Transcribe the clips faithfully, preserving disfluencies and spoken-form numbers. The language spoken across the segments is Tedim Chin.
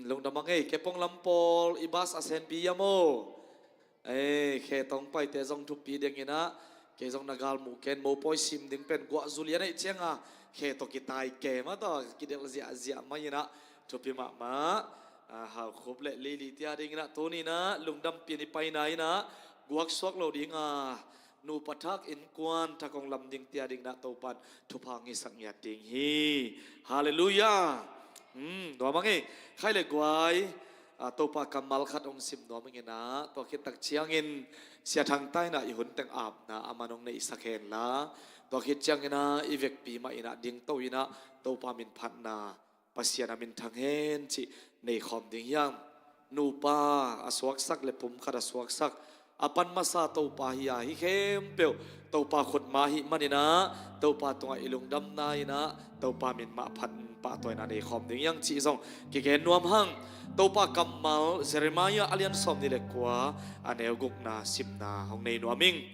Lungdam a ngei, kei pong lam pawl i bas a senpi a maw? Ei, khe tawng paite zong thupi ding inah, kei zong na gal mu ken, mopawi sim ding pen guah zu lian ei cianga khe tawh kitai kem a tawh kidelh ziahziah mai inah, thupi mahmah. A, Haukhup le Lili tia ding inah tuni inah lungdam pian i paina inah guak suak lo dinga, nupa thak innkuan thak hong lam ding tia ding inah Topan thupha hong hisak ngiat ding hi. Halleluiah. Hmm, nuam a ngei. Khai le guai, a, Topa kammal khat hong sim nuam ing inah, tua khit tak ciangin Sia Thang ta inah i hun teng apna a man hong neihsak henla, tua khit ciang inah i vekpi mah inah dingto inah Topa min phatna, Pasian a min thang hen cih nei khawm ding hiam? Nupa a suaksak le pumkhat a suaksak a pan masa Topa hi a, hih khempeuh Topa khutma ahih man inah Topa tungah i lungdamna inah Topa min mah phat pahtawina nei khawm ding hiam cih zong kigen nuam hang. Topa kammal Jeremiah a lian sawmnih le kua, a neu gukna simna hong nei nuam ing.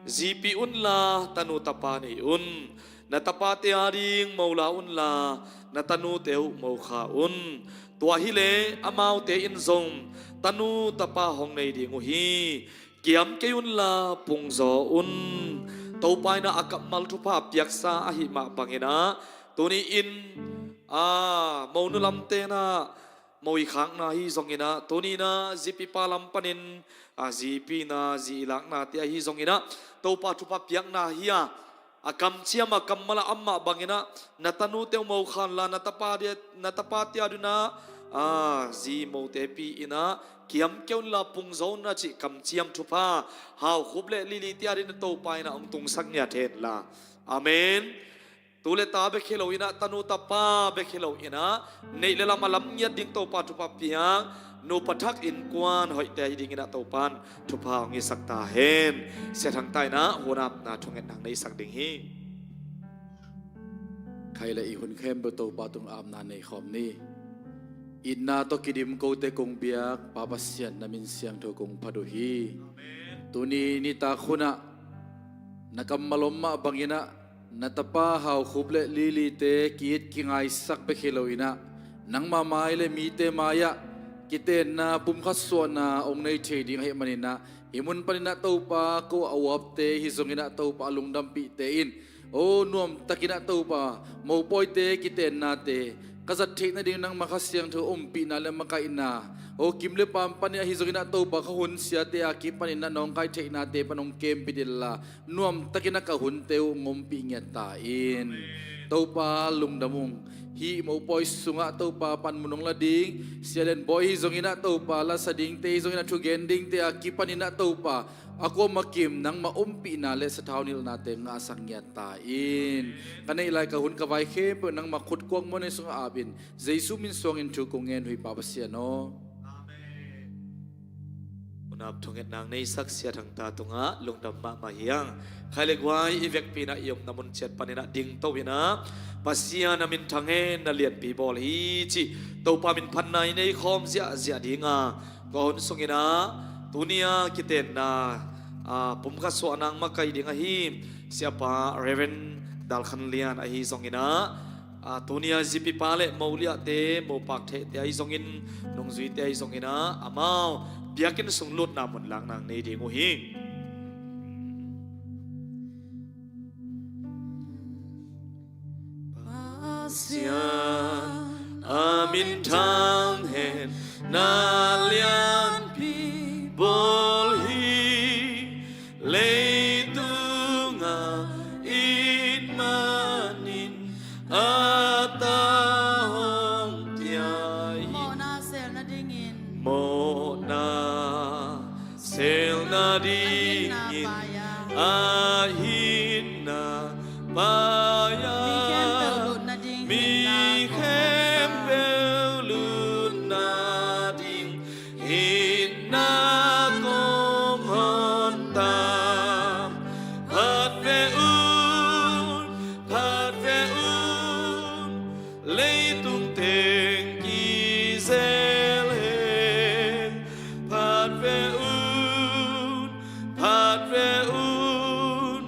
Zipi unla tanu tapa nei un. Na tapate ading mo la unla, na tanute uh mo kha un. Tua hileh amaute in zong tanu tapa hong nei ding uh hi. Kiam kei unla pungzaw un. Topa inah a kammal thupha piaksa ahih mah bang inah, tuni in, a, monu lamte inah mo i khakna hi zong inah, tuni inah zipipa lam panin, a, zipi inah zi i laknate ahi zong inah, Topa thupha piakna hi a, a kamciam a kammal a amah bang inah, na tanute uh mo kha unla, na tapate, na tapate ading inah, a, zi mote pi inah, kiam kei unla pungzaw unla cih kamciam thupha Haukhup le Lili tia ding inah Topa inah hong tungsak ngiat henla. Amen. Tu le ta bek hi lo inah, tanu tapa bek hi lo inah, neih le lam a lam ngiat ding Topa thupha piak, nupa thak innkuan hoihte ahi ding inah Topan thupha hong hisak ta hen. Sia Thang ta inah hun apna thungetna hong neisak ding hi. Khai le i hun khempeuh Topa tung apna nei khawm ni. Itna tawh kidim kote kong biak Pa Pasian, na min siangtho kong phat uh hi. Tuni nitak hunah na kammal om mah bang inah, na tapa Haukhup le Lilite ki-it kingaisak bek hi lo inah, nangma mai le mite mai-ah kitenna pumkhat suahna hong nei thei ding ahih man inah, hih mun pan inah Topa ko a uapte hi zong inah Topa a lungdampihte in, o, nuamtak inah Topa mopawite kitennate ka zat theih nading nangma Kha Siangtho ompihna le makaihna, o, kim le pam panin ahi zong inah Topa ka hun siate a kipan inah nong kai theihnate pan hong kempih inla, nuamtak inah ka hunte uh hong ompih ngiat ta in. Topa lungdam ung. Hih mopawi sungah Topa panmun hong la ding Sia Lian Bawi hi zong inah Topa, lasa dingte hi zong inah, thugen dingte a kipan inah Topa a kuama kim nangma ompihna le sathau nilhnate ngahsak ngiat ta in. Ka neih lai ka hun ka vai khempeuh nangma khutkuak muanhuai sungah ap in, Jesu min suangin thu kong ngen uh hi Pa Pasian aw. Amen. Unau thungetna hong neisak Sia Thang ta tungah lungdam mahmah hi hang. Khai le guai, i vekpi inah i omna mun ciat pan inah dingto inah, Pasian a min thang hen, na lianpi bawl hi cih Topa min phatna i nei khawm ziahziah dinga, tua hun sung inah tuni a kitenna, a, pumkhat suahna hong makaih ding ahi Siapa Reverend Dal Khan Lian ahi zong inah, a, tuni a zipipa le mo liahte, mopak thehte ahi zongin, nungzuite ahi zong inah, amau biakinn sung lutna mun lakna hong nei ding uh hi. Pasian a min thang hen, na lianpi bawl hi. Leitungah it manin a ta hong piak hi. Mawhna sel nadingin, mawhna sel nadingin a hinna pai-a, mi khempeuh lut nading, mi khempeuh lut nading hinna kong hon ta. Phat ve un, phat ve un, leitung teng kizel hen. Phat ve un, phat ve un,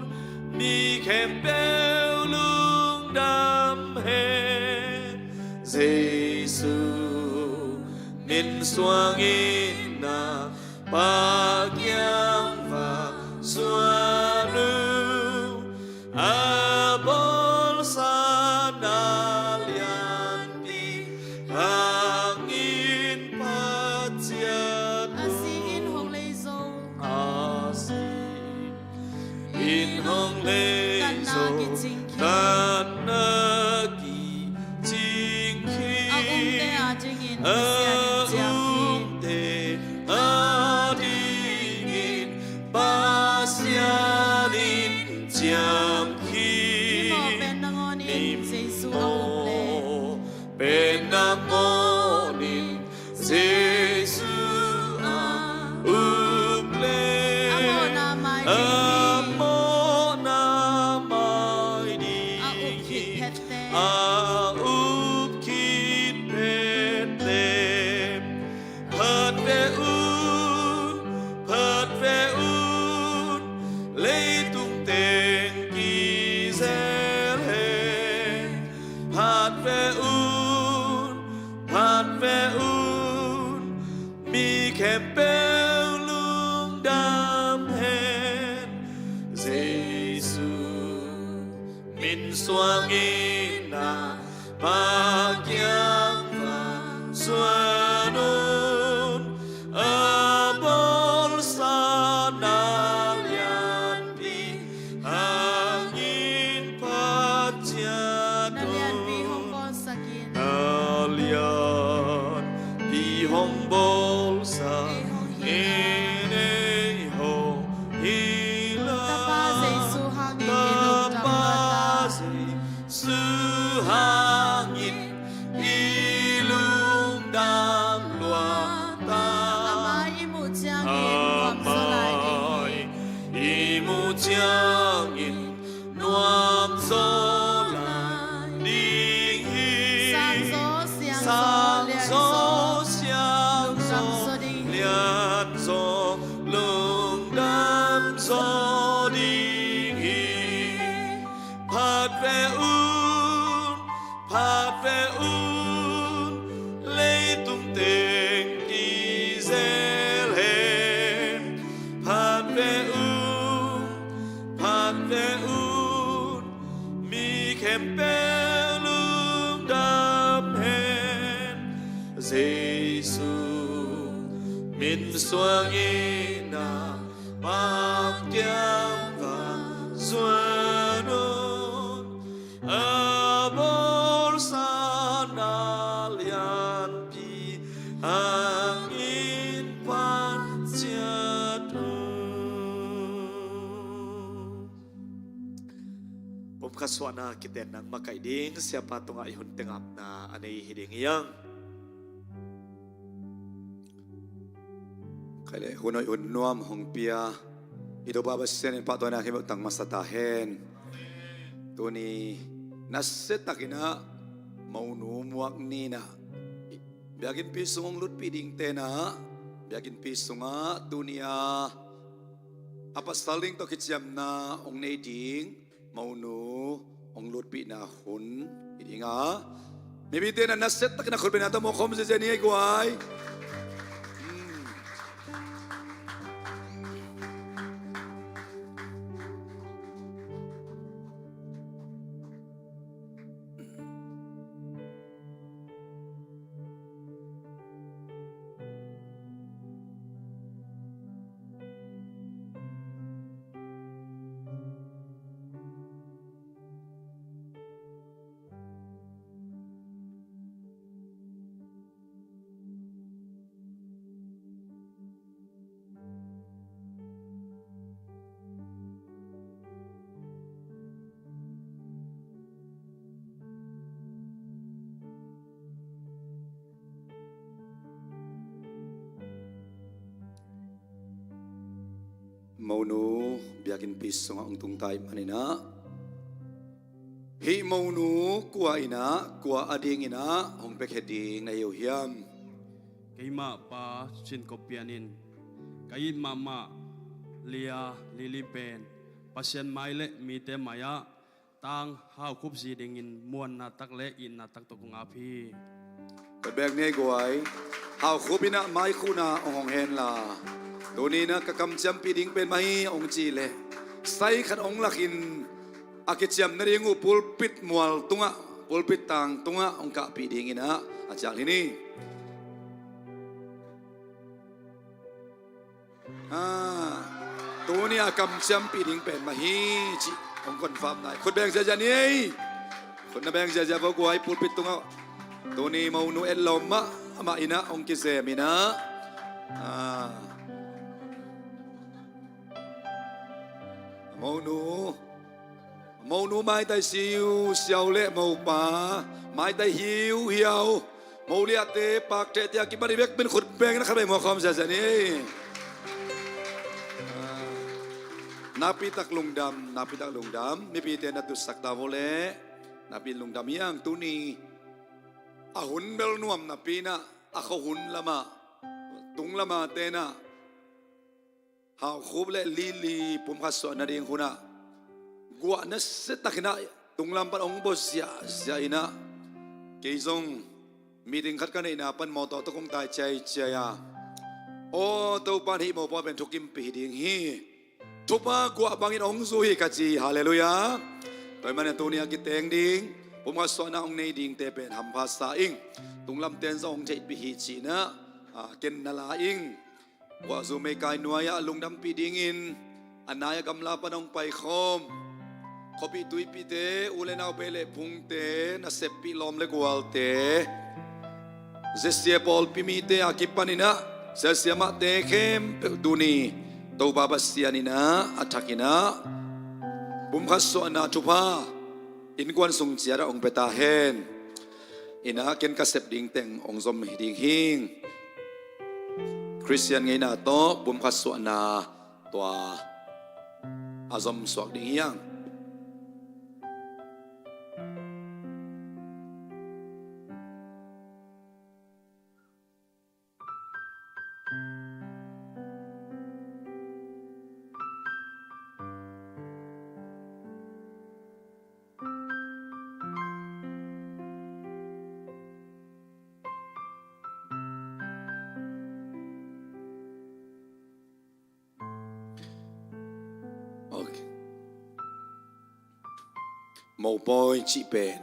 mi khempeuh lungdam hen. Jesu suangin na Pa kiang va zuan un, a bawlsa na lianpi hangin phat ciat un. A si in hong lei zo. A si in hong lei zo. Tatna kicing khin. Tatna kicing khin. A umte a dingin a umte a dingin Pasian in ciam khin. Mimaw pen nangawn in Jesu a up leh. Mimaw pen nangawn in Jesu a up leh. A mawhna mai ding hi. A mawhna mai ding hi. A up khit phette. A up khit phette. Phat ve un, phat ve un, leitung teng kizel hen. Phat ve un, phat ve un, mi khempeuh lungdam hen. Jesu min suangin na Pa kiang va zuan un, a bawlsa na lianpi hangin phat ciat un. Na lianpi hong bawlsak in. Na lianpi hong bawlsak in. Ei hong hilh. Ei hong hilh. Tapa Jesu hangin i lungdam. Tapa Jesu hangin i lungdam lua ta. A mai i muh ciangin nuam zaw lai ding hi. A mai i muh ciangin nuam zaw lai ding hi. Sang zaw, siang zaw, lian zaw, siang zaw, lungdam zaw ding hi. Lian zaw, lungdam zaw ding hi. Phat ve un, phat ve un, leitung teng kizel hen. Phat ve un, phat ve un, mi khempeuh lungdam hen. Jesu min suangin na Pa kiang va zuan un, a bawlsa na lianpi hangin phat ciat un. Pumkhat suahna kitenna makaih ding Siapa tungah i hun tengapna a nei hi ding hi hang. Khaile hun hoih hun nuam hong pia i Topa Pasian in pahtawina khempeuh tang masa ta hen. Tuni nasia takin ah Monu muak ni-in ah biakinnpi sung hong lutpih dingte in ah biakinnpi sungah tuni a a pasal ding tawh kiciamna hong nei ding Monu hong lutpihna hun hi ding a, mipite in ah nasia takin a khut bengna tawh mawk khawm ziazia ni ei guai. Monu biakinnpi sungah hong tungta ahih manin ah, hih Monu kua in ah, kua adingin ah hong piakhia ding na hi uh hiam? Keimah pa Cin Kop Pian in ka it mahmah Lia Lily pen Pasian mai le mite mai-ah tang haukhup zi dingin muanna tak le itna tak tawh kong ap hi. Ka bek ni ei guai. Hau Khup in ah maikhuhna hong hong hen la, tuni in ah ka kamciampih ding pen mah hi hong cih leh, sai khat hong lakin a kiciam nading uh pulpit mual tungah, pulpit tang tungah hong kahpih ding in ah a cial hi ni. Ah, tuni a kamciampih ding pen mah hi cih hong confirm nai. Khut beng ziazia ni ei. Khut na beng ziazia vo guai, pulpit tungah. Tuni monu etlawm mahmah in ah hong kizem in ah. Ah. Monu. Monu maitai siusiau le mopa maitai hiuhiau, moliate pakte tia kipan i bek min khut beng na khat bek muak khawm ziazia ni. Ah, nakpitak lungdam, nakpitak lungdam. Mipite na tutsak ta vo le, nakpi lungdam hi hang. Tuni a hun bel nuam napi in ah, a khuahun lamah, tung lamah te in ah Hau Khup le Lily pumkhat suah nading hun ah guah nasia takin ah tunglam pan hong bua ziahziah in ah, kei zong meeting khat ka neihna pan mawtaw tawh kong tai ciaiciai a, aw Topa in hih mopawi pen thukimpih ding hi. Thupha guah bangin hong zu hi ka ci. Halleluiah. Tua ahih manin tuni a kiteng ding, pumkhat suahna hong nei dingte pen hampha sa ing. Tunglamte in zong hong theihpih hi ci in ah, ah, ken na la ing. Guahzu meikai nuai-ah lungdampih dingin a nai a gamla pan hong paikhawm khuapih tuipihte, u le nau bei le phungte, naseppih lawm le gualte, Zesia pawlpi mite a kipan in ah, Zesia mahte khempeuh tuni Topa Pasian in ah a thak in ah pumkhat suahna thupha innkuan sung ciat ah hong pia ta hen. In ah ken ka sep ding teng hong zom hi ding hing. Khristian ngeina tawh pumkhat suahna tua a zom suak ding hi hang. Ok. Mopawi cih pen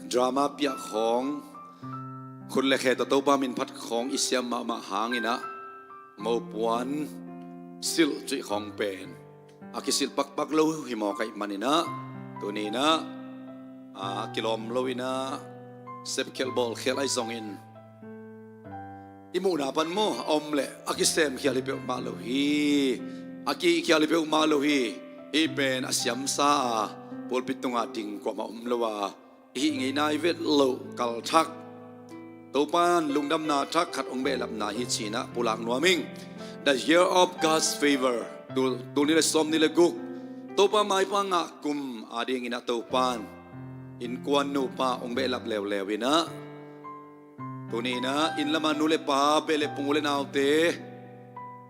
drama piah khawng, khut le khe tawh Topa min phat khawng i siam mahmah hangin ah, mopuan silh cih khawng pen a kisilh pakpak lo hi mawk ahih manin ah, tuni in ah, a kilawm lo in ah, sepkhialh bawlkhialh ahi zongin, i muhna pan maw, a om leh a kisemkhial hi peuhmah lo hi. A kihkhial hi peuhmah lo hi. Hih pen a siamsa a, pulpit tungah ding kuamah om lo a, i hih ngeina i vet loh kalthak, Topa'n lungdamna thak khat hong behlapna hi ci-in ah pulak nuam ing. The year of God's favor. Tul, tul nih le sawmnih le guk, Topa maipha ngah kum adingin ah Topa'n innkuan nupa hong behlap leuleu in ah, tuni in ah inn lamah nu le pa, bei le phung, u le naute,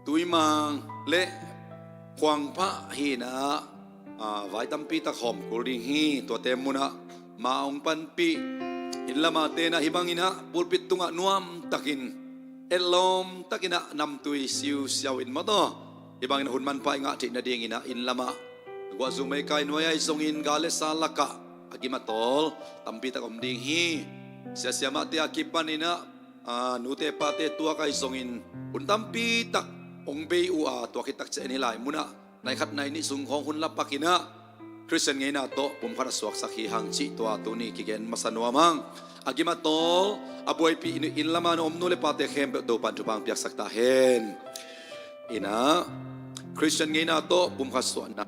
tuimang le khuangphah hi-in ah, aa, vai tampi tak hawm kul ding hi. Tuate munah ma hong panpih, inn lamahte in ah hih bangin ah pulpit tungah nuamtakin, etlawm takin ah namtui siusiau in maw taw, hih bangin ah hun manpha i ngah theih nadingin ah inn lamah, guahzu meikai nuai ahi zongin gal le sa lakah a gim a tawl tampi tak om ding hi. Sia siamahte a kipanin ah, aa, nute pate tuak ahi zongin hun tampi tak hong bei uh a, tua khit tak ciang en hih lai munah nai khat nai nih sung khawng hun la pakin ah Khristian ngeina tawh pumkhat a suaksak hi hang cih tua tuni kigen masa nuam hang. A gim a tawl, a buaipih inn, inn lamah na om nu le pate khempeuh Topa'n thupha hong piaksak ta hen. In ah, Khristian ngeina tawh pumkhat suahna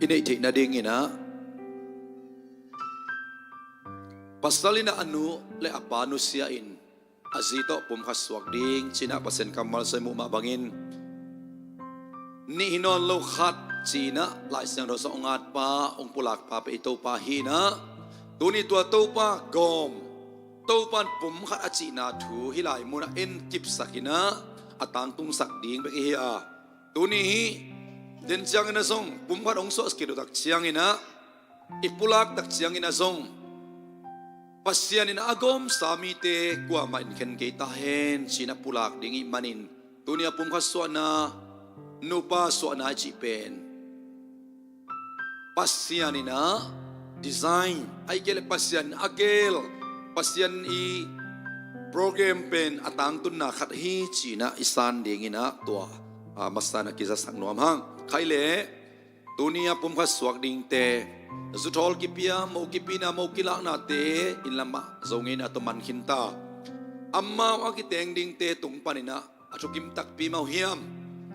i neih theih nadingin ah, pasal in ah a nu le a pa nusia in a zi tawh pumkhat suak ding ci-in ah Pasian kammal sung i muh mah bangin, nih hi nawn lo khat ci-in ah Lai Siangtho sung hong at pa, hong pulak pa pen i Topa hi-in ah, tuni tua Topa gawm, Topa'n pumkhat a cihna thu hih lai munah en kipsak in ah, a tangtungsak ding bek i hi a, tuni hih den ciangin ah zong pumkhat hong suah kik uh tak ciangin ah, i pulak tak ciangin ah zong Pasian in a gawmsa mite kuamah in khen kei ta hen ci-in a pulak ding ih manin, tuni a pumkhat suahna, nupa suahna i cih pen Pasian in ah design, ahih kei leh Pasian in a geel, Pasian i program pen a tangtunna khat hi ci-in ah i san dingin ah tua, a, masa-in ah kizasak nuam hang. Khaih leh tuni a pumkhat suak dingte, zuthawl kipia, mo kipina, mo kilaknate inn lamah Zo ngeina tawh man khin ta. Amau a kiteng dingte tung panin ah a thukim takpi mah uh hiam,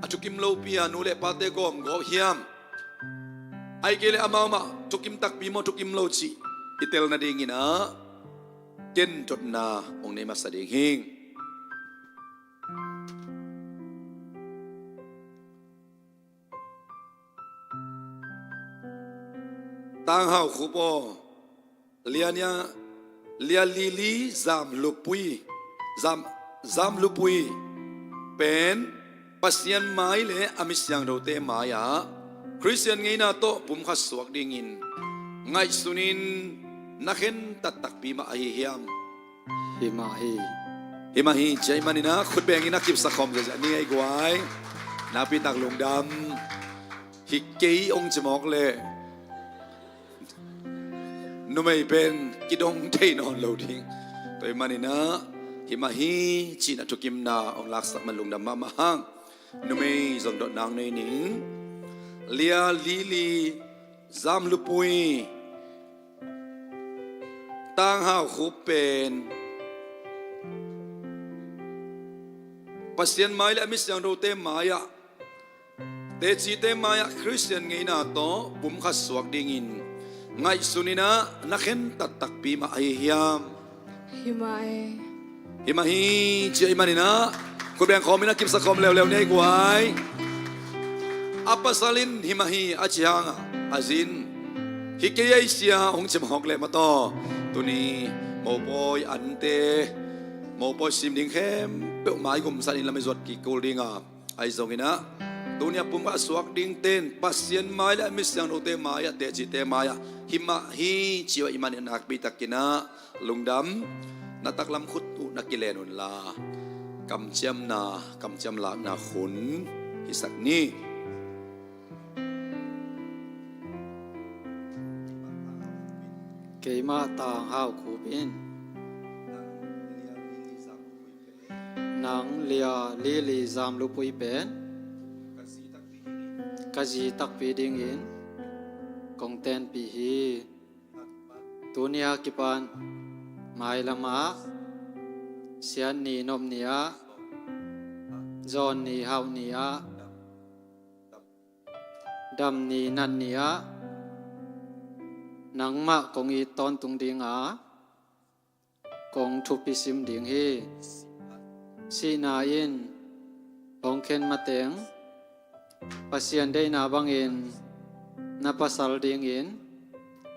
a thukim lopi a nu le pate gawmgawp hiam, ahih kei leh amau mah thukim takpi maw, thukim lo cih i tel nadingin ah ken dotna hong nei masa ding hing. Tang Hau Khup aw, Lia Nia, Lia Lili Zam Lupui, Zam, Zam Lupui pen Pasian mai le a mi siangthote mai-ah Khristian ngeina tawh pumkhat suak dingin ngaihsun in na khentat takpi mah ahi hiam? Hi mah hi. Hi mah hi, ci ahih manin ah khut bengin a kipsak khawm ziahziah ni ei guai. Nakpi tak lungdam. Hi kei hong ci mawk leh numei pen kidong thei nawn lo ding. Tua ahih manin ah hi mah hi ci-in a thukimna hong laksak man lungdam mahmah hang. Numei zong dotna hong nei ning. Lia Lili Zam Lupui, Tang Hau Khup pen Pasian mai le a mi siangthote mai-ah, tecite mai-ah Khristian ngeina tawh pumkhat suak dingin ngaihsun in ah na khentat takpi mah ahi hiam? Hi mah e. Hi mah hi, ci ahih manin ah khut beng khawm in a kipsak khawm leuleu ni ei guai. A pasal in hi mah hi a ci hang a, a zi in hi kei ei sia hong ci mawk leh mataw, tuni mopawi ante, mopawi sim ding khempeuh maigum san in lam i zuat kik kul ding a, ahi zongin ah tuni a pumkhat suak dingte in Pasian mai le a mi siangthote mai-ah, tecite mai-ah hi mah hi ci uh ahih manin nakpi takin ah lungdam. Na taklam khut uh na kilen unla, kamciamna, kamciam lakna hun hisak ni. Keimah Tang Hau Khup in nang Lia Lili Zam Lupui pen ka zi takpi dingin kong tenpih hi. Tuni a kipan mailamah siat ni nop ni-ah, zawn ni hauh ni-ah, dam ni nat ni-ah nangmah kong it tawntung ding a, kong thupi sim ding hi. Sihna in hong khen mateng Pasian deihna bangin na pasal dingin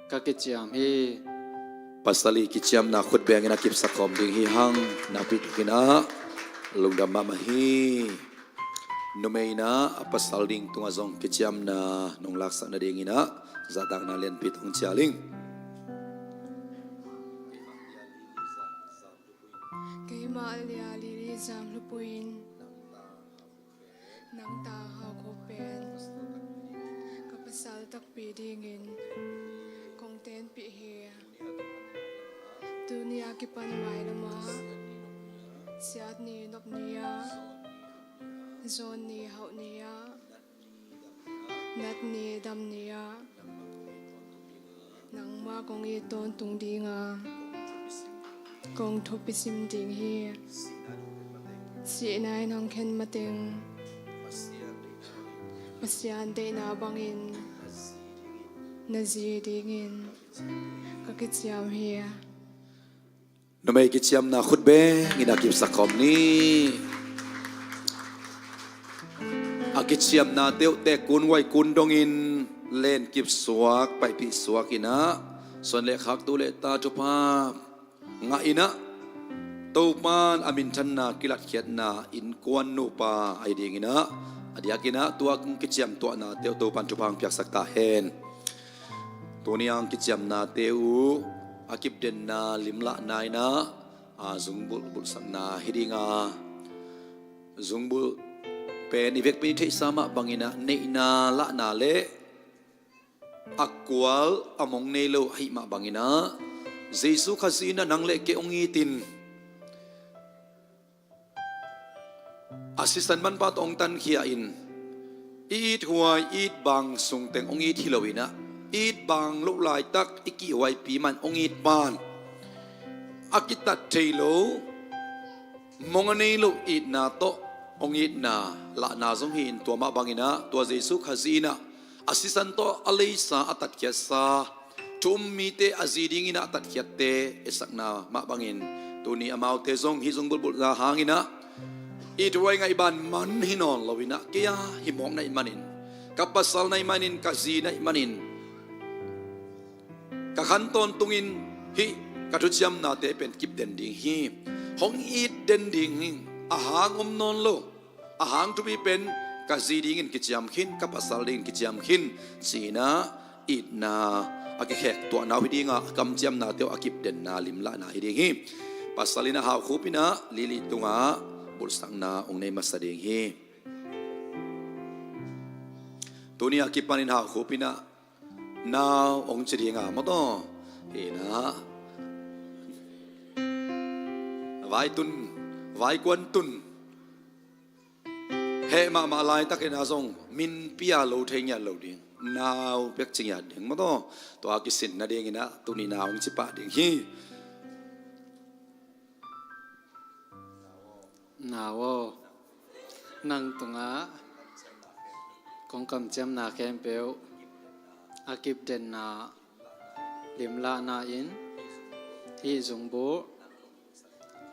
ka kiciam hi. Pasal i kiciamna khut bengin a kipsak khawm ding hi hang. Nakpi takin ah lungdam mahmah hi. Numei in ah a pasal ding tungah zong kiciamna nong laksak nadingin ah zahtakna lianpi tawh hong cial ing. Keimah Lia Lili Zam Lupui in nang Tang Hau Khup pen ka pasal takpi dingin kong tenpih hi. Tuni a kipan mailamah siat ni nop ni-ah, zawn ni hauh ni-ah, nat ni dam ni-ah nangmah kong it tawntung ding a, kong thupi sim ding hi. Sihna in hong khen mateng Pasian deihna bangin na zi dingin ka kiciam hi. Numei kiciamna khut bengin a kipsak khawm ni. A kiciamna teuh tek kun guai kun dongin len kipsuak, paipih suak in ah, suan le khak tu le ta thupha ngah in ah, Topan a minthanna kilatkhiatna innkuan nupa ahi dingin ah, a diakin ah tua kong kiciamtuahna teuh Topan thupha hong piaksak ta hen. Tuni ang kiciamnate uh a kipdenna limlahna in ah, a, zungbulh bulhsakna hi ding a, zungbulh pen i vekpi in i theihsa mah bangin ah neihna lahna le a kual a mong nei lo ahih mah bangin ah, Jesu Khazih in ah nang le kei hong it in, a sisan manpha tawh hong tankhia in, i ithuai i itbang sungteng hong it hi lo in ah, i itbang loh laitak i kihhuaipi man hong it pan, a kitat thei lo, mong a nei lo itna tawh hong itna lahna zong hi in, tua mah bangin ah tua Jesu Khazih in ah a sisan tawh a leisa a tatkhiatsa thu um mite a zi dingin ah a tatkhiatte etsakna mah bangin, tuni amaute zong hih zungbulh bulhna hangin ah ithuai ngaihban man hi nawn lo in ah, kei a himawk na hih manin, ka pasal na hih manin, ka zi na hih manin, ka khan tawntungin hih ka thuciamnate pen kipden ding hi. Hong it den ding hi. A hang om nawn lo, a hang thupi pen ka zi dingin kiciam khin, ka pasal dingin kiciam khin, ci-in ah itna a kikhek tuahna uh hi ding a, a kamciamnate uh a kipdenna limlahna hi ding hi. Pasal in ah Hau Khup in ah Lily tungah bulhsakna hong nei masa ding hi. Tuni a kipanin Hau Khup in ah nau hong ci ding a, maw taw. Hi in ah vai tun, vai kuan tun, heh mahmah laitakin ah zong minpi a lo thei ngiat lo ding, nau bek ci ngiat ding, maw taw. Tua kisin nadingin ah tuni nau hong ci pah ding hi. Nau aw, nang tungah kong kamciamna khempeuh a kipdenna limlahna in hih zungbulh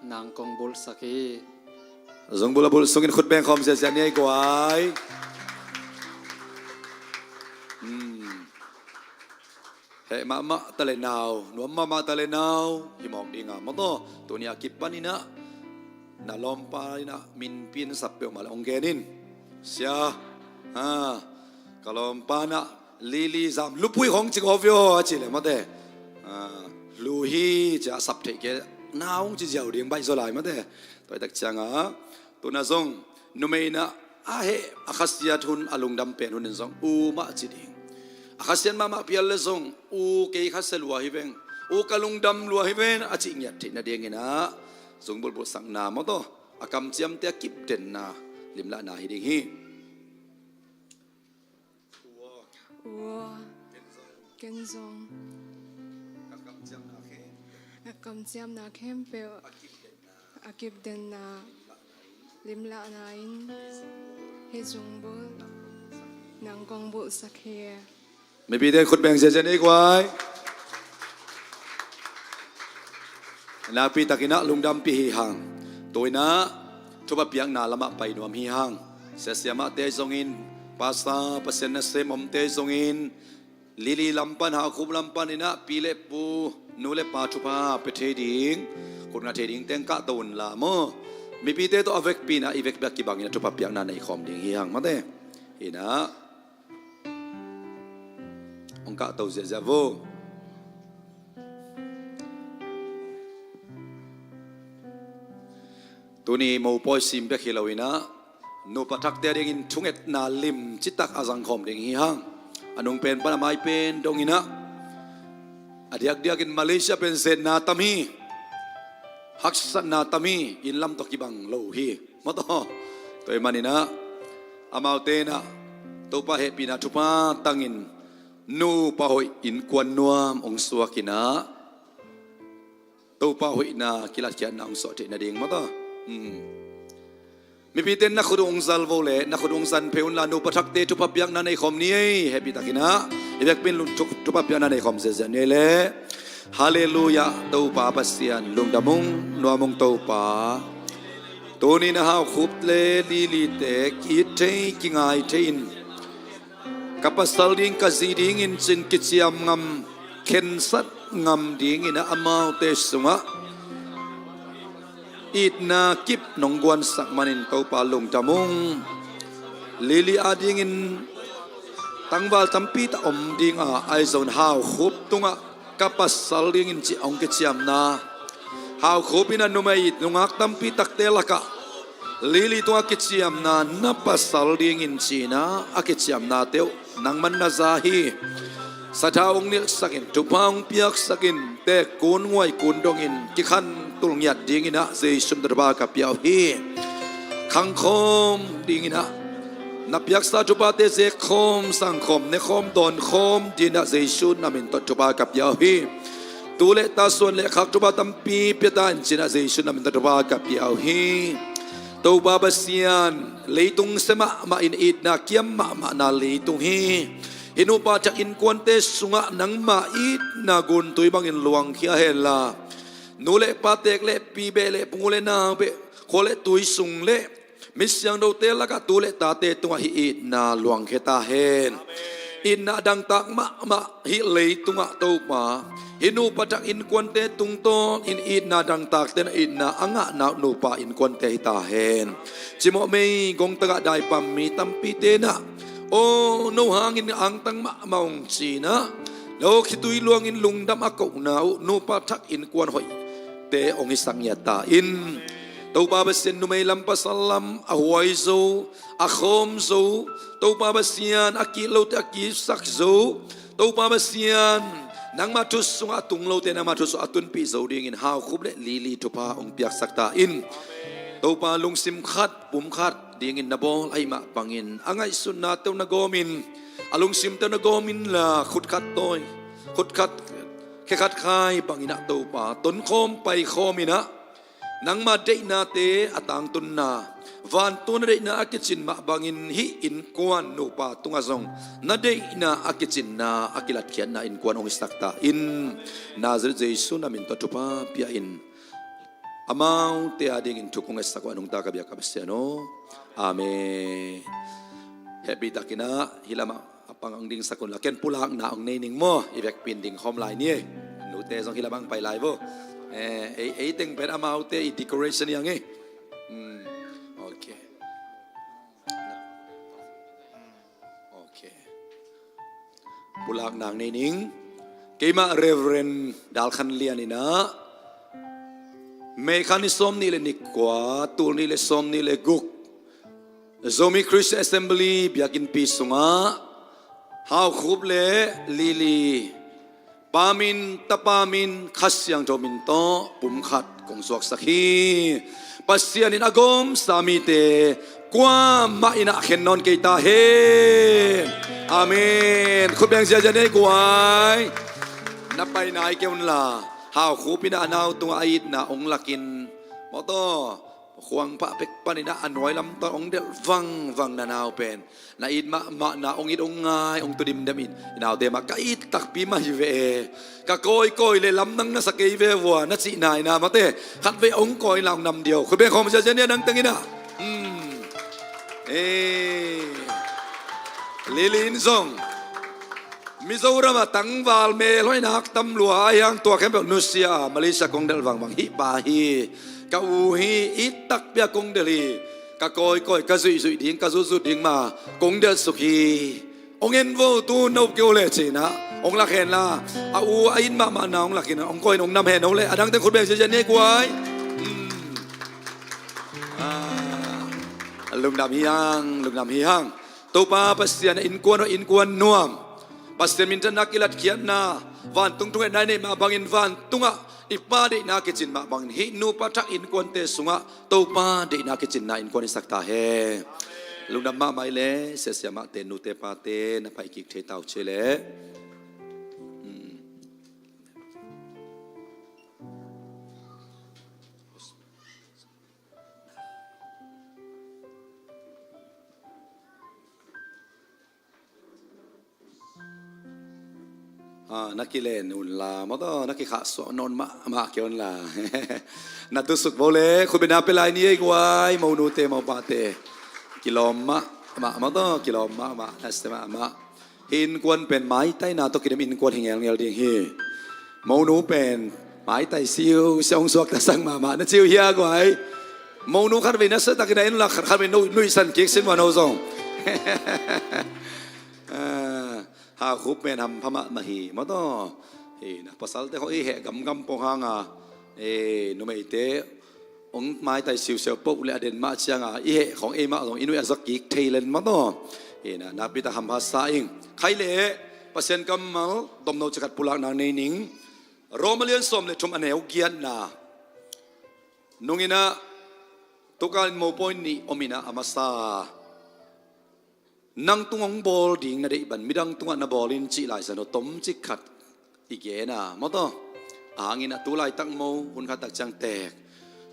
nang kong bulhsak hi. Zungbulh a bulh sungin khut beng khawm ziahziah ni ei guai. Hmm. Heh mahmah ta le nau, nuam mahmah ta le nau, himawk ding a, maw taw. Tuni a kipanin ah na lawmpa in ah minpi in sap peuhmah le hong gen in. Sia, ha, ka lawmpa in ah Lily zam lupui khawng cing aw vio a cih leh, maw te, a, lu hi ci a sap theih kei, nau hong ci ziau ding baih zaw lai, maw te. Tua hi tak ciangah tuna zong numei in ah a heh a khasiat hun, a lungdam pen hun in zong u mah ci ding. A khasiat mahmah phial le zong u kei khasia lua hi veng, u ka lungdam lua hi veng a cih ngiat theih nadingin ah zungbulh bulhsakna, maw taw, a kamciamte a kipdenna limlahna hi ding hi. Ua, ken zong a kamciamna khempeuh a kipdenna limlahna in hih zungbulh nang kong bulhsak hi. Mipite in khut beng ziahziah ni ei guai. Nakpi takin ah lungdampih hi hang. Tu-in ah thupha piakna lamah pai nuam hi hang. Sia siamahte zongin, pastor, Pasian nasem omte zongin, Lily lam pan, Hau Khup lam panin ah pi le pu, nu le pa thupha pia thei ding, khut nga thei ding teng kahto unla maw. Mipite tawh a vekpi in ah i vekpi a kibangin ah thupha piakna nei khawm ding hi hang, maw te. Hi in ah hong kahto ziahziah vo. Tuni mopawi sim bek hi lo in ah, nupa thakte a dingin thungetna lim citak a zangkhawm ding hi hang. A nung pen pan a mai pen dongin ah, a diakdiakin Malaysia pen zetna tam hi, haksatna tam hi, inn lam tawh kibang lo hi, maw taw. Tua ahih manin ah amaute in ah Topa hehpihna thupha tangin nupa hoih innkuan nuam hong suak in ah, Topa hoihna kilatkhiatna hong suah theih nading, maw taw. Hmm. Mipite in na khut uh hong zal vo leh, na khut uh hong zan phei unla, nupa thakte thupha piakna nei khawm ni ei. Hehpih takin ah i vekpi in lung thu-, thupha piakna nei khawm ziahziah ni ei leh. Halleluiah, Topa Pasian lungdam ung, nuam ung Topa. Tuni in ah Hau Khup le Lily te ki-it thei, kingai thei in, ka pasal ding, ka zi dingin cin kiciam ngam, khensat ngam dingin ah amaute sungah itna kip nong guansak manin Topa lungdam ung. Lily a dingin Tangval tampi tak om ding a, ahi zongin Hau Khup tungah ka pasal dingin cih hong kiciamna, Hau Khup in a numei nungak tampi takte lakah Lily tungah kiciamna, na pasal dingin cihna a kiciamnate uh nangman na za hi. Sathau hong nilhsakin, thupha hong piaksakin, teek kun nguai kun dongin kikhantul ngiat dingin ah Jesu min tawh thupha ka pia uh hi. Khangkhawm dingin ah, na piaksa thuphate zekkhawm, sangkhawm, nekhawm, dawnkhawm dingin ah Jesu na min tawh thupha ka pia uh hi. Tu le ta suan le khak thupha tampi pia ta in cih ah Jesu na min tawh thupha ka pia uh hi. Topa Pasian, leitung sia mahmah in itna kiam mahmahna leitung hi. Hih nupa thak innkuante sungah nangma itna guntui bangin luangkhia henla, nu le pa, teek le pi, beh le phung, u le nau beh, khua le tui sung le mi siangthote lakah tu le tate tungah hih itna luangkhia ta hen. Itna dangtak mahmah hih leitungah Topa, hih nupa thak innkuante tungtawn in itna dangtakte na itna a ngahna uh nupa innkuante hi ta hen. Cimawh mei gongtangah daipam mi tampite na, aw, no hangin angtang mahmah ung cih ah, no khitui luangin lungdam a kohna uh nupa thak innkuan hoihte hong hisak ngiat ta in. Topa Pasian, numei lam pasal lam a huai zo, a khawm zo, Topa Pasian, a kih lote a kihsak zo, Topa Pasian, nangma thu sungah a tung lote nangma thu sungah a tunpih zo dingin Hau Khup le Lily thupha hong piaksak ta in. Topa, lungsim khat, pum khat dingin na bawl ahih mah bangin a ngaihsutnate uh na gawmin, a lungsimte uh na gawmin la, khut khat tawi, khut khat, khe khat khai bangin ah Topa, tonkhawm paikhawm in ah, nangma deihnate a tangtunna, vantung na deihna a kicin mah bangin hih innkuan nupa tungah zong na deihna a kicinna a kilatkhiatna innkuan hong hisak ta in. Nazareth Jesu na min tawh thupha pia in. Amaute adingin thu kong ngetsak uh a nungta ka biak ka Pasian aw. Amen. Hehpihtakin ah hih lamah a pang hong dingsak un la, ken pulakna hong nei ning maw, i vekpi in dingkhawm lai ni. Nute zong hih lamah hong pai lai vo. Eh, ei, ei teng pen amaute i decoration hi hang e. Hmm, ok. Ok. Pulakna hong nei ning. Keimah Reverend Dal Khan Lian in ah, May kha ni sawmnih le ni kua, tul nih le sawmnih le guk, Zomi Christian Assembly biakinnpi sungah Hau Khup le Lily pa min, tapa min, Kha Siangtho min tawh pum khat kong suaksak hi. Pasian in a gawmsa mite kuamah in ah khen nawn kei ta hen. Amen. Khut beng ziazia ni ei guai. Na pai nai kei un la, Hau Khup in ah a nau tungah a itna hong lakin, mawtaw, khuangpah pek panin ah a nuai lam tawh hong delh vangvang na nau pen, na it mahmahna hong it hong ngai hong tu dimdem in, i naute mah ka it takpi mah hi ve e. Ka kawikawi le lamdang na sa kei ve vua na cihna in ah mate, khatvei hong kawi la hong nam diau. Khut beng khawm ziazia ni a nang teng in ah. Hmm. Eh. Lily in zong Mizoram ah tangval melhoihna hak tam lua a, hiang tua khempeuh nusia a, Malaysia kong delh vangvang hih pa hi. Ka u hi, it takpi a kong delh hi. Ka kawikawi, ka zuihzuih ding, ka zutzut ding mah kong delh suk hi. Hong en vo, tu nop kei uh leh ci-in ah hong lak hen la, a u a it mahmahna hong lakin hong kawi in hong nam hen uh leh, a dangte khut beng ziazia ni ei guai. Hmm. Ah, lungdam hi hang, lungdam hi hang. Topa Pasian, innkuan aw, innkuan nuam, Pasian minthanna kilatkhiatna, vantung thungetna i neih mah bangin, vantungah i Pa deihna kicin mah bangin, hih nupa thak innkuante sungah Topa deihna kicinna innkuan i sak ta hen. Lungdam mahmah i leh, siasia mahte, nute pate, na pai kik thei ta uh ci leh. Hmm. Ah, na kilen un la, mawtaw, na kikhahsuah nawn mahmah kei un la. Na tusuk bo le, khut beng na pia lai ni ei guai, monute, mopate. Kilawm mahmah, mawtaw, kilawm mahmah, na sia mahmah. Hih innkuan pen maitaina tawh kidem innkuan hi ngelngel ding hi. Monu pen maitai siusiau hong suaktasak mahmah na ci uh hia guai. Monu khatvei na siatakin a en un la, khatvei nuihsan kik sin ua no zong. A khup pen hampha mahmah hi maw taw. Hi na, pasalte khawng i heh gamgam pong hanga, e, numeite hong maitai siusiau poh le a den mah cianga i heh khawng eimah zong i nuih a za kik thei len maw taw. Hi na, nakpi tak hampha sa ing. Khai leh Pasian kammal tomno cikhat pulakna nei ning. Roma lian sawm le thum a neu giatna. Nunginah tuka in mopawi nih ominah a masa, nang tung hong bawl ding na deih ban midang tungah na bawl in cih Lai Siangtho tomcik khat i gen a maw taw. A hanginah tu laitak mo hun khat tak ciang teek,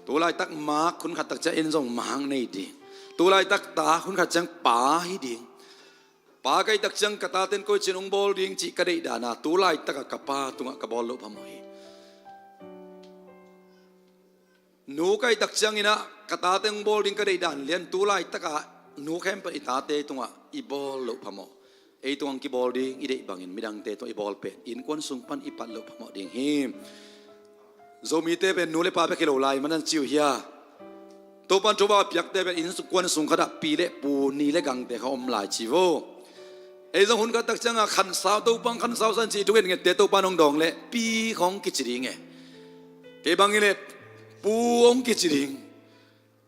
tu laitak maak hun khat tak ciang en zong maak nei ding, tu laitak ta hun khat ciang pa hi ding. Pa ka hih tak ciang ka taten koi cin hong bawl ding cih ka deih dana tu laitaka ka pa tungah ka bawl loh phamawh hi. Nu ka hih tak cianginah ka tate hong bawl ding ka deih dan lian tu laitaka nu khempeuh i tate tungah i bawl loh phamawh. Ei tungah hong kibawl ding i deih bangin midangte tungah i bawl pen innkuan sung pan i pat loh phamawh ding hi. Zomite pen nu le pa bek hi lo lai manan ci uh hia. Topan thupha a piakte pen innkuan sung khatah pi le pu ni le gangte kha om lai ci vo. Ei zong hun khat tak cianga khansau, Topan khansau san ci thu ngetngette Topan hong dawng leh pi khawng kici ding e. Kei bang i let pu hong kici ding.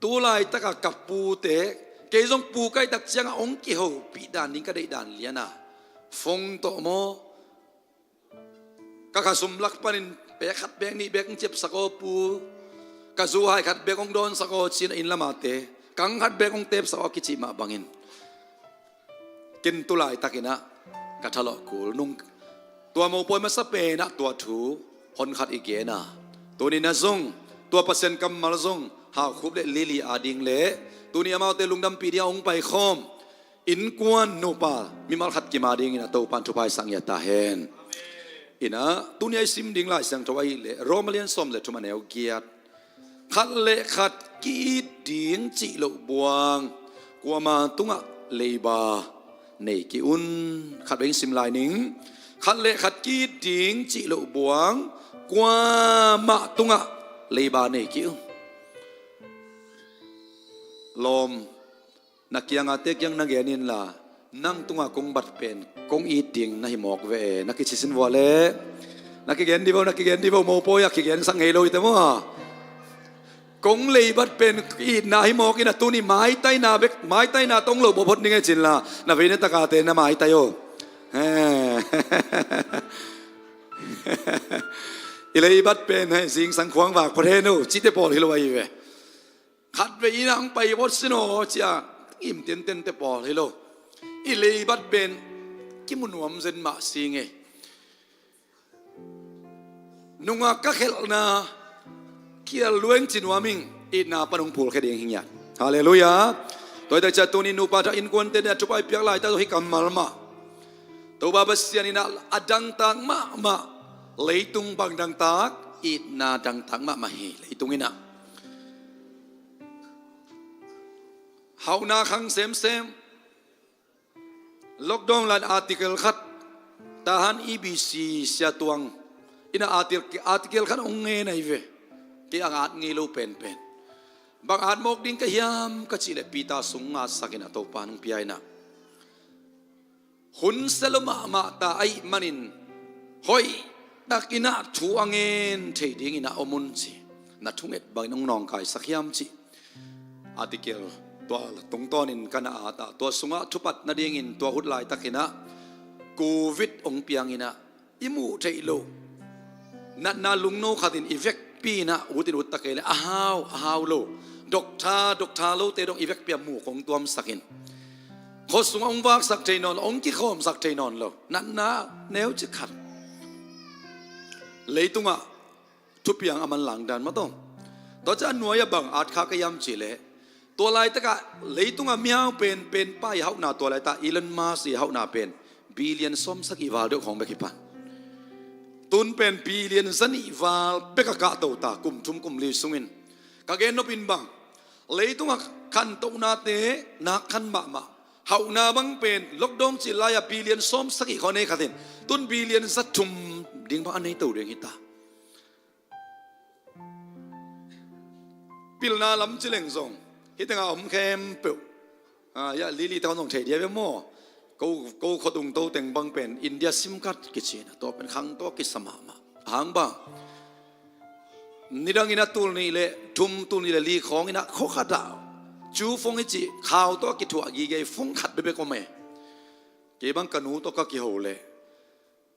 Tu laitaka ka pute, kei zong pu ka hih tak cianga hong kihopih dan ding ka deih dan liana phone tawh maw, ka khasum lak panin bek khat bek nih bek hong ciapsak aw pu, ka zu hai khat bek hong dawnsak aw cina inn lamate, kang khat bek hong tepsak aw kici mah bangin. Ken tu laitakinah ka thalawh kul nung tua mopawi masa penah tua thu hon khat i gena. Tuninah zong tua Pasian kammal zong Haukhup le Lily ading le tuni amaute lungdampih dingah hong paikhawm innkuan nupa mimal khat kim adingin a Topan thupha i sak ngiat ta hen. Inah tuni a i sim ding Lai Siangtho ahih leh Roma lian sawm le thum a neu giat. Khat le khat ki-it ding cih loh buang kuama tungah leiba nei kei un. Khat beng sim lai ning. Khat le khat ki-it ding cih loh buang kuama tungah leiba nei kei un. Lawm, na kiangate kiang na gen inla, nang tunga kong bat pen kong it ding na hi mawk ve e, na kici sin vua le. Na kigen di vo, na kigen di vo, mopawi a kigen sak ngei lo ite maw. Kong leibat pen itna hi mawk in a tuni maitaina bek, maitaina tong lo bawphot ning e cinla, na veina takate na maitai o. He. I leibat pen he zingsang khuang vak phot hen o cite pawl hi lo ahi ve. Khatvei in a hong pai vawt sin aw cia ngim tentente pawl hi lo. I leibat pen kimu nuam zen mah si ngei. Nungak ka khelhna kial lueng ci nuam ing, itna pan hong phulkhia ding hi ngiat. Halleluiah. Tua hi tak cia tuni nupa tha innkuante nia thupai piak laita tawh hi kammal mah. Topa Pasian in a dangtak mahmah, leitung bang dangtak, itna dangtak mahmah hi leitung in a. Hauhna khang semsem. Lockdown lan article khat, Tahan E B C siatuang in a article, article khat hong ngen ahi ve. Kei ang at ngei lo penpen. Bang at mawk ding ka hiam ka cih leh Peter sung ngatsak in a Topa nong pia in a. Hun selo mahmah ta ahih manin hoih takin a thu a ngen thei dingin a om un ci. Na thunget bangin hong nawngkaisak hiam cih article tua tungtawnin ka na at a, tua sungah thupat nadingin tua hut laitakin a covid hong piangin a i muh theih loh natna lungno khatin i vekpi in a ut in ut ta kei le a hau a hau lo, doctor doctor lote dong i vekpi a muh kong tuamsakin khuasungah hong vaksak thei nawn lo, hong kikhawmsak thei nawn lo natna neuci khat. Leitungah thupiang a manlang dan maw taw. Tua ciah nuai-ah bang at kha ka hiam cih leh tua laitakah leitungah mihau pen pen pa i hauhna tua laitak Elon Musk i hauhna pen billion sawm sagih val deuh khawng bek hi pan. Tun pen billion zanih val bek a kahto ta kum thum kum li sungin. Ka gen nopin bang leitungah khantohnate nak khan mahmah hauhna bang pen lockdown cih lai-ah billion sawm sagih khawng nei khatin tun billion za thum ding bang a nei to ding hi ta. Pilna lam ci leng zong hih tengah om khempeuh. Ah, ya, Lily tawh zong thei dia ve maw? Ko, ko khuadung to teng bang pen India sim card kici na, tua pen khang tawh kisa mahmah. Ahang bang, nidang in a tul nih le thum, tul nih le li khawng in a khua khat ah cu phone i cih khau tawh a kithuah gige phone khat bekbek om e. Kei bang ka nu tawh ka kiho leh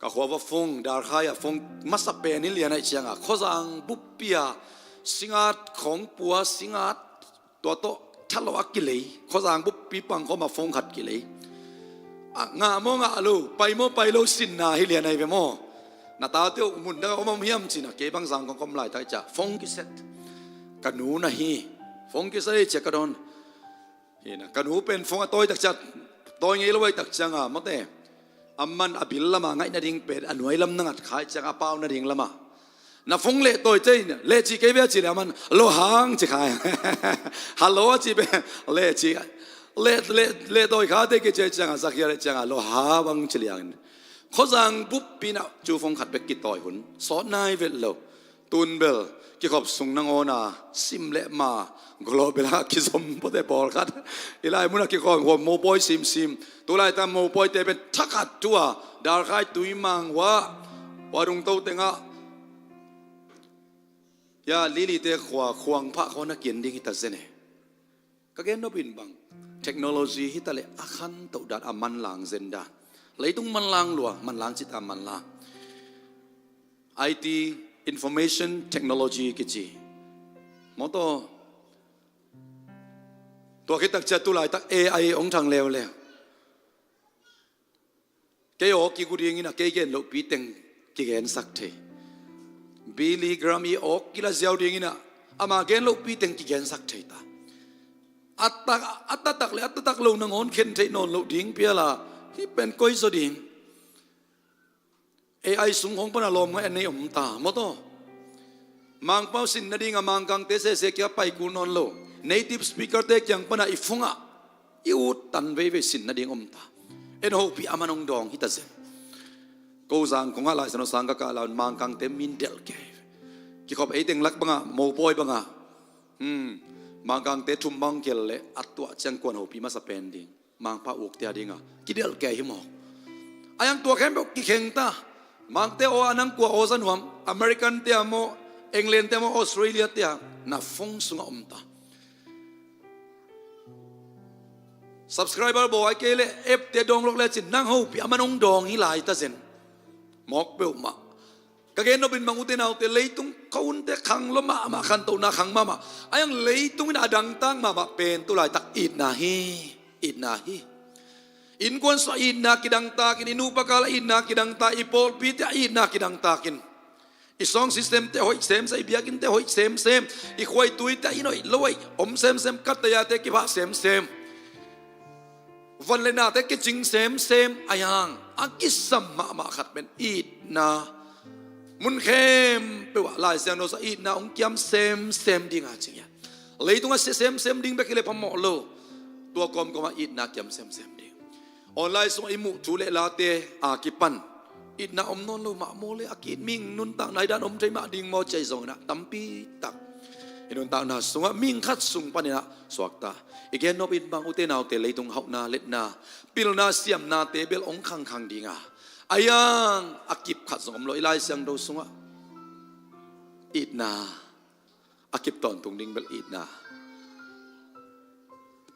ka khua va phone, darkhai ah phone masa pen hi lian ahih ciangin khuazang buppi ah singat khawng pua, singat tua tawh thalawh a kilei, khuazang buppi pang khawm ah phone khat kilei. A ngah maw ngah lo, pai maw pai lo, sinna hi lian ahi ve maw. Na tate uh mun dang a om om hiam cih na, kei bang Zangkong ka om laitak ciang phone kiset. Ka nu na hi, phone kiset hi ci-a ka dawn. Hi na, ka nu pen phone a tawi tak ciang, tawi ngei lo ahih tak ciangin mawte, a man a bil lam a ngaih nading pen a nuai lam na ngat kha ahih ciangin a pau nading lam a, na phone leh tawi ciang, leh cih kei ve a cih leh a man lo hang ci kha. Hello a cih pen leh cih, leh, leh, leh tawi kha te kei ci ahih ciangin, Zakhia ahih ciangin lo ha bang ci liangin. Khuazang buppi in a cu phone khat bek kitawi hun sawt nai vet lo. Tun bel kikhop sung nangawn a sim le ma, global ah kizom pawte pawlkhat i lai mun ah kikhawm khawm mopawi simsim. Tu laitak mopawite pen thakhat thu-a, darkhai, tuimang, uah, uah dung to tengah, ya, Lily te khua Khuang Phah khawng na kian ding hi ta zen e. Ka gen nop in bang, technology hi ta leh a khantoh dan a manlang zen dan. Leitung manlang lua, manlang cih ta manlang. I T, information technology kici. Mawtaw, tua khit tak ciang tu laitak A I hong thang leuleu. Kei awk kik uh dingin a, kei gen lohpi teng kigensak thei. Billy Graham i awk kila ziau dingin a, ama gen lohpi teng kigensak thei ta. A tak, a taktak le a taktak lo nangawn khen theih nawn loh ding pial a, hih pen koi zaw ding. A I sung khawng pan a lawmngaih a nei om ta, mawtaw. Mangpau sin nading a Mangkangte sese kia pai kul nawn lo. Native speaker te kiang pan a i phone ah i ut tan veivei sin nading om ta. En hopih a man hong dawng hi ta zen. Ko Zangkong ah Lai Siangtho sang ka kah lai un Mangkangte min delh kei. Kikhop ei teng lak bang ah, mopawi bang ah, hmm, Mangkangte thum bang kel leh a tuah ciang kuan hopih masa pen ding. Mangpau ukte a ding a kidelh kei hi mawk. A yang tua khempeuh kikheng ta. Mangte aw a, nang kua aw za nuam? American te ah maw, England te ah maw, Australia te ah, na phone sungah om ta. Subscriber bawl kei leh, app te download lecin nang hopih a man hong dawng hi lai ta zen. Mawk peuhmah. Ka gen nop in bang, ute naute, leitung khua hunte khang lua mahmah, khantohna khang mahmah. A yang leitung in a dangtak mahmah pen tu laitak itna hi. Itna hi. Innkuan sungah itna kidangtakin, i nupa kal ah itna kidangtak, i pawlpite ah itna kidangtakin, i sound system te hoih semsem, i biakinnte hoih semsem, i khuaitui te ah i hoih lo hoih om semsem, kataya te kiphah semsem, van le nate kicing semsem. A yang a kisam mahmah khat pen itna. Mun khempeuh ah Lai Siangtho sungah itna hong kiam semsem ding a ci hi a. Leitung a sia semsem ding bek hi leh phamawh lo. Tua kawmkawm ah itna kiam semsem ding. Online sungah i muh thu le late a kipan itna om nawn lo mah maw le, a ki-it mihing nuntakna hi dan om thei mah ding maw ci-a i zong in a, tampi tak i nuntakna sungah mihing khat sung panin a suakta. I gen nop in bang, ute naute, leitung hauhna, letna, pilna, siamnate bel hong khangkhang ding a, a yang a kip khat zong om lo. I Lai Siangtho sungah itna a kip tawntung ding bel itna.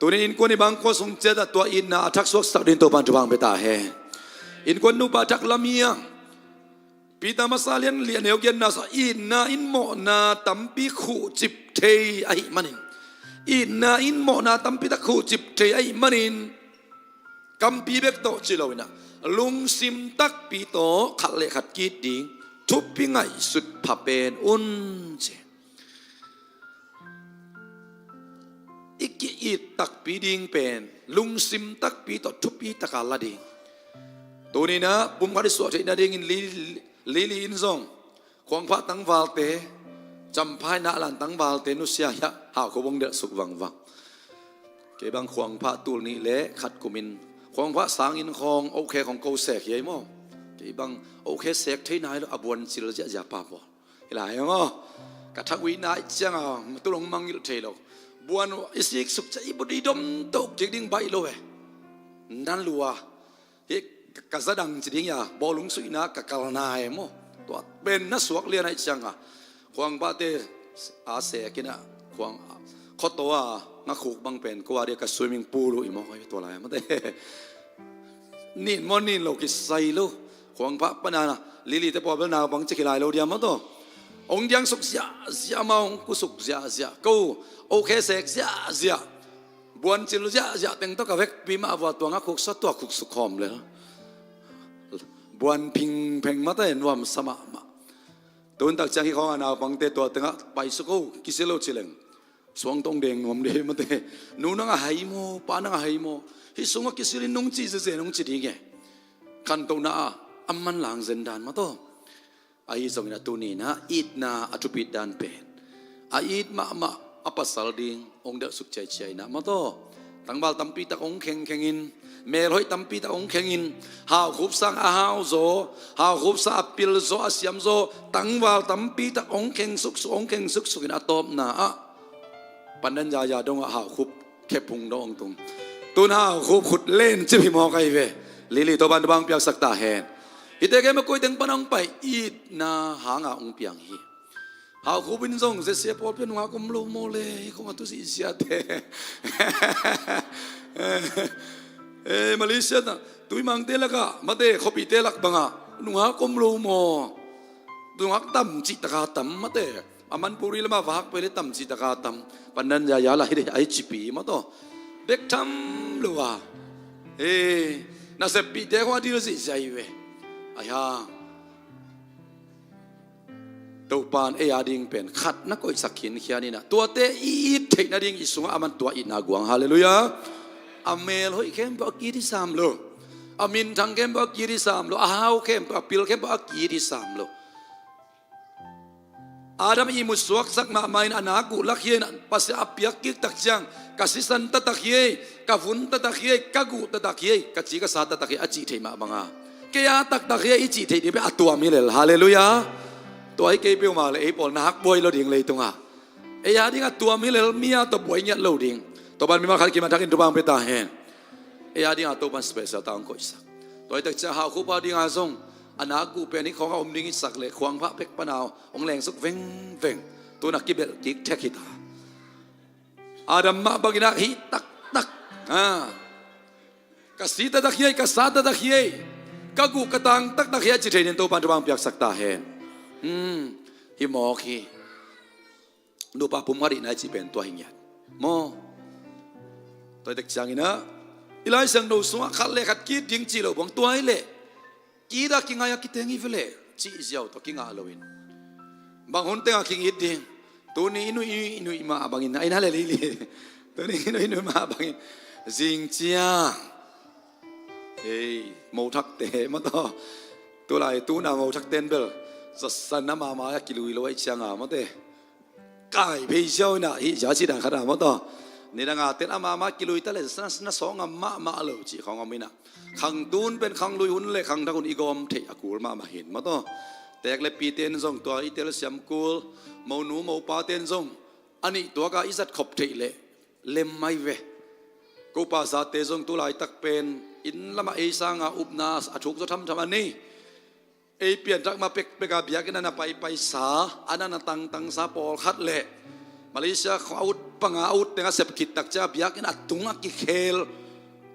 Tunin innkuan i bang khua sung ciat ah tua itna a thak suaksak ding Topa'n thupha hong pia ta hen. Innkuan nupa thak lam hi a, Peter masa lian li a neu giatna sungah itna in mawhna tampi khuhcip thei ahih manin, itna in mawhna tampi tak khuhcip thei ahih manin, kampi bek tawh ci lo in a, lungsim takpi tawh khat le khat ki-it ding, thupi ngaihsut pha pen un ci. I ki-it takpi ding pen lungsim takpi tawh thupi tak a la ding. Tuni in a pumkhat i suah theih nadingin Lily, Lily in zong Khuangphah tangvalte, Champhai Nahlan tangvalte nusia hi a, hau khup hong delh suk vangvang. Kei bang Khuangphah tul nih le khat kumin, Khuangphah sangin khawng, okkhe khawng ko sek hi ei maw. Kei bang okkhe sek thei nai lo, a buan cil ziahziah pa pawl. Hi lai maw. Ka thak uh i nai ciang a, tul hong mangngilh thei lo. Buan i sik suk ciang i body dom toh kik ding baih lo e. Na lua. Hi ka, ka zadang ci ding ia, bawlung suihna ka kalna e maw. Tua pen na suak lian aih cianga khuangpahte a sekinah khuang khoto a ngakhuk bang pen ko a dia ka swimming pool uh i maw, tua lai mate. Nin maw nin lo kisai lo. Khuangpah panana Lily te pawl bel naupang ci kilai lo dia maw taw. Ong diang suk ziahziah ma ong kusuk ziahziah ko. O khesek ziahziah. Buancil ziahziah teng tawh ka vekpi mah a vua tua ngakhuk sa tua khuk suk khawm lel. Buan phingpheng mate nuam sa mahmah. Tuntak ciang hi khawng a naupangte tua tengah paisuk o kisi lo cileng. Suang tong deng nuam dei mate. Nu nang a hai maw, pa nang a hai maw. Hi sungah kisilin nung ci zeze nung ci ding e. Khantohna a a manlang zen dan mataw. Ahi zongin a tuninah itna a thupit dan pen a it mahmah a pasal ding ong delhsuk ciaiciainah mataw. Tangval tampitak ong khengkhengin, melhoih tampitak ong khengin, haukhupsang a hauzaw, haukhupsa a pilzaw a siamzaw, tangval tampitak ong kheng suksuk ong kheng suksukin a tawpna ah pandan yaya dongah haukhup khephung dong ong tung. Tun haukhup khut len cip hi mawk ahi ve. Lili Topan tubang piaksak ta hen. Hite kei ma kuiteng pan ong pai itna hanga ong piang hi. Haukhup in zong zesia pawlpia nungak om lo maw le hi khong a tu sihsiate. Eh, Malaysia ta tuimangte laka mate khopite lak banga nungak om lo maw? Nungak tam cihtaka tam mate. A Manipuri lama vahak pele tam cihtaka tam. Pandan yaya la hi dei ai cipi mataw. Bek tham lo a. Eh, naseppihte khong a dil sihsia hi ve. Ai ha. Topan ei a ding pen khat na koihsak khinkhian inah tuate i it theih nading i sungah a man tua itna guang. Halleluiah. A mel hoih khempeuh a kit hi sam lo. A minthang khempeuh a kit hi sam lo. A hau khempeuh a pil khempeuh a kit hi sam lo. Adam i mutsuaksak mahmah in a nak guh lak hi a inah Pasian a piak kiktak ciang ka sisan taktak hi ei, ka vun taktak hi ei, ka guh taktak hi ei, ka ci ka sa taktak hi ei a cih theih mah banga kei a taktak hi ei i cih theih ding pen a tuam hi lel. Halleluiah. Tua hi kei peuhmah le ei pawl nak buai lo ding leitungah ei a ding a tuam hi lel mi a tawh buai ngiat lo ding. Topan mimal khat kimathakin tupang pia ta hen. Ei a ding a Topan special ta ong koihsak. Tua hi tak ciang haukhup a ding a zong a nak guh pen hi khawng a om ding i sak le khuangphah pek pana ong lengsuk vengveng. Tun a kibelh kik thek hi ta. Adam mah bangin ah hi taktak. Ha. Ka si taktak hi ei, ka sa taktak hi ei, ka guh ka tang taktak hi ei a ci thei nin Topan tubang piaksak ta hen. Hmm. Hi mawk hi. Nupa pum khat ihna i cih pen tua hi ngiat maw? Tua hi tak cianginah i Lai Siangtho sungah khat le khat kit ding cih lo buang tua hi leh kit a kingai a kiteng hi veleh cih ziau tawh kingah loin bang hun tengah kingit ding. Tuni i nuih i nuih mah bangin a ina le lili. Tuni i nuih i nuih mah bangin zing ciang ei mothakte mataw. Tulai tuna mothakten bel zasan a mama a kilui lo aih cianga mate. Kai phei ziau inah hih zia ci dan khat a mawtaw. Nidanga ten a mama kilui ta le na sawngam mahmah lo cih khawng om inah khangtun pen khanglui hun le khangthak hun i gawm theih a kul mahmah hin mawtaw. Tek le piten zong tua i telsiam kul monu mopaten zong a nih tuaka i zat khop theih leh lem mai ve. Ko pasate zong tulaitak pen inn lamah ei sanga upna a thuk zaw thamtham a nei. Ei pianthak ma pekpeka biakinn a na paipaisa a na na tangtangsa pawlkhat le Malaysia khong a ut panga a ut tenga sep khittak cia biakinn a tung a kikhel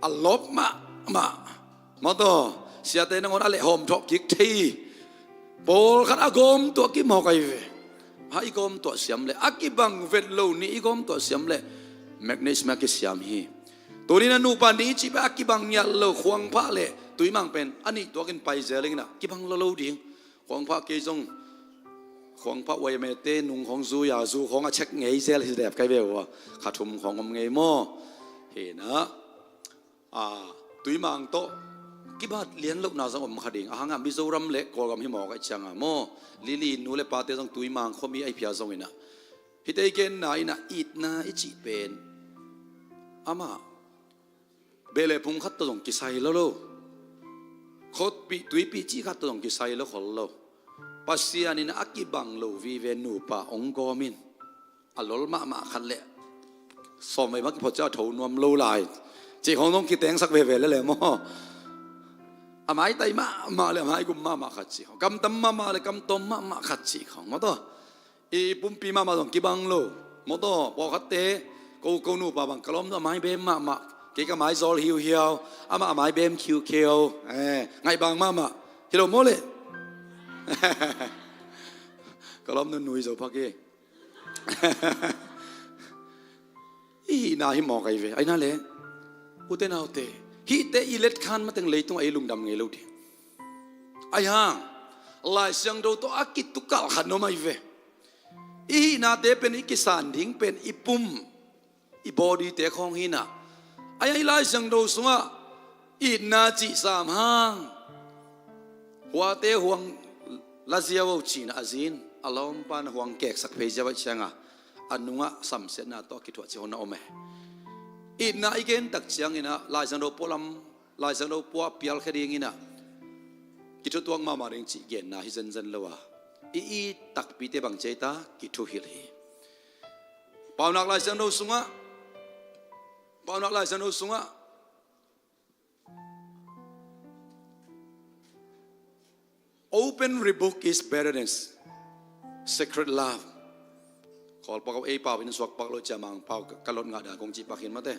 a lawp mahmah. Mawtaw siate nangawn a lehhawm thawh kik thei. Pawlkhat a gawm tuah kimawk ahi ve. Ha i gawm tuah siam le a kibang vet lo ni i gawm tuah siam le magnet mah kisiam hi. Tuni na nupa ni cih pen a kibang ngiat lo khuangphah le tuimang pen a nih tuakin pai zel inginah kibang lo lo ding. Khuangphah kei zong khuangphah uaimete nung khawng zui a zu khawng a cek ngei zel hi dep kai ve ua kha thum khawng om ngei maw? Hinah a tuimang tawh kibat lian lohna zong om kha ding a hangah Mizoram le Kawlgam hi mawk aih cianga maw? Lili nu le pate zong tuimang khuami aih phia zonginah hite i genna inah itna i cih pen amah beh le phung khat tawh zong kisai lo lo. Khotpih tuipih cih khat tawh zong kisai lo khol lo. Pasian in a kibang lo vive nupa ong gawmin a lol mahmah khat le sawmvei mah kiphot cia a tho nuam lo lai. Cih khawng zong kitengsak veve lele maw? A maitai mahmah le a maigum mahmah khat cih khong, kamtam mahmah le kamtawm mahmah khat cih khong, maw taw. I pumpi mahmah zong kibang lo, maw taw. Pawlkhatte, ko, ko nupa bang ka lawm zong a mai bem mahmah, kei ka mai zawl hiuhiau, amah a mai bem khiukheu, eh, ngaihbang mahmah. Hi lo maw le? Ka lawm nunui zo phak hi. I hihna hi mawk ahi ve, ahi na le. Ute naute, hihte i letkhan mateng leitungah ei lungdam ngei lo ding. Ahi hang, Lai Siangtho tawh a kitukalh khat nuam ahi ve. I hihnate pen i kisan ding pen i pum, i bodyte khawng hi na. Ahi hang i Lai Siangtho sungah itna cih sam hang, huate huang la ziau o cihna a zin, a lawmpa na huang keksak phei ziau ahih cianga, a nungah samsiatna tawh a kithuah cih hong na om e. Itna i gen tak ciangin ah, Lai Siangtho pualam, Lai Siangtho pua pialkhia dingin ah kithutuak mahmah ding cih genna hi zenzen lo a, i it takpite bang ci ei ta, kithuhilh hi. Paunak Lai Siangtho sungah, Paunak Lai Siangtho sungah, "Open rebuke is better than secret love." Kawl pak ei pau in suak pak lo cia Mangpau ka, ka lot ngah dan kong cih pak hi mate.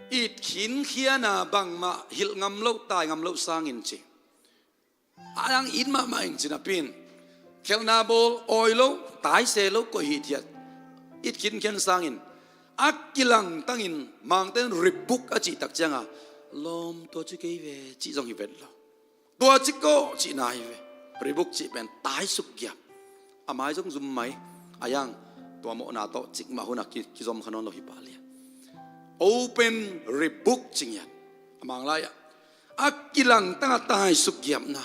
It khinkhian a bangmah hilh ngam loh, tai ngam loh sangin ci. A dang it mahmah ing ci napi in, khelhna bawl, awi lo, tai se lo, koih hithiat, it khinkhian sangin, a kilangtangin Mangte in rebuke a cih tak cianga, "Lawm, tua ci kei ve," cih zong hi vet lo. "Tua ci kawh," cihna hi ve. Rebuke cih pen taisuk giap. A mai zong zum mai. Ahi hang, tua mawhna tawh cikmah hun a ki, kizom kha nawn lo hi pah lian. Open rebuke ci ngiat. A Mang lai-ah, a kilangtang a taisuk giapna.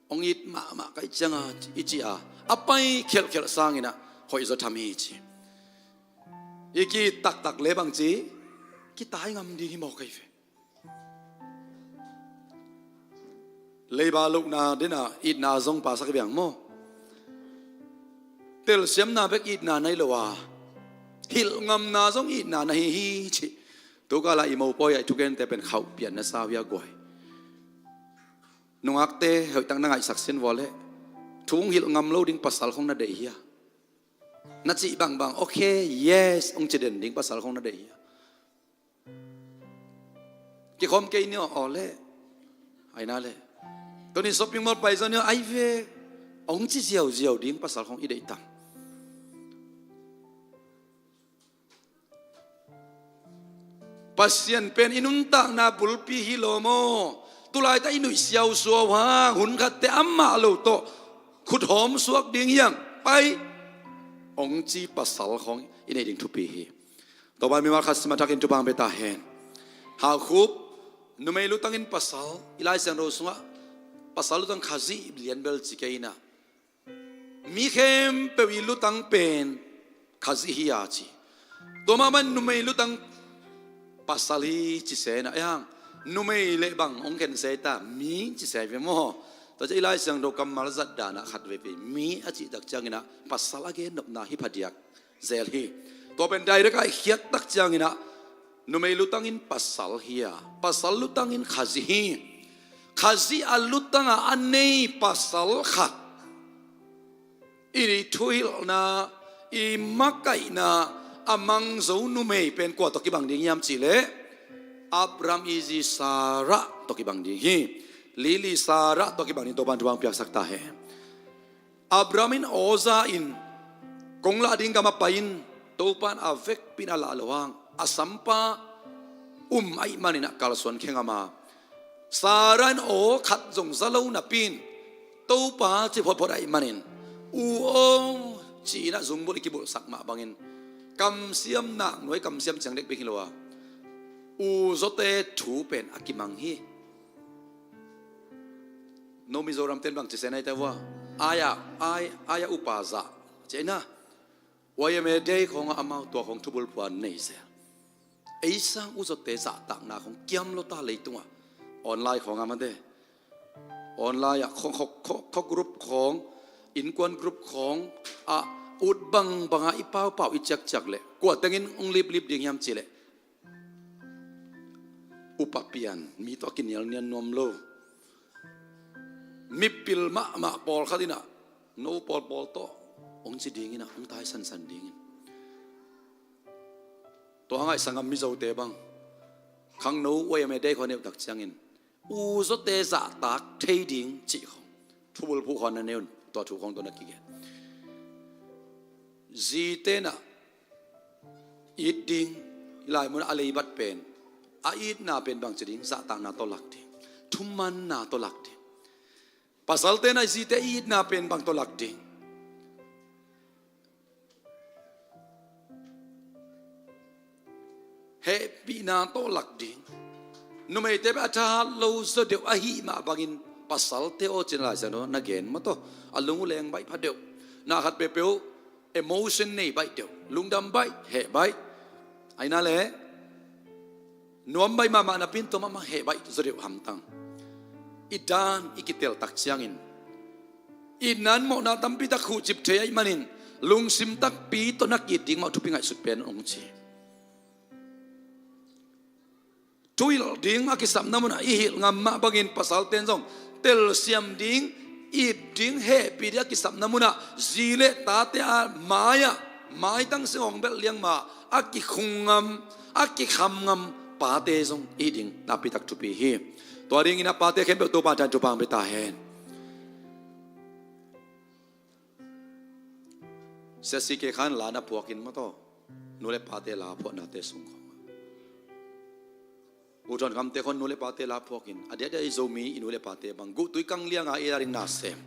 Hong it mahmah ka hih cianga i ci a, a pai khelhkhelh sangin ah hoih zaw tham hi ci. I ki-it taktak le bang ci, kitai ngam ding hi mawk ahi ve. Leiba lohna dena itna zong pasak hi biang maw? Telsiamna bek itna na hi lo a, hilh ngamna zong itna na hi hi ci. Tukala i mopawi a i thugente pen khauh pian na sau hi a guai. Nungakte, hoihtak na ngaihsak sin vua leh, thu hong hilh ngam lo ding pasal khong na deih hi a, na cih bangbang, "Okay, yes," hong ci den ding pasal khong na deih hi a. Kikhawm kei ni aw, aw leh, ahi na leh, tuni shopping mall pai zaw ni aw, ahi ve, hong ci ziauziau ding pasal khong i deih tam? Pasian pen i nuntakna bulpi hi lo maw? Tulaitak i nuih siausuau hang, hun khatte amah lo tawh khut hawm suak ding hiam, pai, hong ci pasal khong i neih ding thupi hi. Topa mimal khat sim a thakin thupha hong pia ta hen. Haukhup, numei lutangin pasal, i Lai Siangtho sungah pasal lutang Khazih lianbel ci kei in ah, mi khempeuh i lutang pen Khazih hi a ci. Tua mah bangin numei lutang pasal hi ci se in ah, ahi hang, numei leh bang hong khen se ta, mi ci se ve maw? Tua ciang i Lai Siangtho kammal zat dan ah khat veivei mi a cih tak ciangin ah pasal a gen nopna hi phadiak zel hi. Tua pen direct a i khiat tak ciangin ah, numei lutangin pasal hi a, pasal lutangin Khazih hi. Khazih a lutang a a nei pasal khat i thuhilhna, i makaihna a mang zo numei pen kua tawh kibang ding hiam cih leh, Abraham i zi Sarah tawh kibang ding hi. Lili Sarah tawh kibang ding Topa'n thupha hong piaksak ta hen. Abraham in aw za in, kong lah ding gam ah pai in, Topa'n a vekpi in a lah loh hang, a sampa um ahih manin ah kalsuan khe ngam a, Sarah in aw khat zong za lo napi in, Topa ci photphot ahih manin, "U aw," ci-in ah zungbulh i kibulhsak mah bangin, kamsiam naknuai kamsiam ciang dekdek hi lo a, u zawte thu pen a kimang hi. No Mizoram ten bang ci se na hi ta vua? Ai-ah, ai, ai-ah upa zah ci na. Y M A Day khawngah amau tua khawng thubul phuan nei zel. Ei sang u zawte zahtakna khawng kiam lo ta leitungah. Online khawngah mate. Online ah khawng, khawng, khawng, khawng group khawng, innkuan group khawng ah ut bangbangah i paupau i ciakciak leh kua tengin hong liplip ding hiam cih leh, upa pian, mi tawh a kinialnial nuam lo, mipil mahmah pawlkhat in ah, no pawlpawl tawh hong ci ding in ah, hong taisansan dingin. Tua ngaihsang a Mizote bang, khangno uaim e dei khua neuh tak ciangin, u zawte zahtak thei ding cih khawng thubulphuh khawng na neun, tua thu khawng tawh na kigen. Zite in ah it ding, i lai mun a leibat pen, a itna pen bangci ding, zahtakna tawh lak ding, thumanna tawh lak ding. Pasalte in ah zite itna pen bang tawh lak ding? Hehpihna tawh lak ding. Numeite bek a thahat lo zaw deuh ahih mah bangin, pasalte aw cin Lai Siangtho na gen maw taw. A lung uh leng baih pha deuh. Na khat peuhpeuh emotion nei baih deuh. Lungdam baih, heh baih. Aina le nuam baih mahmah napi in tua mahmah heh baih zaw deuh hamtang. I dan i kitel tak ciangin, itna in mawhna tampi tak khuhcip thei ahih manin, lungsim takpi tawh na ki-it ding mah thupi ngaihsut pen hong ci. Thuhilh ding a kisapna munah i hilh ngam mah bangin, pasalte in zong telsiam ding, it ding, hehpih ding a kisapna munah zi le tate a mai-ah, maitang sing hong belh liang mah a kikhung ngam, a kikham ngam pate zong i hih ding nakpi tak thupi hi. Tua dingin a pate khempeuh Topa in thupha hong pia ta hen. Sia C K Khan la na phuakin maw taw, nu le pate la phuahnate sung khawng, U Thawn Khamte khawng nu le pate la phuakin, a diakdiak i Zomi i nu le pate bang guhtui kang lianga i a ding na sem,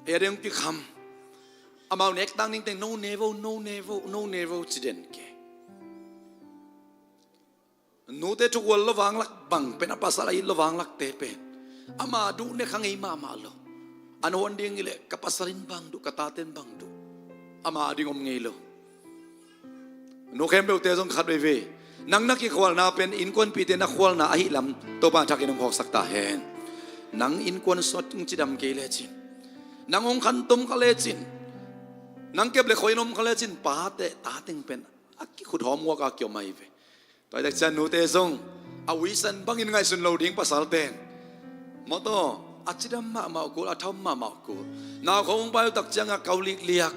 i a ding kikham. Amau nek tang ningteng, no nevo, no nevo, no nevo ci den kei. Nute thukual lo vanglak bang pen, a pasal a it lo vanglakte pen, ama duh nek kha ngei mahmah lo. An huan ding i leh ka pasal in bang duh, ka tate in bang duh, ama a ding om ngei lo. Nu khempeuhte zong khat veivei, nang na kikhualna pen innkuanpihte na khualna ahih lam Topa in thakin hong khawksak ta hen. Nang innkuan sung ah hong cidam kei lecin, nang hong khantom kha lecin, nang kep le khoi in om kha lecin, pate, tate teng pen a kikhut hawm uak a kiom ahi ve. Tua hi tak ciang nute zong a uisan bangin ngaihsun lo ding, pasalte in maw taw, a cidam mahmah uh kul, a thaum mahmah uh kul. Nau khawng hong pai uh tak ciangah kau likliak,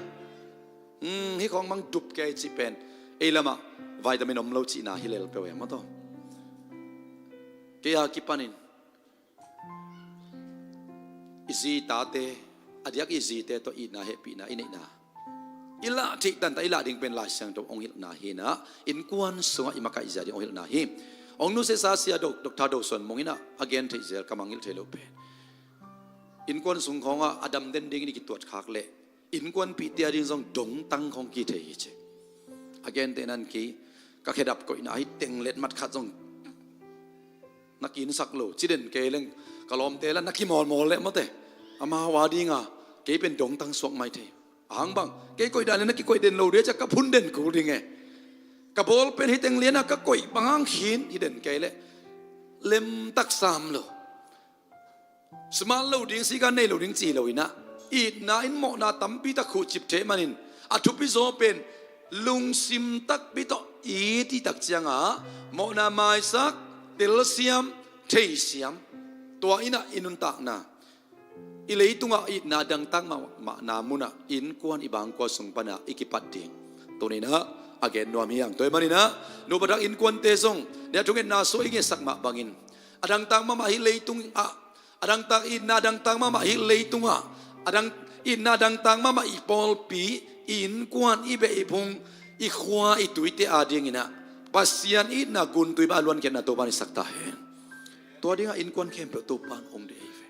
hmm, hih khawng mang dup kei cih pen ei lamah vitamin om lo cihna hi lel peuh e maw taw. Kei a kipanin i zi tate, a diak i zite tawh itna, hehpihna i neihna i lah theih tanta i lah ding pen Lai Siangtho hong hilhna hi in ah, innkuan sungah i makaih zia ding hong hilhna hi. Hong nusiasa Sia Do, Doctor Do Suan Mung in ah a gen theih zel, ka mangngilh thei loh pen, innkuan sung khawngah a damden dingin i kituat khak leh innkuanpihte a ding zong dongtang khawng kithei hi ci. A gentehna in kei ka khedap koihna hi teng letmat khat zong na kinsak lo ci den kei leng, ka lawmte lah na kimawlmawl leh mawte, amau a dinga kei pen dongtang suak mai thei. Ahang bang, kei koih dan leh na kikoih den lo ding a, ka phun den kul ding e. Ka ball pen hi teng liana ka koih bang hang khin hi den kei leh lemtak sam lo. Smart lo ding, sikan nei lo ding ci lo in ah, itna in mawhna tampi tak khuhcip thei manin, a thupi zaw pen lungsim takpi tawh it i tak ciangah mawhna maisak, telsiam, theisiam. Tua in ah i nuntakna, i leitungah itna dangtak mahmahna munah innkuan i bangkua sung panah i kipat ding tuni in ah a gen nuam hi hang. Tua ahih manin ah nupa thak innkuante zong, nih a thungetna sung i ngetsak mah bangin, a dangtak mahmah hih leitungah, a dangtak itna, a dangtak mahmah hih leitungah, a dang, itna a dangtak mahmah i pawlpi, i innkuan, i beh i phung, i khua, i tuite a dingin ah Pasian itna guntui bang a luankhiatna Topa in hisak ta hen. Tua dingah innkuan khempeuh Topa in hong deih hi ve.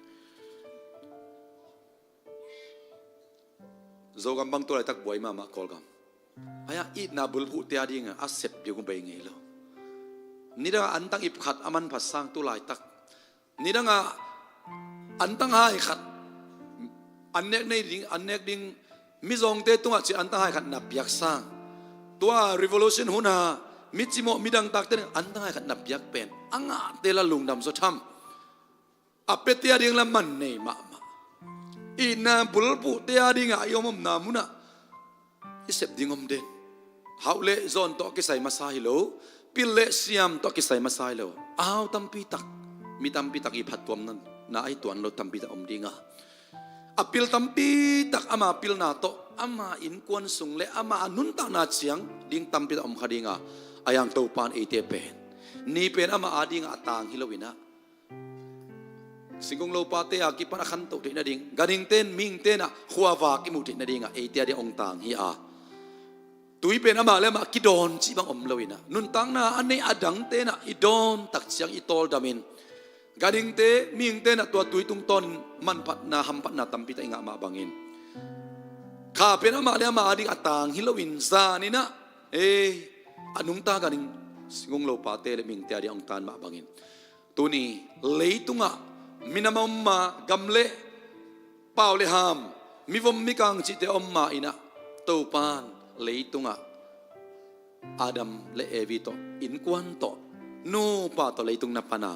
Zogam bang tu laitak buai mahmah, Kawlgam. Ahi a itna bulphuhte a dingah a sep ding uh bei ngei lo. Nidangah antang ip khat a manphat sang tu laitak. Nidangah antang hai khat an nek nei ding, an nek ding, mizawngte tungah cih antang hai khat na piak sang. Tua revolution hun a mi cimawh, mi dangtakte ding antang hai khat na piak pen a ngahte lah lungdam zaw tham. A piate a ding lah man nei mahmah. Itna bulphuhte a dingah i om omna munah i sep ding om den. Hauh le zawn tawh kisai masa hi lo. Pil le siam tawh kisai masa hi lo. Au tampi tak, mi tampi tak i phattuamna na ahi tuan lo tampi tak om ding a, a pil tampi tak ama pilna tawh ama innkuan sung le ama a nuntakna ciang ding tampi tak om kha ding a, a yang Topan eite pen ni pen ama ading a tang hi lo in ah, singkung lopate a kipan a khanto theih nading, ganhingte in mihingte in ah khuavak i muh theih nading a eite ading hong tang hi a, tui pen amah le amah kidawn cih bang om lo in ah, nuntakna a neih a dangte in ah i dawn tak ciang i tawldam in, ganhingte mihingte in ah tua tui tungtawn manphatna hamphatna tampi tak i ngah mah bangin, kha pen amah le amah ading a tang hi lo in, zan in ah, eh, a nungta ganhing singkung lopate le mihingte ading hong tan mah bangin, tuni leitungah minam a om ma, gam le pau le ham, mivom mikang cihte a om ma in ah, Topan leitungah Adam le Evi tawh, innkuan tawh, nupa tawh leitung na pan a,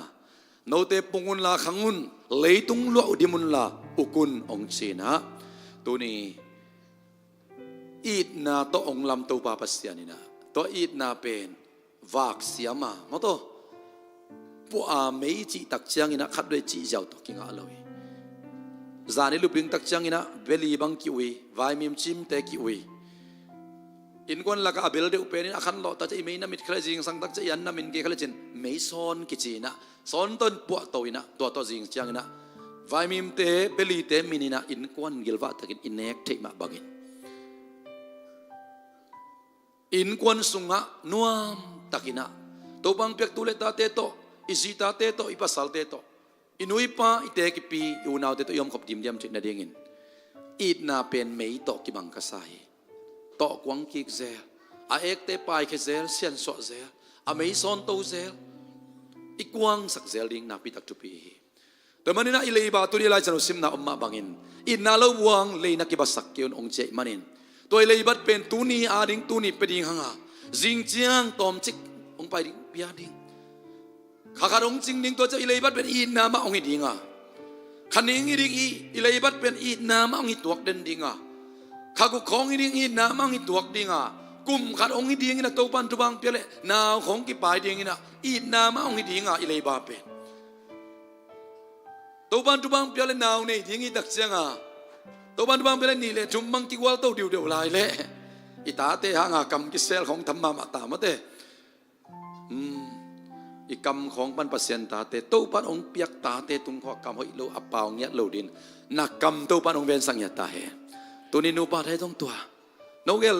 note pung unla khang un, leitung luah uh dim unla uk un hong ci in ah, tuni itna tawh hong lam Topa Pasian in ah, tua itna pen vak siam a, maw taw, puah a mei cih tak ciangin ah khatvei cih ziau tawh kingah lo hi. Zan i lup ding tak ciangin ah beli bang ki-ui, vaimim cimte ki-ui. Innkuan lakah a bel deuh pen in a khanlawh tak ciang i mei na mit kha le, zingsang tak ciang i an na min kei kha le cin mei sawn kici in ah, sawn tawh in puahto in ah, tua tawh zing ciangin ah vaimimte, belite min in ah innkuan gilvah takin i nek theih mah bangin, innkuan sungah nuam takin ah, Topa hong piak tu le tate tawh, i zi tate tawh, i pasalte tawh, i nu i pa, i tek i pi, i unaute tawh i omkhop dimdiam theih nadingin, itna pen mei tawh kibang ka sa hi. Tawh kuang kik zel, a ekte paikhia zel, siansuah zel, a mei sawnto zel, i kuangsak zel ding nakpi tak thupi hi. Tua manin ah i leiba tuni a Lai Siangtho simna om mah bangin, itna lo buang lei na kibasak kei un hong ci ahih manin, tua i leibat pen tuni ading tuni pia ding hang a, zing ciang tawmcik hong pai ding, pia ding. Kha khat hong cing ding, tua ciang i leibat pen itna mah hong hi ding a, kha ning hi ding, i, i leibat pen itna mah hong hi tuak den ding a, kha guk khawng hi ding, itna mah hong hi tuak ding a, kum khat hong hi ding in ah Topan thupha hong pia leh nau khawng kipai ding in ah, itna mah hong hi ding a, i leiba pen. Topan thupha hong pia le nau nei ding i tak ciang a, Topan thupha hong pia le nih le thum bang kigualto diudiu lai leh, i tate hang a kam kisel khawng tham mahmah ta maw te. Hmm. I kam khawng pan Pasian tate, Topan hong piak tate tung khawng a kam hoih lo, a pau ngiat lo ding, na kam Topan hong vensak ngiat ta hen. Tuni nupa te zong tua, no gel,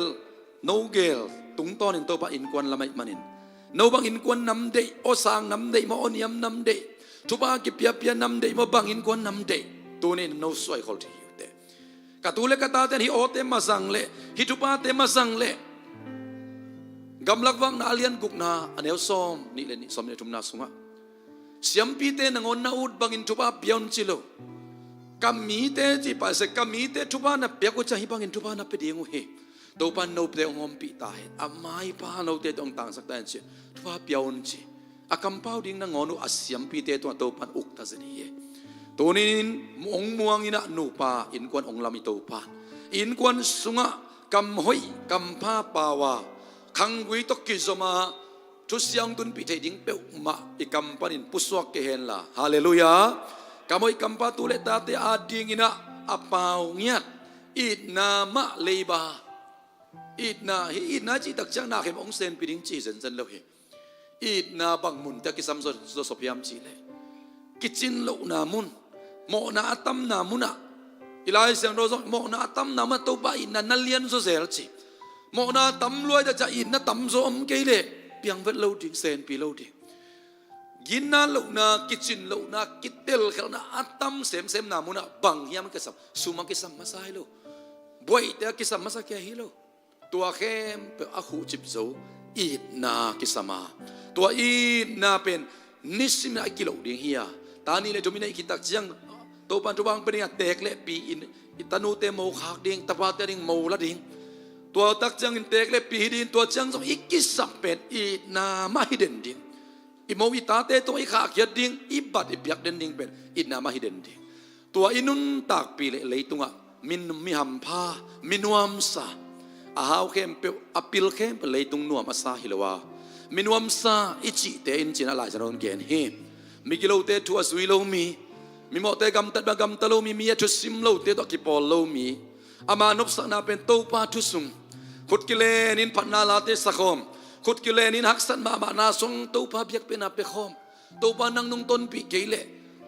no gel tungtawnin Topa innkuan lam ahih manin, no bang innkuan nam deih, aw sang nam deih maw, aw niam nam deih, thupha kipiapia nam deih maw, bang innkuan nam deih, tuni in no suaikhol thei hi uh teh. Ka tu le ka tate in hih awte mazang leh, hih thuphate mazang leh, Gamlak Vakna a lian gukna a neu sawm nih le nih, sawm nih le thumna sungah, siampite nangawn na ut bangin thupha pia un ci lo. Ka mite ci pah se, ka mite thupha na piak uh ciang hih bangin thupha na pia ding uh hi. Topan note hong ompih ta hen, a maipa note tawh hong tangsak ta hen ci, thupha pia un ci. A kampau ding nangawn uh a siampite tungah Topan uk ta zen hi. Tunin hong muang in ah nupa innkuan hong lam i Topan, innkuan sungah kam hoih, kam pha pau a, khanggui tawh kizom a, thusia hong tunpih theih ding peuhmah i kam panin pusuak kei henla. Halleluiah. Kam hoih kam pha tu le tate adingin ah a pau ngiat, itna mah leiba. Itna, hih itna cih tak ciang na khem hong senpi ding ci zenzen lo hi. Itna bang munte a kisam zaw, zaw sop hiam cih leh, kicin lohna mun, mawhna a tamna munah, i Lai Siangtho zong mawhna a tamna munah Topa itna na lian zaw zel ci. Mawhna a tam luai ta ciang itna tam zaw om kei leh piang vet lo ding, senpi lo ding. Ginna lohna, kicin lohna, kitelkhelhna a tam semsemna munah bang hiam a kisam? Sum a kisam masa hi lo. Buaihte a kisam masa kei hi lo. Tua khempeuh a khuhcip zo itna kisam a, tua itna pen nisim in a i kiloh ding hi a, ta nih le thum in a i khit tak ciang Topan thupha hong pia ding a, teek le pi in i tanute mo khak ding, tapate a ding mo la ding. Tua tak ciangin teek le pi hi ding, tua ciang zong i kisap pen itna mah hi den ding. I mo i tate tungah i khahkhiat ding, i bat i piak den ding pen itna mah hi den ding. Tua i nuntakpih leh leitungah mi, mi hampha, mi nuamsa, a hau khempeuh, a pil khempeuh leitung nuam a sa hi lo a, Minuamsa i cihte in cinah Lai Siangtho in gen hi. Migilote thu a zui lo mi, mimawhte gamtat bang gamta lo mi, mi a thusim lote tawh a kipawl lo mi, ama nopsakna pen Topa thu sung, khut kilenin phatna late sakhawm, khut kilenin haksat mahmahna sung Topa biakpiakna pekhawm. Topa nang nong tonpih kei leh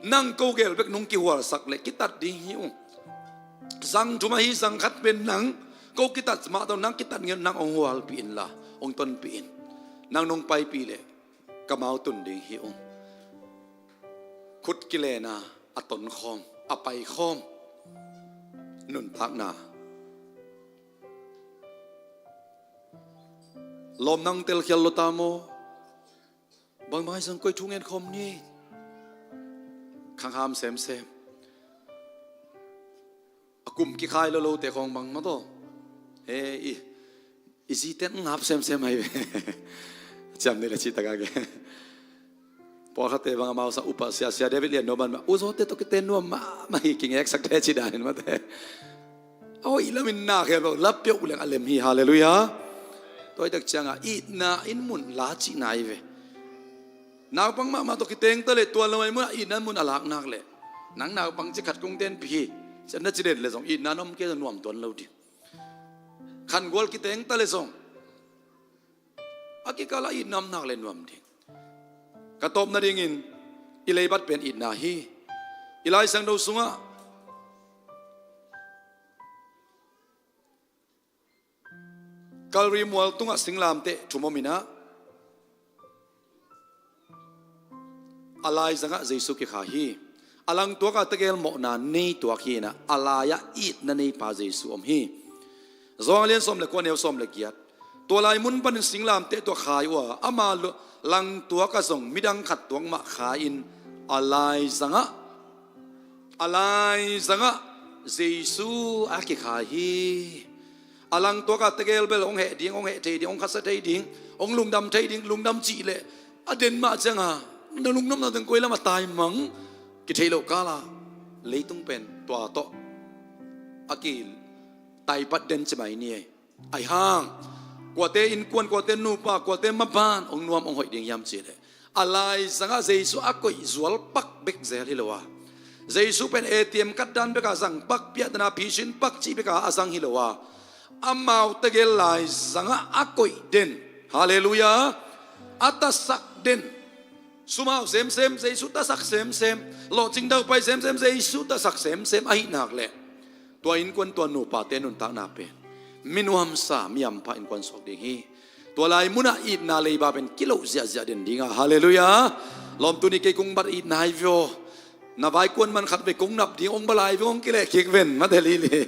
nang ko gel bek nong kihualsak leh kitat ding hi ung. Zang thum ahi zang khat pen nang ko kitat mah tawh nang kitat ngel nang hong hualpih inla hong tonpih in. Nang nong paipih leh ka mau tun ding hi ung. Khut kilena a tonkhawm a paikhawm nuntakna. Lawm nang telkhial lo ta maw? Bangmah zong koi thu ngen khawm ni. Khangham semsem. A kum kikhai lo lote khawng bangmah tawh he i, i zite ngap semsem ahi ve. Ciam ni le cih taka ke. Pawlkhatte bang amau sa upa sia, Sia David Lian Nuam ban mah u zawte tawh kite nuam mahmah hi, kingeksakte ci danin mate. A hoih lamin na khel beuh la peuh leng a lem hi. Halleluiah. Tua hi tak cianga itna in mun la cihna hi ve. Naupang mahmah tawh kiteng ta leh tua lamai munah itna mun a lak nak leh nang naupang ci khat kong tenpih hi. Cian na ci den leh zong itna na om kei zong nuam tuan lo ding. Khangual kiteng ta leh zong a kikal ah itna om nak leh nuam ding. Ka tawp nadingin i leibat pen itna hi. I Lai Siangtho sungah Kalvari mual tungah singlamteh thum om inah a laizangah Jesu kikha hi. A langtuakah tegel mawhna nei tuak hi inah a lai-ah itna neipa Jesu om hi. Johan lian sawm le kua neu sawm le giat. Tua lai mun panin singlamteh tuah khai uh a, ama langtuakah zong midang khat tuak mah khai-in a laizangah a laizangah Jesu a kikhai hi. A langtuakah tegel bel hong heh ding, hong heh thei ding, hong khasia thei ding, hong lungdam thei ding, lungdam cih leh a den mah cianga na lungdamna teng koi lamah taimang kitheih loh kala leitung pen tua tawh a kitaipat den ci mai ni ei. Ahi hang kuate innkuan, kuate nupa, kuate maban hong nuam hong hoih ding hiam cih leh a laizangah Jesu a koih zual pak bek zel hi lo a, Jesu pen A T M card dan beka zang pak, piahtana phisin pak cih beka a zang hi lo a, amau tegel laizangah a koih den. Halleluiah. A tasak den. Sumau semsem Jesu tasak semsem. Lawhcing daupai semsem Jesu tasak semsem ahih nak leh tua innkuan tua nupate nuntakna pen minuamsa miampha innkuan suak ding hi. Tua lai munah itna leiba pen kiloh ziahziah den dinga. Halleluiah. Lawm tuni kei kong bat itna hi vio. Na vaikuan man khat ve kong nap ding hong balai ve hong kileh kik ven mate lili.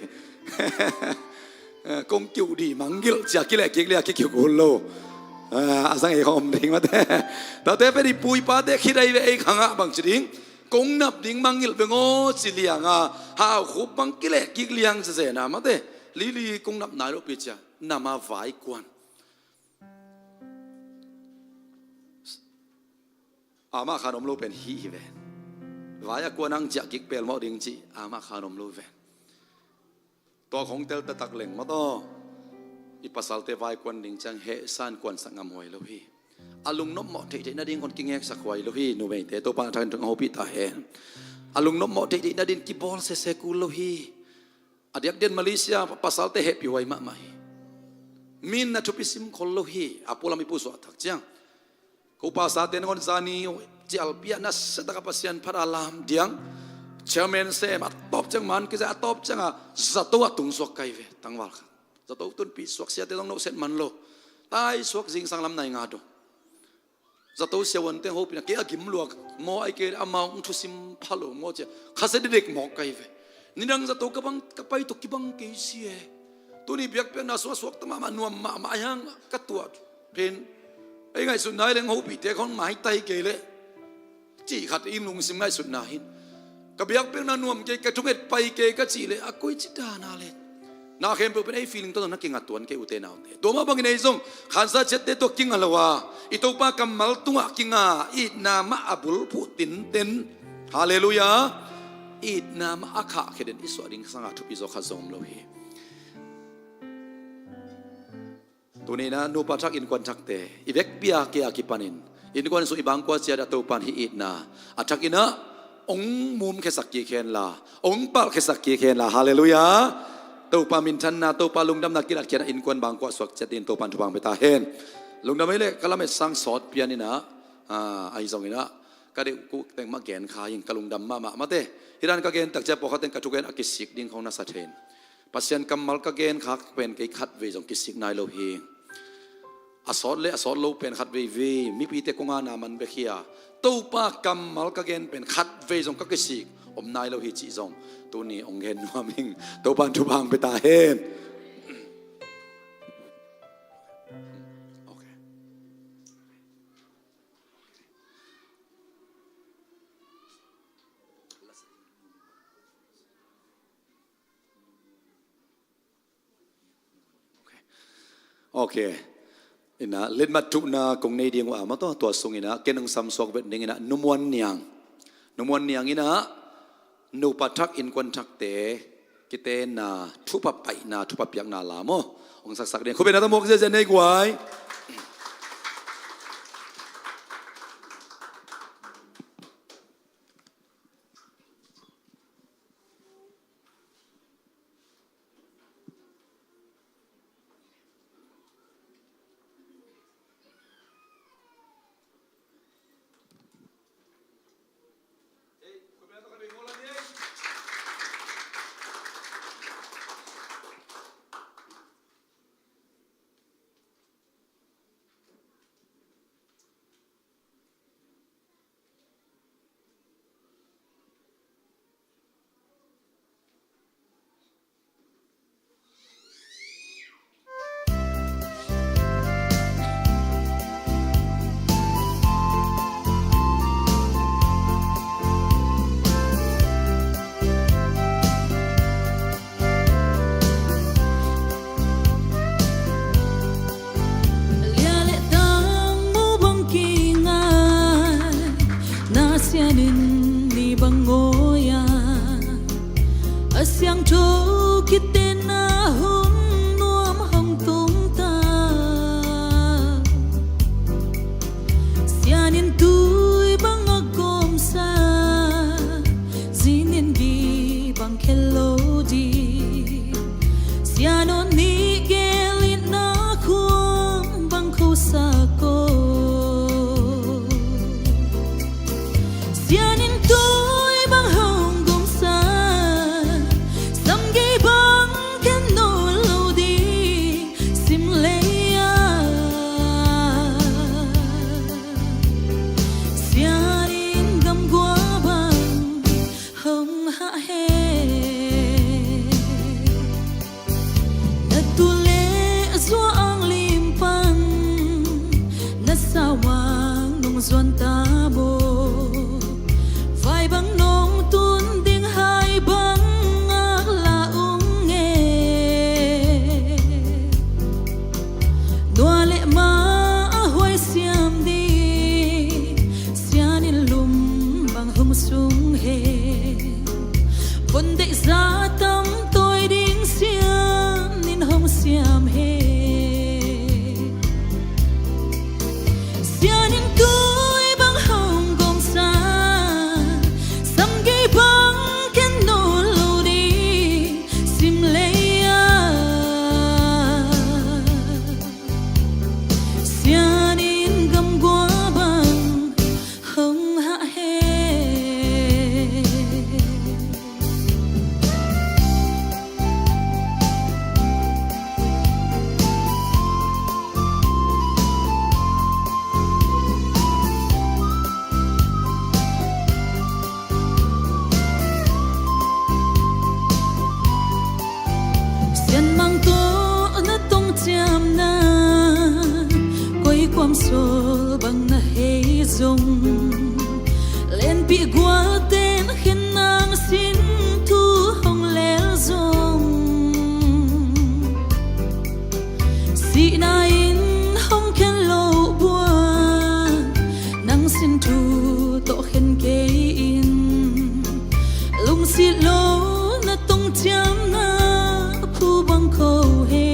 Kong kiuh di manggilh cia kileh kik lia kikiuh kul lo. A zang ei khawm ding mate. Tate pen i pu i pate khit ahi ve ei khangah bangci ding. Kong nap ding manggilh ve ngaw ci lianga haukhup bang kileh kik liang zezena mate. Lili kong nap nai lo pi cia nama vaikuan. Amah khan om lo pen hih hi ven. Vai a kuan ang ciah kik pelmawh ding cih amah khan om lo ven. Tua khong tel taktak leng mawtaw i pasalte vaikuan ding ciang hehsan kuansak ngam huai lo hi. A lungnopmawh theihtheih nading khon kingeksak huai lo hi. Numeite Topa na thakin tung a hopih ta hen. A lungnopmawh theihtheih nadin kibawl sese kul lo hi. A diakdiak Malaysia pasalte hehpih huai mahmah hi. Min na thupi sim khol lo hi. A pualam i pusuah tak ciang ko pasate nangon zani cialpiah na setaka Pasian phat a lam diang chairman sem a tawp ciang man kizia a tawp cianga zato a tungsuak kai ve tangval khat. Zato tunpih suak siate zong nohset man lo. Tai suak zingsang lam nai nga dong. Zato siavuante hopina kei a gim luak maw ai kei amau hong thusim pha lo maw cia khasia dedek mawk kai ve. Nidang zato ka bang ka pai tuk kibang kei si e. Tuni biakpiakna suaksuak ta mahmah nuam mahmah a hiang ka tuah pen ei ngaihsutna ei leng hopihte khong maitai kei leh cih khat in lungsim ngaihsutna hin ka biakpiakna nuam kei ka thunget pai kei ka cih leh a koi ci dana le na khempeuh pen ei feeling tawh na kinga tuan kei ute naute. Tua mah bangin ei zong khansa ciatte tawh kinga lo a i Topa kammal tungah kinga itna mah a bulphuh tinten. Halleluiah. Itna mah a khahkhia den i suah ding sanga thupi zaw khat zong om lo hi. Tuni-in ah nupa thak innkuan thakte i vekpi-a kia kipanin innkuan sung i bangkua ciat ah Topa'n hih itna a thakin ah hong mumkhiasak kik hen la, hong palhkhiasak kik hen la. Halleluiah. Topa minthanna, Topa lungdamna kilatkhiatna innkuan bangkua suak ciat dingin Topa'n thupha hong pia ta hen. Lungdam ei leh ka lamet sang sawt pian in ah, ah, ahi zongin ah ka deih uh teng mah gen kha ing, ka lungdam mahmah mate. Hih dan ka gen tak ciang pawlkhat teng ka thugen a kisik ding khawng na sa thei in. Pasian kammal ka gen khak pen kei khatvei zong kisik nai lo hi. A sawt le a sawt lo pen khatveivei mipite kong a na man bek hi a, Topa kammal ka gen pen khatvei zong ka kisik om nai lo hi cih zong tuni hong gen nuam ing. Topa'n thupha hong pia ta hen. Okay. Okay. In ah letmat thuhna kong nei ding uh a, maw taw, tua sungin ah ken hong samsuak vet dingin ah Nu Muan Niang, Nu Muan Niang in ah nupa thak innkuan thakte kitenna, thupha paina, thupha piakna la maw hong saksak ding. Khut beng na ta muak ziahziah ni ei guai. Lia le tang mu bang kingai, na sianin ni bang ngawi a, a siangtho kitenna hun nuam hong tung ta. Sianin tui bang a gawmsa, zinin gi bang khel lo ding. Sianon nih gel itna khuam bang khosa ko. Sianin tui bang hong gawmsa, samgei bang khen nawn lo ding. Sim lei a, sianin gamgua bang hong hah he. Na tul le zua ang lim pan, na sau mang nung zuan ta bo. Vai bang nong tun ding hai bang ngak la ung e. Nua le ma a huai siam ding, sianin lum bang hong sung he. Von deih za tam tawi ding sianin hong siam he. Sianin tui bang hong gawmsa, samgei bang khen nawn lo ding. Sim lei a, sianin gamgua bang hong hah he. Sianmang tawh na tong ciamna, koi kuam sawl bang na hei zong, lenpih gualten khen nang sin thu hong lel zong. Sihna in hong khen lo buan, nang sin thu tawh khen kei in. Lungsit lo na tong ciamna phu bang kho he.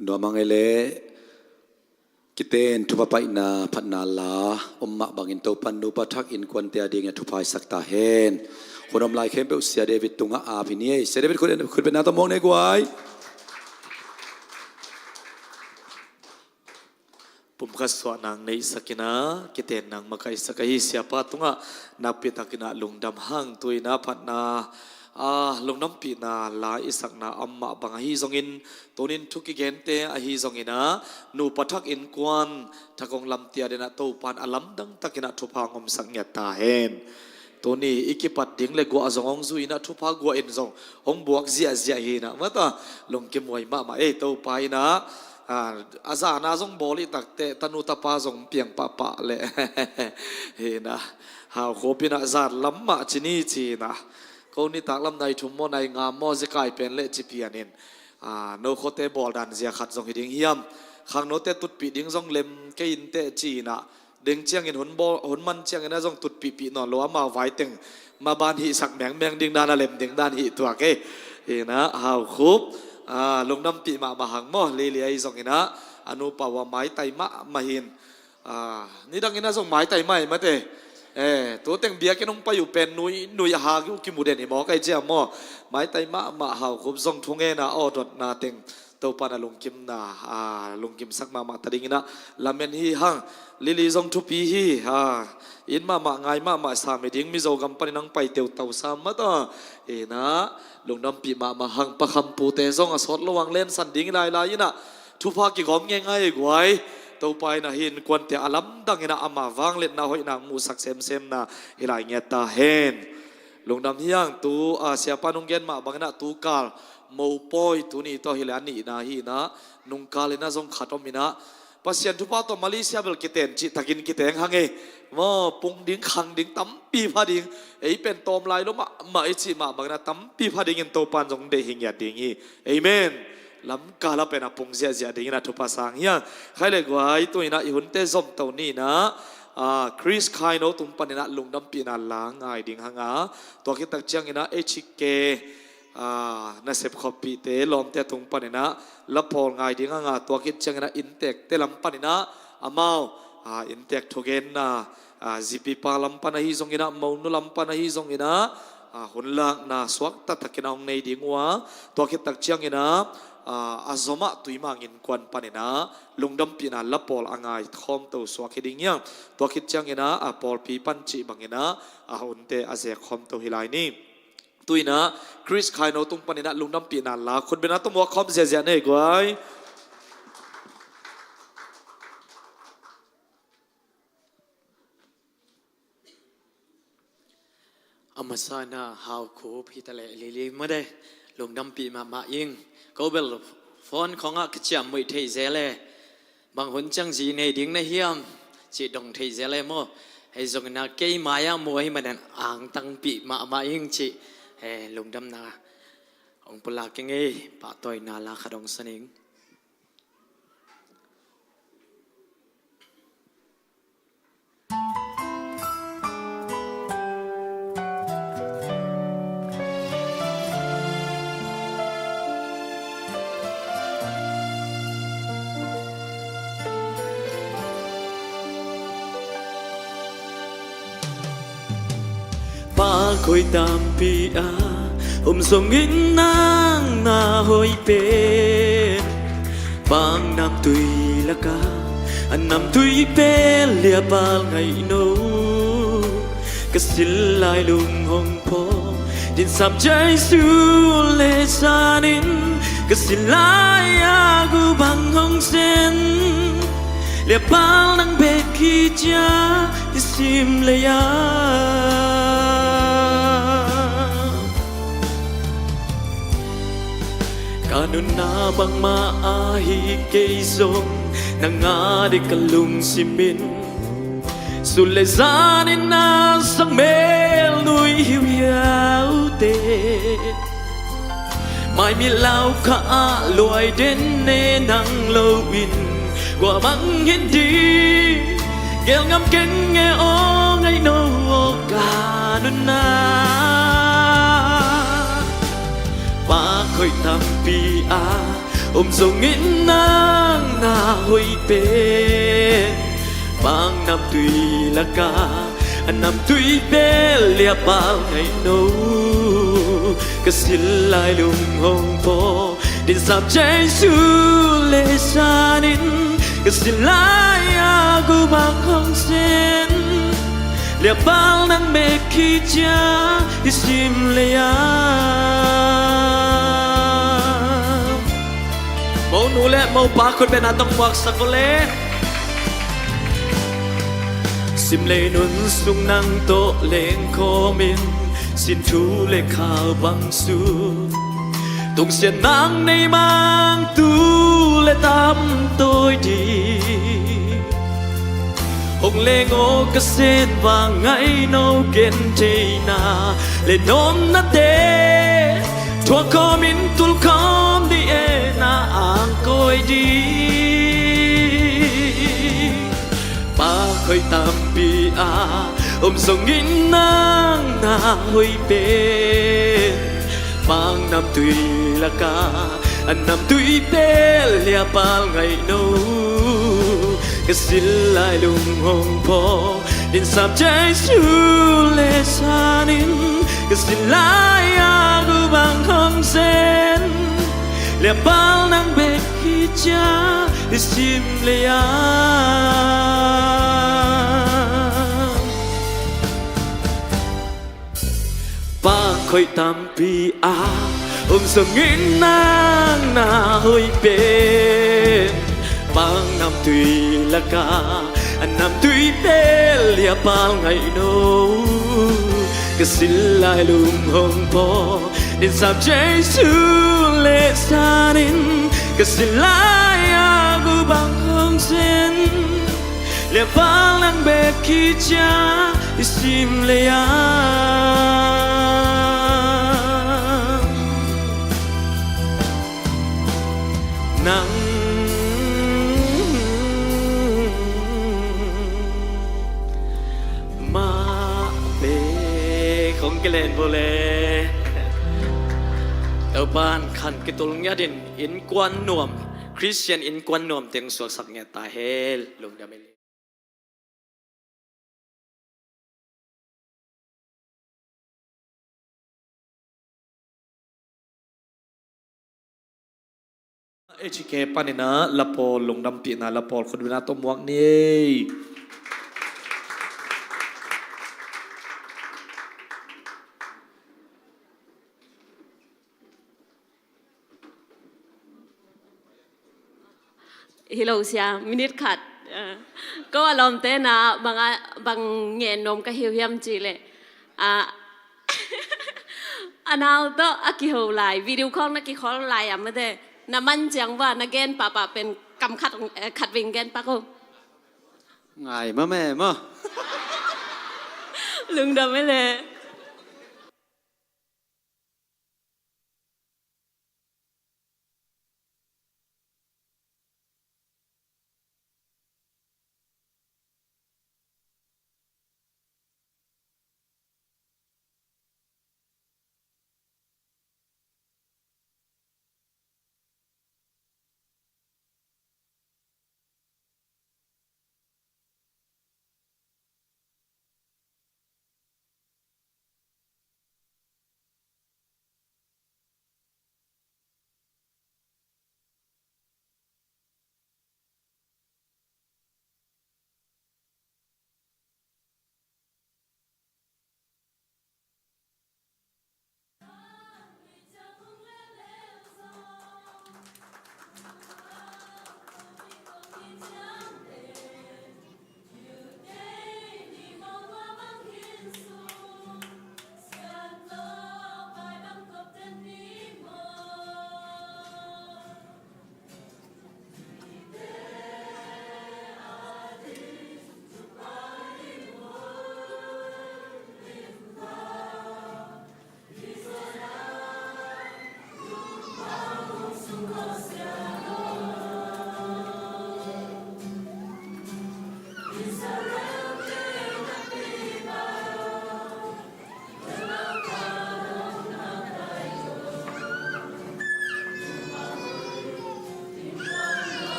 Nuam a ngei leh kiten thupha paina phatna la om mah bangin Topan nupa thak innkuante a dingin a thupha hisak ta hen. Hun om lai khempeuh Sia David tungah ap hi ni ei. Sia David khut, khutbetna tawh muak ni ei guai. Pumkhat suahna neihsak in a, kitenna makaihsak ahi Siapa tungah nakpi takin a lungdam hang. Tu-in a phatna, a, lungdampihna la i sakna a om mah bang ahi zongin, tunin thu kigente ahi zongin a, nupa thak innkuan thak hong lamte a dingin a Topan a lamdang takin a thupha hong omsak ngiat ta hen. Tuni i kipat ding leh guah zong hong zui in a, thupha guah in zong hong buak ziahziah hi in a, mata lungkim huai mahmah ei. Topa in a, a, a zahna zong bawl i tak teh tanu tapa zong piang pahpah leh hi in a, Hau Khup in a zat lam mah ci ni ci in a, ko nitak lam nai thum maw nai nga maw zekai pen leh ci pian in, a, no khuate bawl dan zia khat zong hi ding hiam? Khangnote tutpih ding zong lem kei in teh ci in a, ding ciangin hun bawl, hun man ciangin a zong tutpihpih nawn lo, amau vai teng maban hihsak mengmeng ding dan a lem ding dan hih tuak ei. Hi in a, Hau Khup, a, lungdampih mahmah hang maw. Lili ahi zongin a, a nupa uh a maitai mahmah hi in, a, nidangin a zong maitai mah ei mate. Eh, tu teng biakinn hong pai uh pen nui nui a hak uh kimu den hi maw, kai ciam maw. Maitai mahmah Hau Khup zong thungen a, aw dotna teng Topan a lungkimna, a, lungkimsak mahmah ta dingin a lamen hi hang. Lili zong thupi hi, a, it mahmah ngai mahmah sam hi ding, Mizo gam panin hong pai teutau sam mata. Hi in a, lungdampih mahmah hang. Pa Kham pute zong a sawt lo hang lensan ding hi lailai in a, thupha kigawm ngeingai ei guai. Topa in a hih innkuante a lamdang in a ama vangliatna hoihna hong musak semsemna hi lai ngiat ta hen. Lungdam hi hang. Tu, a, Siapa nung gen mah bangin a tu kal mopawi tuni tawh hi leh a nihna hi in a, nungkal in a zong khat om in a, Pasian thupha tawh Malaysia bel kiten cih takin kiteng hang ei. Maw, pung ding khang ding tampi pha ding. Ei pen tawm lai lo mahmah i cih mah bangin a tampi pha dingin Topan zong deih hi ngiat ding hi. Amen. Lamkal a pen a pung ziahziah dingin a thupha sang hi hang. Khai leh guai, tu-in a i hunte zomto ni in a, a, Chris Khaino tung panin a lungdampihna la ngai ding hang a, tua khit tak ciangin a H K, a, nasep khoppihte lawmte tung panin a la pawl ngai ding hang a, tua khit ciangin a inntekte lam panin a amau, a, inntek thugenna, a, zipipa lam pan ahi zongin a, monu lam pan ahi zongin a, a, hun lakna suakta takin a hong nei ding uh a, tua khit tak ciangin a, a, a zom ah Tuimang innkuan panin a lungdampihna la pawl a ngai khawmto suak hi ding hi hang. Tua khit ciangin a, a, pawlpi pan cih bangin a, a, hunte a zek khawmto hi lai ni. Tu-in a Chris Khaino tung panin a lungdampihna la khutbetna tawh muak khawm ziahziah ni ei guai. A masa in a Hau Khup hi ta leh Lili mate, lungdampih mahmah ing. Ko bel phone khawngah ka ciamnuih theih zel e. Bang hun ciang zi nei ding na hiam cih dong theih zel e maw. Ahi zongin a kei mai-ah mu ahih manin angtangpih mahmah ing cih, eh, lungdamna hong pulak ing ei. Pahtawina la khat hong san ing. Pakhoih tampi a om zongin nang na hoih pen, Pang namtui lakah a namtui pen liapal ngaihno. Ka silh lai lung hong phaw, din sam Jesu le zanin ka silh lai a gu bang hong zen. Liapal nang bek hi ciah i sim lei-ah. Ka nunna bangmah ahi kei zong nang a ding ka lungsim in, sun le zanin na sang mel nui hiuhiaute. Maimil lau kha ah luai den ne nang loin kua bang hi ding, gel ngam keng e aw ngaihno aw ka nunna. Pakhoih tampi a Om zongin nang na hoih pen, Pang namtui lakah a namtui bel liapal ngaih no. Ka silh lai lung hong phaw, dinsam Jesu le sanin, ka silh lai a gubang hong sen, liapal nang bek hi cia i sim lei a. Monu le mopa khut beng a tong muaksak ko le. Sim lei nun sung nang tawh leng khawmin, sin thu le khau bang su, tungsiat nang nei mang tu le tam tawi ding. Hong leng aw ka sen vang ngaih no gentheihna le nawmnate, thuak khawmin tul khawm ding e na angkawi ding. Pak hoih tampi a om zongin nang na hoih pen, Pang namtui lakah a namtui bel liapal ngaih no. Ka silh lai lung hong phaw, dinsam Jesu le sanin, ka silh lai a gubang hong sen, liapal nang bek hi cia i sim lei a. Pak hoih tampi a om zongin nang na hoih pen, Pang namtui lakah a namtui bel liapal ngaih no. Ka silh lai lung hong phaw, dinsam Jesu le sanin, ka silh lai a gubang hong sen, liapal nang bek hi cia i sim lei a. Nang mah bek hong kilen bo le. Topan khan kitul ngiatin innkuan nuam, Khristian innkuan nuam teng suaksak ngiat ta hen. Lungdam hi. H K panin ah lapawl lungdampihna, lapawl khutbetna tawh muak ni ei. Hi lo sia, minute khat. Ah, ko a lawmte na bang a, bang ngen nuam ka hi uh hiam cih leh, ah, a nau tawh a kiho lai, video call na kikhol lai a mate, na man ciang bua na gen pahpah pen kam khat, eh, khat ving gen pak uh. Ngai mah me maw. Lungdam e le.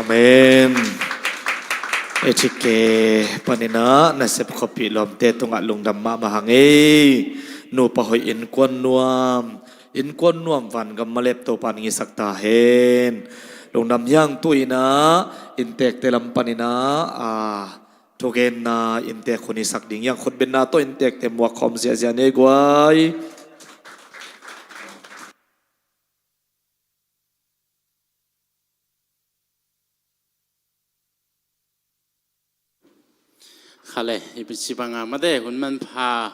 Amen. Ei thik ke paninah nasep khuapi lawmte tungah lungdam mahmah hang ei. Nupa hoih innkuan nuam, innkuan nuam vangam malep Topa in ngisak ta hen. Lungdam hiang tuinah inntekte lam paninah a thugenna inntek hun hisak ding hiang khutbenna tawh inntekte muak khawm ziahziah nei guai. Khale, i bici banga mate hun manpha,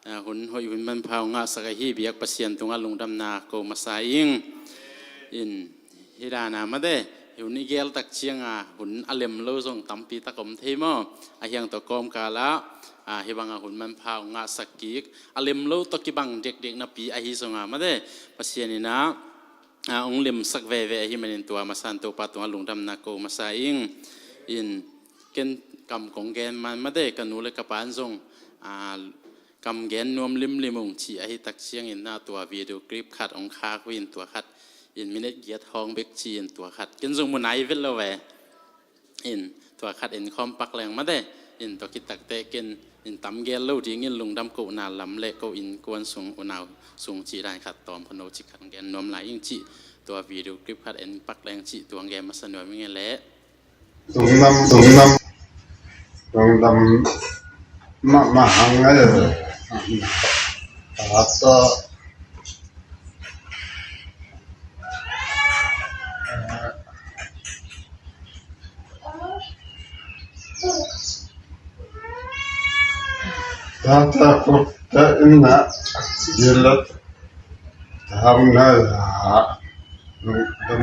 eh, hun hoih hun manpha ngahsak ahi biak Pasian tungah lungdamna ko masa ing. In hidana mate hun i geltak cianga hun a lem lo zong tampi tak om thei maw? A hiang tawh kawmkalah, ah, hibanga hun manpha ngahsak kik a lem lo tawh kibang dekdek napi ahi zonga mate Pasian inah a, hong limsak veve ahi manin tua masan Topa tungah lungdamna ko masa ing. In ken kam kong gen man mate ka nu le ka pan zong, a, kam gen nuam limlim ung ci ahi tak ciangin na tua video clip khat hong khak uh in tua khat in minute giat hong bek ci in tua khat ken zong mu nai vet lo ve. In tua khat in khawm pak leng mate in tua kitakte ken in tam gel lo dingin lungdam kohna lam le ko innkuan sung unau sung cih dan khat tawm khuano cih khat gen nuam lai ing cih tua video clip khat in pak leng cih tua gen masa nuam ing e le. Lungdam, lungdam, lungdam mahmah hang e. Ata Tata kutta ina jilat tamna la lungdam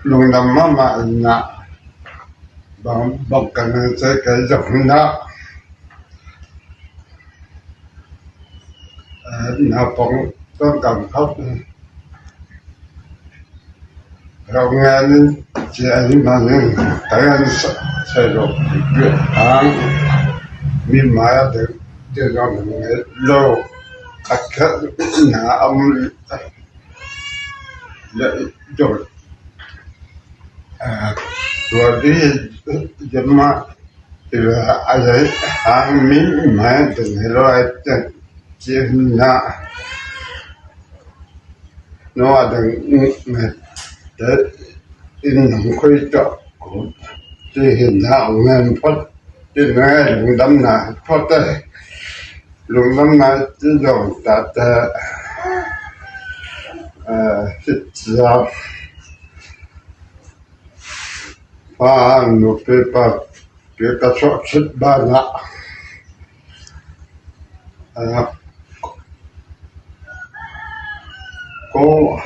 lungdam mama ina bang bang kana sai kai jok na na pong tong kam khap. Rau ngan cia hi manin tangan sai lo ang mi maya de de lo ngai lo khat khat na am le jo. Tua di jama ila ayai ang mi maya de lo ai Cihna no a dang te in nang khoi tok ko cihna ngan phot cihna lungdamna phot te lungdamna ci zong ta te sit cia pa nupi pa Pi ka suah khit banah ko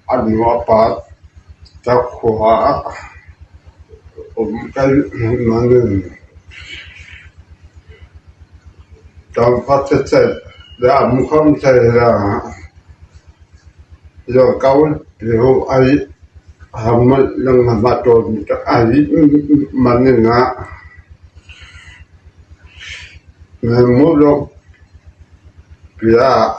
a nu a pa ta khua um kai manin tam pa cecet da mu kham cai da yo kau piu ai Hama lang hama ton ai manina na mu lo pia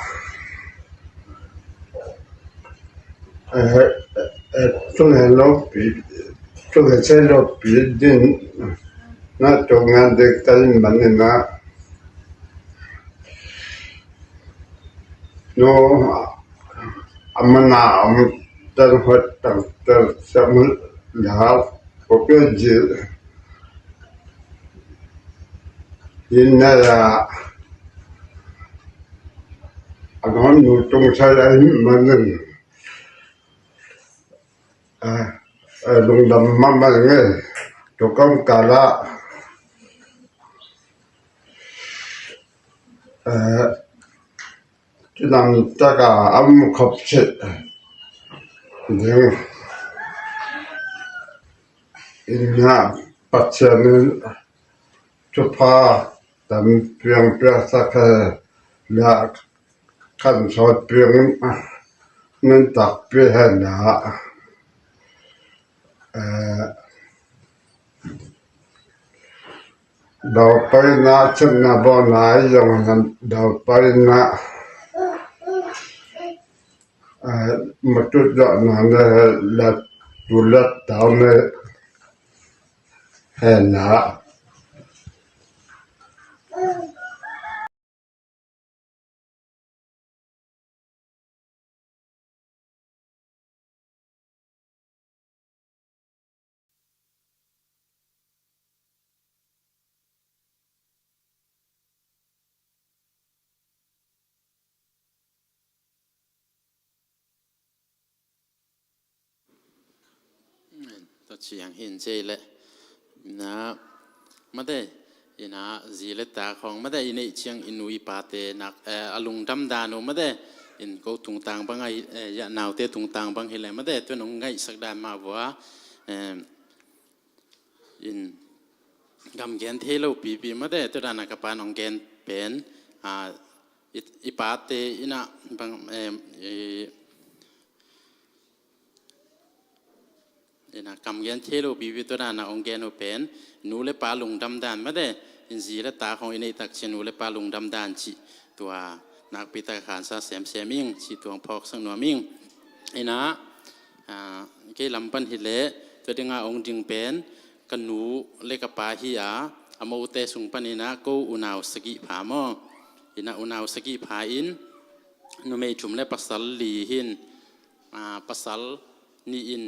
eh eh tung lo pi tung se lo pi din na tung ngan de kai manina no amana am tan hot tang ter samun lau ko pe ji inna ya anon nu tung sai ai manin a lungdam mama nge tukang kala a Kinam taka a mu khop cih ding inna Pathian in thupha tam piang piang sak he la kan sawt piang in min takpi he na Daupaina chetna bawhna i zong daupaina a, matut zawh na na la tulat tau na he na. Tua ciang hin cei le na mate ina zi le ta khong mate i neih ciang i nu i pate nak, eh, a lungdam dan uh mate in ko tungtang bang a hi, eh, ya naute tungtang bang hi le mate tu nong ngaihsak dan mah vua, eh, in gam gen thei lo pipi mate tu dan a ka pa nong gen pen, ah, i, i pate ina bang, eh, i, ina kam gen thei lo pipi tua dan a ong gen uh pen nu le pa lungdam dan mate in zi le ta khong i neih tak ciang nu le pa lungdam dan cih tua nakpi tak khansa semsem ing cih tuang phawksak nuam ing. Ina, ah, kei lam pan hi le tua dinga ong ding pen ka nu le ka pa hi a, a mote sung pan ina ko unau sagih pha maw. Ina unau sagih pha in numei thum le pasal li hin, ah, pasal nih in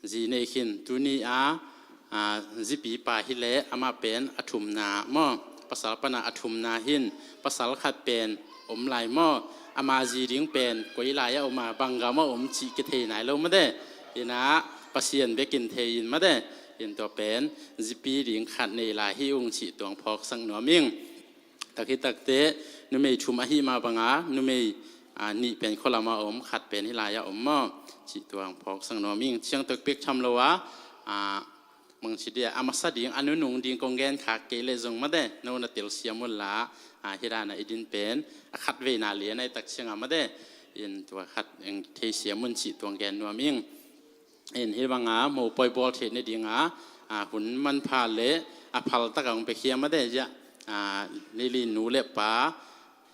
zi nei khin tuni a, ah, zipi pa hi le amah pen a thumna maw, pasal pana a thumna hin pasal khat pen om lai maw, ama zi ding pen koi lai a om a bang gam a om cih kithei nai lo mate. Ina Pasian bekin thei in mate in tua pen zipi ding khat nei lai hi ung cih tuang phawksak nuam ing. Takhi takte numei thum ahi mah banga numei, ah, nih pen khualama om khat pen hi lai-a om maw? Cih tuang phawksak nuam ing. Ciang tok pek tham lo a, ah, mangci dia a masa ding a nunung ding kong gen khak kei le zong mate no na telsiam un la, ah, hi dana i din pen a khat veina lian a i tak cianga mate in tua khat eng theisiam un cih tuang gen nuam ing. In hi banga mopoi bawl theih nadinga, ah, hun manpha le a phal taka hong piakhia mate zia, ah, Lili nu le pa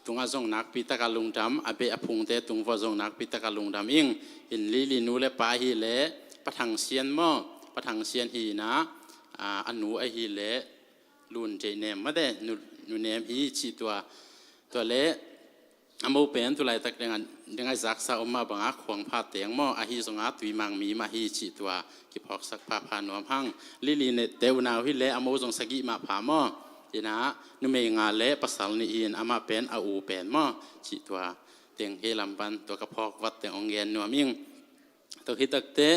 tungah zong nakpi taka lungdam, a beh a phungte tung vua zong nakpi taka lungdam ing. In Lili nu le pa hi le Pa Thang Sian maw, Pa Thang Sian hi ina, ah, a nu ahi le Lun Thei Nem mate nu, nu Nem hi cih tua, tua le a mo pen tu laitak dingah, dingah zaksa om mah banga khuang pha teng maw, ahi zonga tuimang mi mah hi cih tua kiphawksak phapha nuam hang. Lili nette unau hi le a mo zong sagih mah pha maw? Ina numei nga le pasal nih in amah pen a u pen maw? Cih tua teng kei lam pan tua ka phawk vat teng ong gen nuam ing. Tua hi takte,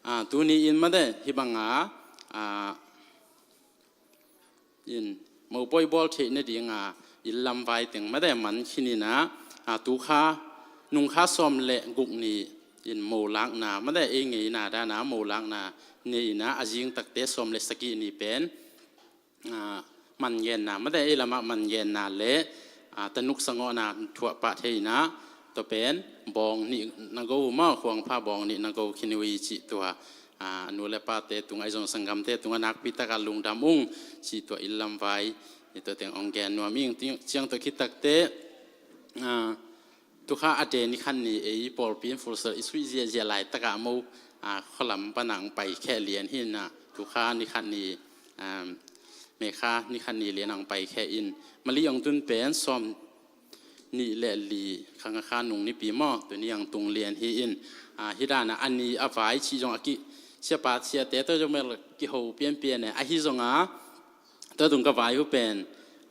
ah, tuni in mate hi banga, ah, in mopoi bawl theih nadinga inn lam vai teng mate man khin ina, ah, tukha nungkha sawm le guk ni in mo lakna mate ei ngeina dana mo lakna nei ina a zing takte sawm le sagih ni pen, ah, man genna mate ei lamah man genna le, ah, tanuk sangawhna thuah pah thei ina tua pen bawng nih na go uh maw, khuang pha bawng nih na go khin uh hi cih tua, ah, nu le pate tungah i zong sanggamte tungah nakpi taka lungdam ung cih tua inn lam vai i tua teng ong gen nuam ing. Ciang tua khit takte, ah, tukha a te ni khat ni ei pawlpi in Full Sail i suih ziahziah laitakah a mo, ah, khualam pana ong pai kheh lian hi ina tukha ni khat ni, ah, mekha ni khat ni lian ong pai kheh in Mali ong tun pen sawm nih le li khang a kha nung nipi maw tuni ang tung lian hi in, ah, hi dana a ni a vai cih zong a ki siapa siate tawh zong mel kiho pianpian e ahi zonga tua tung ka vai uh pen,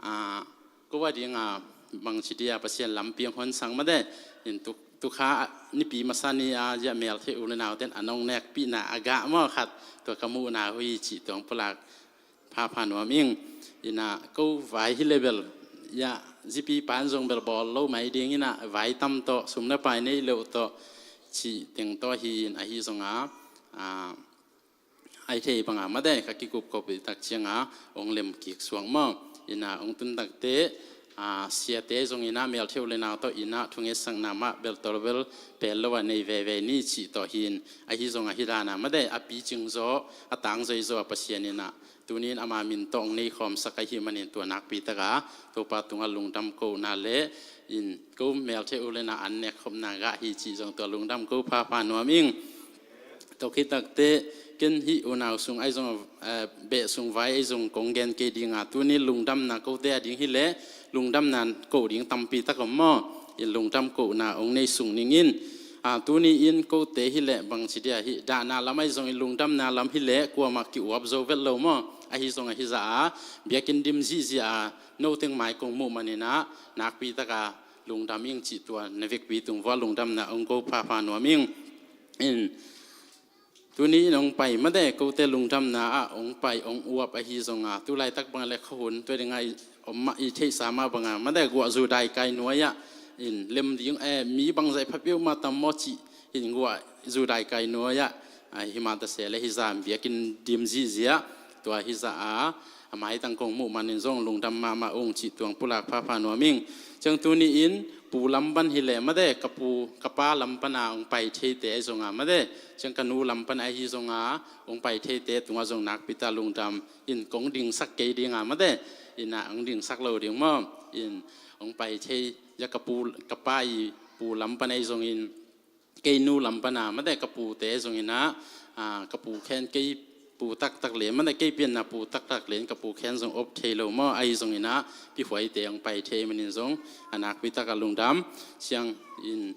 ah, ko a dinga bangci dia Pasian lampi ang hon sang mate in tuk, tukha nipi masa ni a zia mel thei u le nauten a nong nekpihna a gah maw khat tua ka muhna uh hi cih tuang pulak phapha nuam ing. Ina ko vai hi le bel ya zipi pan zong bel bawl lo mai ding ina vai tam tawh sum na pai nei lo tawh cih teng tawh hi in ahi zonga, ah, ai thei banga mate ka kikupkop i tak cianga ong lem kik suak maw? Ina ong tun takte, ah, siate zong ina mel thei u le nau tawh ina thungetsakna mah bel tawlbel pel lo a nei veve ni cih tawh hi in ahi zonga hi dana mate a picing zaw a tangzoi zaw a Pasian ina tunin ama min tawh ong nei khawmsak ahi manin tua nakpi taka Topa tungah lungdam kohna le in ko meltheih u le nau an nek khopna gah hi cih zong tua lungdam ko phapha nuam ing. Tua khit takteh ken hih unau sung ahi zong, eh, beh sung vai ahi zong kong gen kei dinga, tuni lungdamna kote a ding hileh lungdamna koh ding tampi tak om maw? In lungdam kohna ong nei sung ning in, a, tuni in kote hileh bangci dia hih dahna lam ahi zong in lungdamna lam hileh kuamah ki-uap zo vet lo maw? Ahi zong ahi zah a biakinn dim zihziah a noteng mai kong muh maninah nakpi taka lungdam ing cih tua na vekpi tung vua lungdamna ong ko phapha nuam ing. In tuni in ong pai mate kote lungdamna ah ong pai ong uap ahi zonga, tulaitak bang le khuahun tua dinga i om mah i theihsa mah banga mate guah zu daikai nuai ah in lem ding, eh, mi bangzah pha peuhmah tam maw cih in guah zu daikai nuai ah, ah, himah tase le hizah biakinn dim zihziah tua hizah a, a maitang kong muh manin zong lungdam mahmah ung cih tuang pulak phapha nuam ing. Ciang tuni in pu lam pan hileh mate ka pu ka pa lam pana ong pai theite ahi zonga mate, ciang ka nu lam pana ahi zonga ong pai theite tungah zong nakpi ta lungdam in kong dingsak kei dinga mate, ina ong dingsak lo ding maw? In ong pai thei ya ka pu ka pa i pu lam pana ahi zongin kei nu lam pana mate ka pute zongina, a, ka pu khen kei pu taktak le mate kei pianna pu taktak le ka pu khen zong op thei lo maw? Ahi zongina pihuaite ong pai thei manin zong a nakpi taka lungdam. Ciang in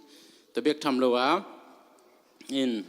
tabek tham lo a in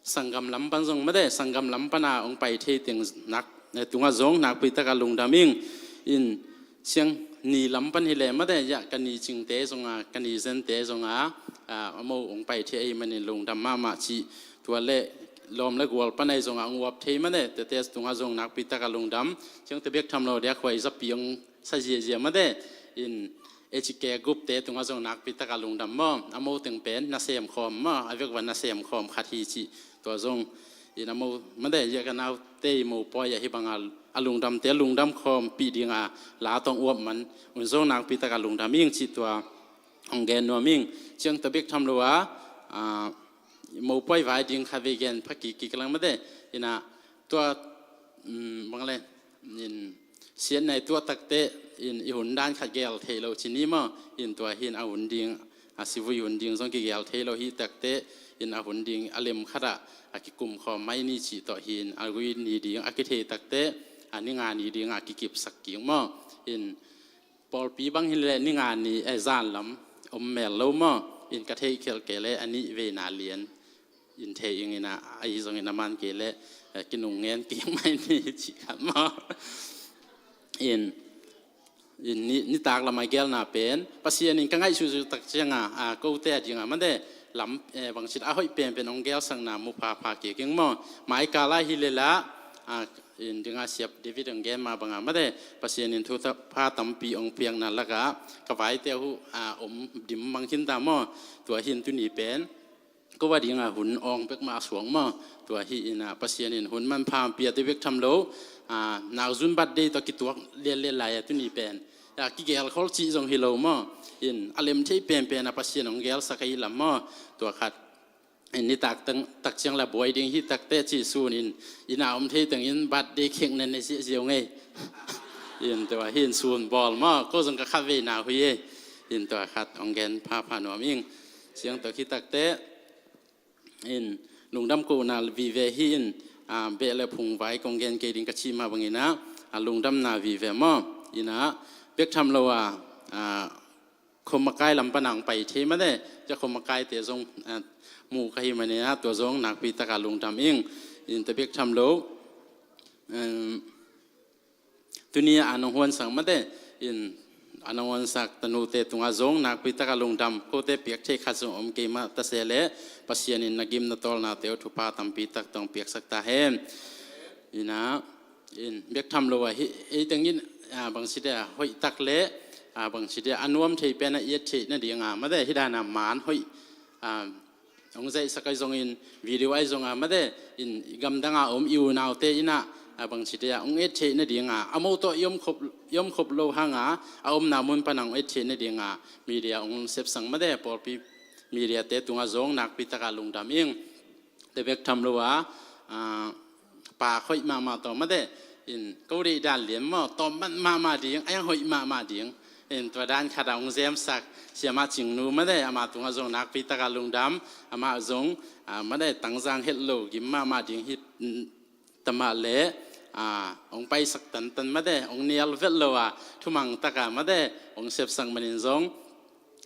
sanggam lam pan zong mate sanggam lam pana ong pai thei teng nak, eh, tungah zong nakpi taka lungdam ing. In ciang ni lam pan hileh mate ya ka ni cingte zonga ka ni zente zonga, ah, amo ong pai thei ahi manin lungdam mahmah cih tua le lawm le gual pan ahi zonga ong uap thei mate tete tungah zong nakpi taka lungdam. Ciang tabek tham lo dia khuai zapi ong sa ziazia mate in ecike gupte tungah zong nakpi taka lungdam maw? Amo teng pen nasem khawm maw? A vekva nasem khawm khat hi cih tua zong in amo mate ya ka naute i mopawi ahi banga a lungdamte lungdam khawm pih dinga la tong uap man un zong nakpi taka lungdam ing cih tua hong gen nuam ing. Ciang tabek tham lo a, a, mopawi vai ding khat vei gen pha kik kik lang mate ina tua, um, bang le in siatna i tuah takte in i hun dan khat gel thei lo ci ni maw? In tua hin a hun ding a sivui hun ding zong kigel thei lo hi takte in a hun ding a lem khat ah a kikum khawm mai ni cih tawh hin a gui ni ding a kithei takte a ni nga ni ding a kikipsak kik maw? In pawlpi bang hileh ni nga ni, eh, zan lam om mel lo maw? In ka theih khial kei le a nih veina lian in thei ing ina ahi zongin a man kei le, eh, kinung ngen kik mai ni cih khat maw? In, in ni, nitak lam a gelna pen Pasian in ka ngaihsutsuh tak cianga, a, kote a dinga mate lam, eh, bangcit a hoih penpen ong gelsakna mu phapha kik ing maw? Mai kal a hi lela, a, in dinga siap David ong gen ma banga mate Pasian in thupha tampi ong piakna laka ka vaite uh, a, om dim mang khinta maw? Tua hin tuni pen ko a dinga hun awng pek mah a suak maw? Tua hi ina Pasian in hun manpha pia te bek tham lo, a, nauzun birthday tawh kituak lianlian lai a tuni pen a kigel khol cih zong hi lo maw? In a lem thei penpen a Pasian ong gelsak ahi lam maw? Tua khat in nitak tang, tak ciang la buai ding hi takte ci sun in ina om thei tengin birthday cake na ne ziahziau ngei. In tua hi in sun bawl maw? Ko zong ka khat veina hui e. In tua khat ong gen phapha nuam ing. Ciang tua khi takte in lungdam kohna vive hi in, a, beh le phung vai kong gen kei ding ka cih mah bangina, a, lungdamna vive maw? Ina bek tham lo a, a, khuamakai lam pana ong pai thei mate, cia khuamakaite zong, a, mu ka hi manina tua zong nakpi taka lungdam ing. In tabek tham lo, em, tuni a nong huansak mate in a nong huansak tanute tungah zong nakpi taka lungdam, kote piak thei khat zong om kei mah tase le Pasian in na gim na tawlnate uh thupha tampi tak tong piaksak ta hen. Ina in bek tham lo a hi ei tengin, a, bangci dia hoih tak le, a, bangci dia a nuam thei pen a i et theih nadinga mate hi dana man hoih, a, ong zaihsak ahi zongin video ahi zonga mate in gamdanga om i unaute ina, a, bangci dia ong et theih nadinga a mo tawh i om khop, i om khop lo hanga a omna mun pana ong et theih nadinga media ong sepsang mate pawlpi mediate tunga zong nakpi taka lungdam ing. Te bek tham lo a, a, pa hoih mahmah tawh mate in ko deih dan lian maw? Tawm man mahmah ding, a yang hoih mahmah ding. In tua dan khat a hong zemsak Siamah Cingnu made, amah tungah zong nakpi taka lungdam. Amah zong, ah, made tangzang het lo gim mahmah ding hi, mm, tamah le, ah, hong paisak tantan made, hong nial vet lo a thumang taka made hong sepsak manin zong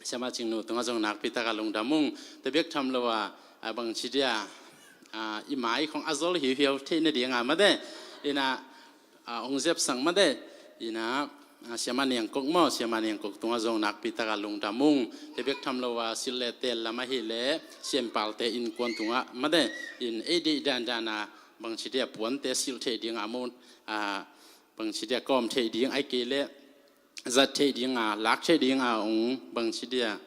Siamah Cingnu tungah zong nakpi taka lungdam ung. Tua bek tham lo a, ah, bangci dia, ah, i mai khong a zol hiuhiau theih nadinga made, ina, ah, hong zepsak made, ina, ah, Siamah Niangkok maw, Siamah Niangkok tungah zong nakpi taka lungdam ung. Tua bek tham lo a silh le tel lam ahih le Siampalte innkuan tungah made, in ei deih dandan a bangci dia puante silh theih ding a mun, ah, bangci dia kawm theih ding ai kei le zat theih ding a, lak theih ding a hong bangci dia,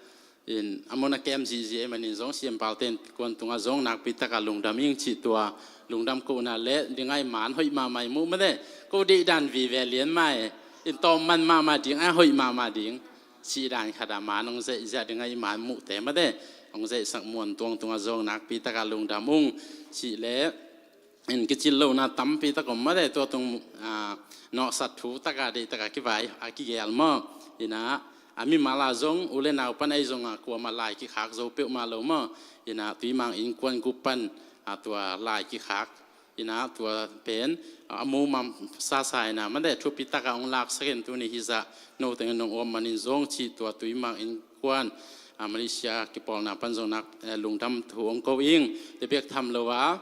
in a mun a kem zihzih ei manin zong Siampalte innkuan tungah zong nakpi taka lungdam ing cih tua lungdam kohna le ding ai man hoih mahmah i muh made, ko deih dan vive lian mai, in tawm man mahmah ding a hoih mahmah ding cih dan khat a man hong zeih ziah ding ai man muhte made, hong zeihsak muan tuang tungah zong nakpi taka lungdam ung cih le, in kicil lohna tampi tak om made, tua tung, ah, nawhsat thu taka deih taka kivai a kigel maw, ina, a mimal a zong u le nau pan ahi zonga kuamah lai kikhak zo peuhmah lo maw, ina, Tuimang innkuan gup pan, ah, tua lai kikhak, ina, tua pen, ah, a mumam sasa ina made thupi taka hong laksak in tuni hizah no tengin hong om manin zong cih tua Tuimang innkuan, ah, Malaysia kipawlna pan zong nak, eh, lungdam thu hong ko ing. Tua bek tham lo a,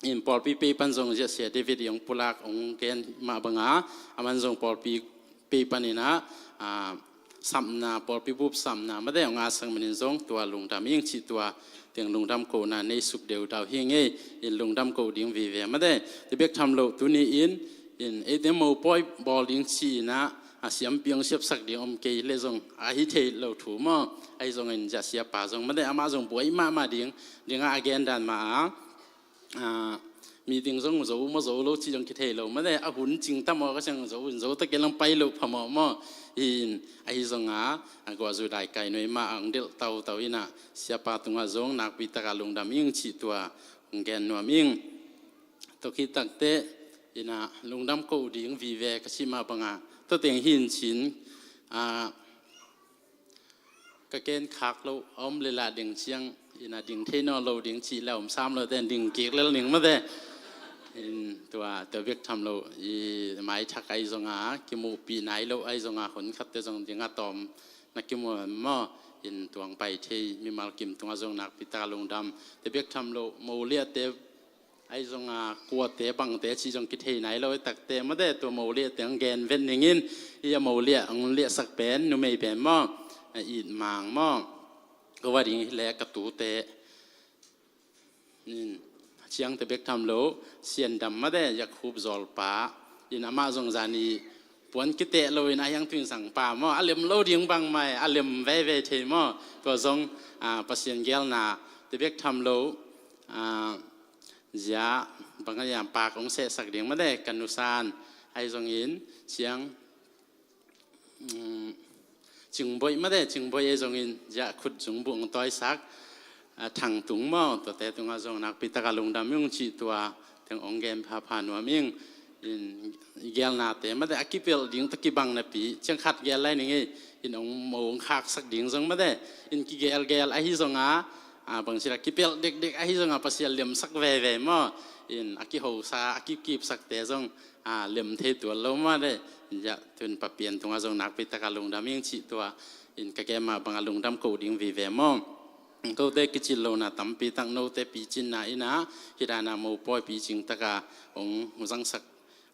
in pawlpi pei pan zong ziahsia David i hong pulak hong gen mah banga, aman zong pawlpi pei pan ina, ah, samna, pawlpi bup samna made hong asak manin zong tua lungdam ing cih tua teng lungdam kohna nei suk deudau hi ngei, in lungdam koh ding vive made. Tua bek tham lo tuni in, in eite mopawi bawl ding ci ina, a siampi hong siapsak ding om kei le zong a hi thei lo thu maw, ahi zongin ziahsiapa zong made amah zong buai mahmah ding, dinga a gen dan mah a, ah, meeting zong zo maw zo lo cih zong kithei lo made, a hun cing tam aw ka ciang zo in zo ta kei lang pai lo phamawh maw. In ahi zonga, a guahzu dai kai nuai mah ang delh tautau ina, siapa tungah zong nakpi taka lungdam ing cih tua hong gen nuam ing. Tua khit takte ina lungdam koh ding vive ka cih mah banga, tua teng hin cin, ah, ka ken khak lo a om le lah ding ciang ina ding thei naw lo ding cih le a om sam lo ten ding kik lel ning mate. In tua, tua bek tham lo i mai thak ahi zonga kimuhpih nai lo ahi zonga hun khatte zong dinga tawm na kimu maw. In tuang pai thei mimal kim tunga zong nakpi taka lungdam. Tua bek tham lo mo liate ahi zonga kuate bangte cih zong kithei nai lo i takte mate, tua mo liate ang gen vet ningin, i a mo lia ang liahsak pen numei pen maw, a it mang maw, ka va ding hi le ka tute. In ciangte bek tham lo, Sian Dam mate, Yakhup zawlpa. In amah zong zani puan kiteh lo in a hiang tuin sang pa maw, a lem lo ding bang mai, a lem veivei thei maw. Tua zong, ah, Pasian gelna te bek tham lo, ah, zia bang a yam pak ong sehsak ding mate, ka nusan ahi zongin ciang, um, Cingboih mate, Cingboih ahi zongin zia khut zungbuh ong tawisak, ah, Thang Tung maw, tuate tunga zong nakpi taka lungdam ing cih tua teng ong gen phapha nuam ing. In i gelnate mate a kipelh ding ta kibang napi ciang khat gel lai ning ei. In ong mo ong khaksak ding zong mate, in kigelgel ahi zonga, ah, bangci la kipelh dekdek ahi zonga Pasian lemsak veivei maw. In a kihosa a kikipsakte zong, ah, lem thei tuan lo mate. Zia tun papian tunga zong nakpi taka lungdam ing cih tua in ka gen mah banga lungdam koh ding vive maw. Kote kicin lona tampi tak note picinna ina, hidana mopawi picing taka ong zangsak,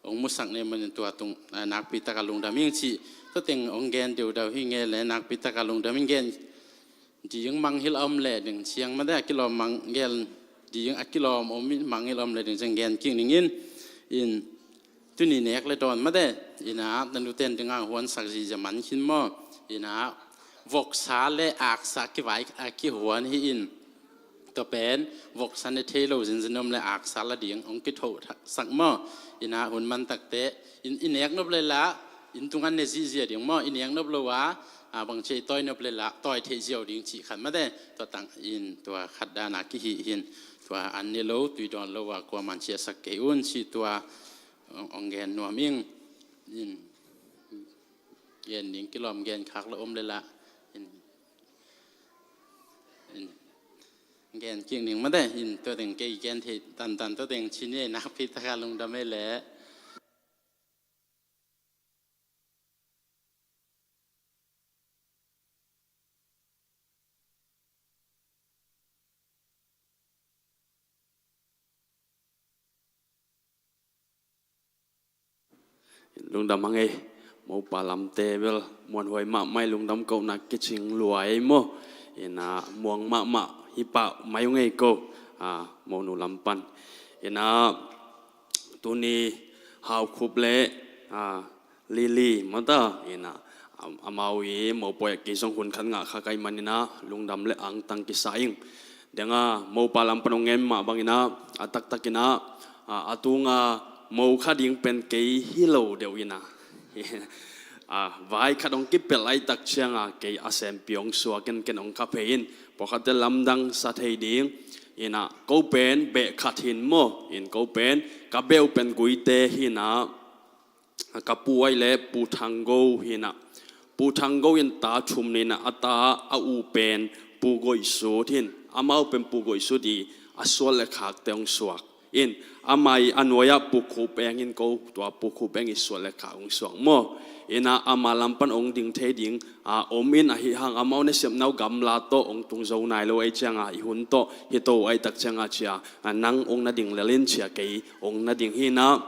ong musak ne manin tua tung, ah, nakpi taka lungdam ing cih. Tua teng ong gen deudau hi nge le nakpi taka lungdam ing gen ding mangngilh a om le ding ciang mate, a kilawm mangngilh ding, a kilawm om mangngilh a om le ding ciang gen kik ningin. In tuni nek le dawn mate, ina na nuten dinga huansak zizia man khin maw. Ina voksa le aksa kivai a kihuan hi in. Tua pen voksa ne thei lo zinzin om le aksa la ding ong kithosak maw. Ina hun man takte in i nek nop le la in tungan ne zihzia ding maw, i nek nop lo a, ah, bangci i tawi nop le la tawi thei ziau ding cih khat mate. Tua tang in tua khat dana kihih hin, tua an ne lo tui dawn lo a kuaman ciahsak kei un cih tua ong, ong gen nuam ing. In Gen ding kilawm gen khak lo om le lah. In, in, gen kik ning mate, in tua teng kei gen thei tantan tua teng chin ye nakpi taka lungdam ei le. Lungdam hang ei, mopa lamte bel muanhuai mahmah ei, lungdam kohna kicing lua ei maw. Ina muang mahmah hi pah mai ung ei ko, a, monu lam pan. Ina tuni Hau Khup le, a, Lily mata ina, am-, amau i mopawi a kei zong hun khat ngah kha ka hih manina lungdam le angtang kisa ing. Denga mopa lam pan hong ngen mah bangina, a taktakina, a, a tunga mo kha ding pen kei hi lo deuh ina. A, vai khat hong kipelh ai tak cianga kei a sempi hong suak in ken hong kha phei in, pawlkhatte lamdang sa thei ding. Ina ko pen beh khat hin maw, in ko pen ka beh uh pen Guite hina, ka pu aih le Pu Thang Go hina. Pu Thang Go in ta thum nina, a ta a u pen Pu Goih Sut hin. Amau pen Pu Goih Sut i a sual le khakte hong suak. In, amah i a nuai-ah Pu Khup Eng in ko, tua Pu Khup Eng i sual le khak hong suak maw. Ina ama lam pan hong ding thei ding, a, om in ahi hang amau nasepna uh gamla tawh hong tung zo nai lo ei cianga i hun tawh hi to ai tak cianga cia, a, nang hong na ding lel in cia kei hong na ding hina.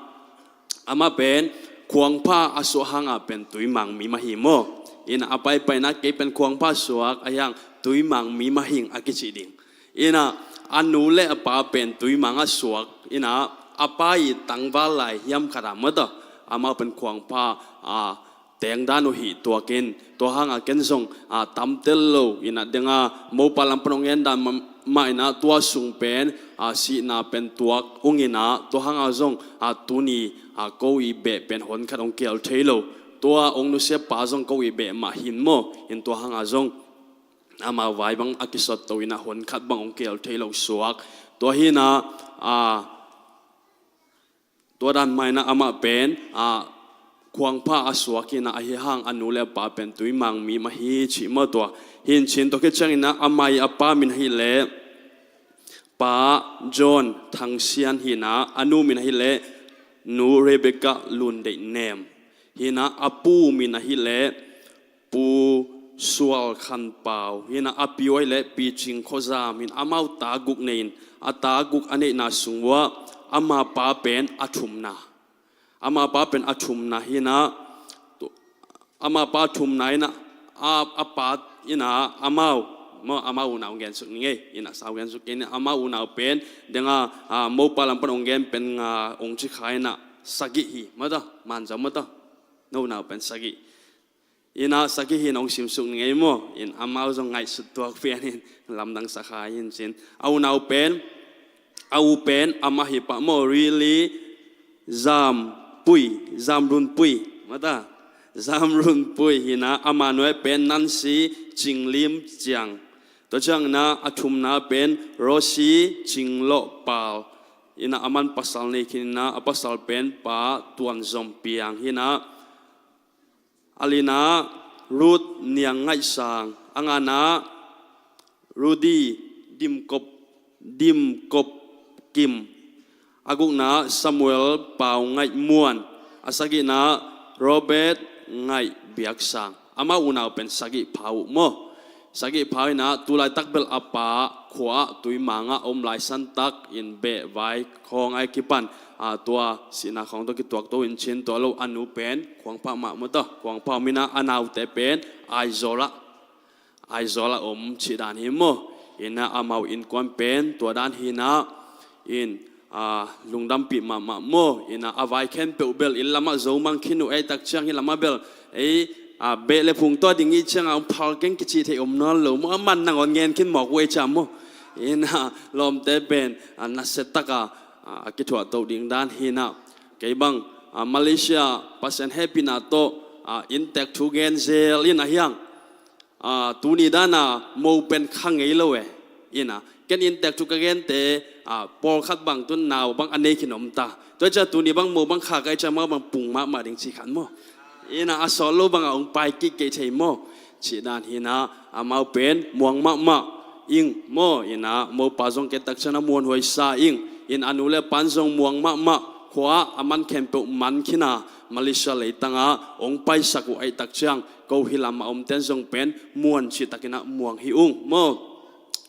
Amah pen khuangpha a suah hanga pen tuimang mi mah hi maw. Ina a paipaina kei pen khuangpha suak ahi hang tuimang mi mah hing a kici ding. Ina a nu le a pa pen tuimang a suak. Ina a pa i tangval lai hiam khat a mata amah pen khuangpha, a, teng dan uh hi tuakin, tua hanga ken zong, a, tamtel lo ina denga mopa lam pan hong ngen dan ma-, mah ina tua sung pen, a, sihna pen tuak ung ina tua hanga zong, a, tuni, a, ko i beh pen hon khat hong kel thei lo. Tua hong nusia pa zong ko i beh mah hin maw, in tua hanga zong ama vai bang a kisot to ina hon khat bang hong kel thei lo suak. Tua hina, a, tua dan maina amah pen, a, khuangpha a suak hina ahi hang a nu le a pa pen tuimang mi mah hi cih maw tua. Hin cin tua khit ciangina amah i a pa min ahi le Pa John Thang Sian hina, a nu min ahi le Nu Rebecca Lun Deih Nem hina, a pu min ahi le Pu Sual Khan Pau hina, a pi aih le Pi Cing Kho Zam hina, amau ta guk nei in, a ta guk a neihna sung uah ama pa pen a thumna. Ama pa pen a thumna hina, tu-, ama pa thumna hina, a, a pa ina amau, mo, amau unau gen suk ning ei, ina sau gen suk ning ei, amau unau pen, denga, a, mopa lam pan hong gen pen nga hong ci kha ina, sagih hi, mata, manza mata, no unau pen sagih. Ina sagih hi nong simsuk ning ei maw, in amau zong ngaihsut tuak pian in lamdang sa kha hin cin. A unau pen, a u pen, amah hi pah maw, Really Zam Pui, Zam Run Pui, mata, Zam Run Pui hina, ama nuai pen Nancy Cing Lim Ciang. Tua ciangina a thumna pen Rosie Cing Loh Pal. Ina aman pasal nei khin ina, a pasal pen Pa Tuan Zom Piang hina. A lina Ruth Niang Ngaih Sang, a ngana Rudy Dim Kop, Dim Kop Kim, a gukna Samuel Pau Ngaih Muan, a sagihna Robert Ngaih Biak Sang. Amau unau pen sagih pha uh maw. Sagih pha ina tulaitak bel a pa khua ah tuimang ah om lai santak in beh vai khawng ai kipan, a, tua sihna khawng tawh kituak to in cin tua lo a nu pen khuangpha mah mata, khuangpha mina a naute pen Aizawl ah, Aizawl ah om cih dan hi maw. Ina amau innkuan pen tua dan hina in, a, lungdampih mahmah maw. Ina a vai khempeuh bel inn lamah zo mang khin uh ei tak ciang hi lamah bel ei, a, beh le phung tawh ding i cianga hong phal keng kici thei om nawn lo maw, a man nangawn ngen khin mawk uh ei ciang maw. Ina lawmte pen, a, nasia taka, a, a kithuah to ding dan hina. Kei bang, a, Malaysia Pasian hehpihna tawh, a, inntek thu gen zel in ahi hang, a, tuni dana mo pen kha ngei lo e. Ina ken inntek thu ka gente, a, pawlkhat bang tun nau bang a nei khin om ta. Tua i ciang tuni bang mo bang kha ka i ciang mau bang pung mahmah ding ci khan maw. Ina a sawt lo banga hong pai kik kei thei maw? Cih dan hi ina, amau pen muang mahmah ing maw? Ina mopa zong kei tak ciang a muanhuai sa ing. In a nu le pan zong muang mahmah, khua a man khempeuh man khin a, Malaysia leitanga hong paisak uh ahih tak ciang, ko hih lamah omten zong pen muan cih takin a muang hi ung maw?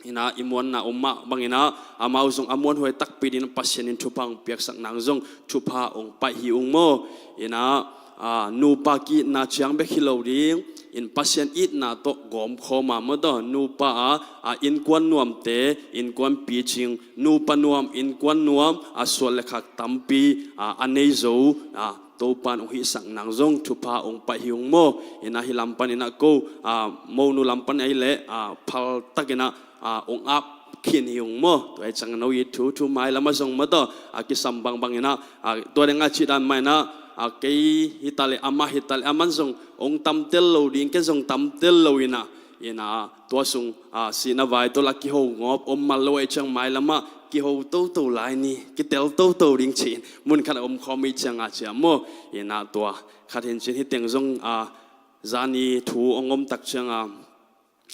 Ina i muanna om mah bangin a, amau zong a muanhuai takpi dingin Pasian in thupha hong piaksak nang zong thupha hong paih hi ung maw? Ina, a, nupa ki-itna ciang bek hi lo ding, in Pasian itna tawh gawmkhawm a maw taw, nupa a, a, innkuan nuamte, innkuan picing, nupa nuam, innkuan nuam, a, sual le khak tampi, a, a nei zo, a, Topan hong hihsak nang zong thupha hong paih hi ung maw? Ina hih lam panin a ko, a, monu lam pan ahih leh, a, phal takin a, a, hong ap khin hi ung maw? Tua ahih ciang no it thu, thu mailam ah zong maw taw, a, kisam bangbang ina, a, tua ding a cih dan mah ina, a, kei hi ta leh, amah hi ta leh, aman zong hong tamtel lo ding, ken zong tamtel lo ina, ina, tua sung, a, sihna vai tawh la kiho ngawp om mal lo ahih ciang mailam ah kiho toto lai ni, kitel toto ding ci-in mun khat a om khawm ahih ciang a ci a maw? Ina tua khat hi in cin hih teng zong, a, zani thu hong om tak ciang a,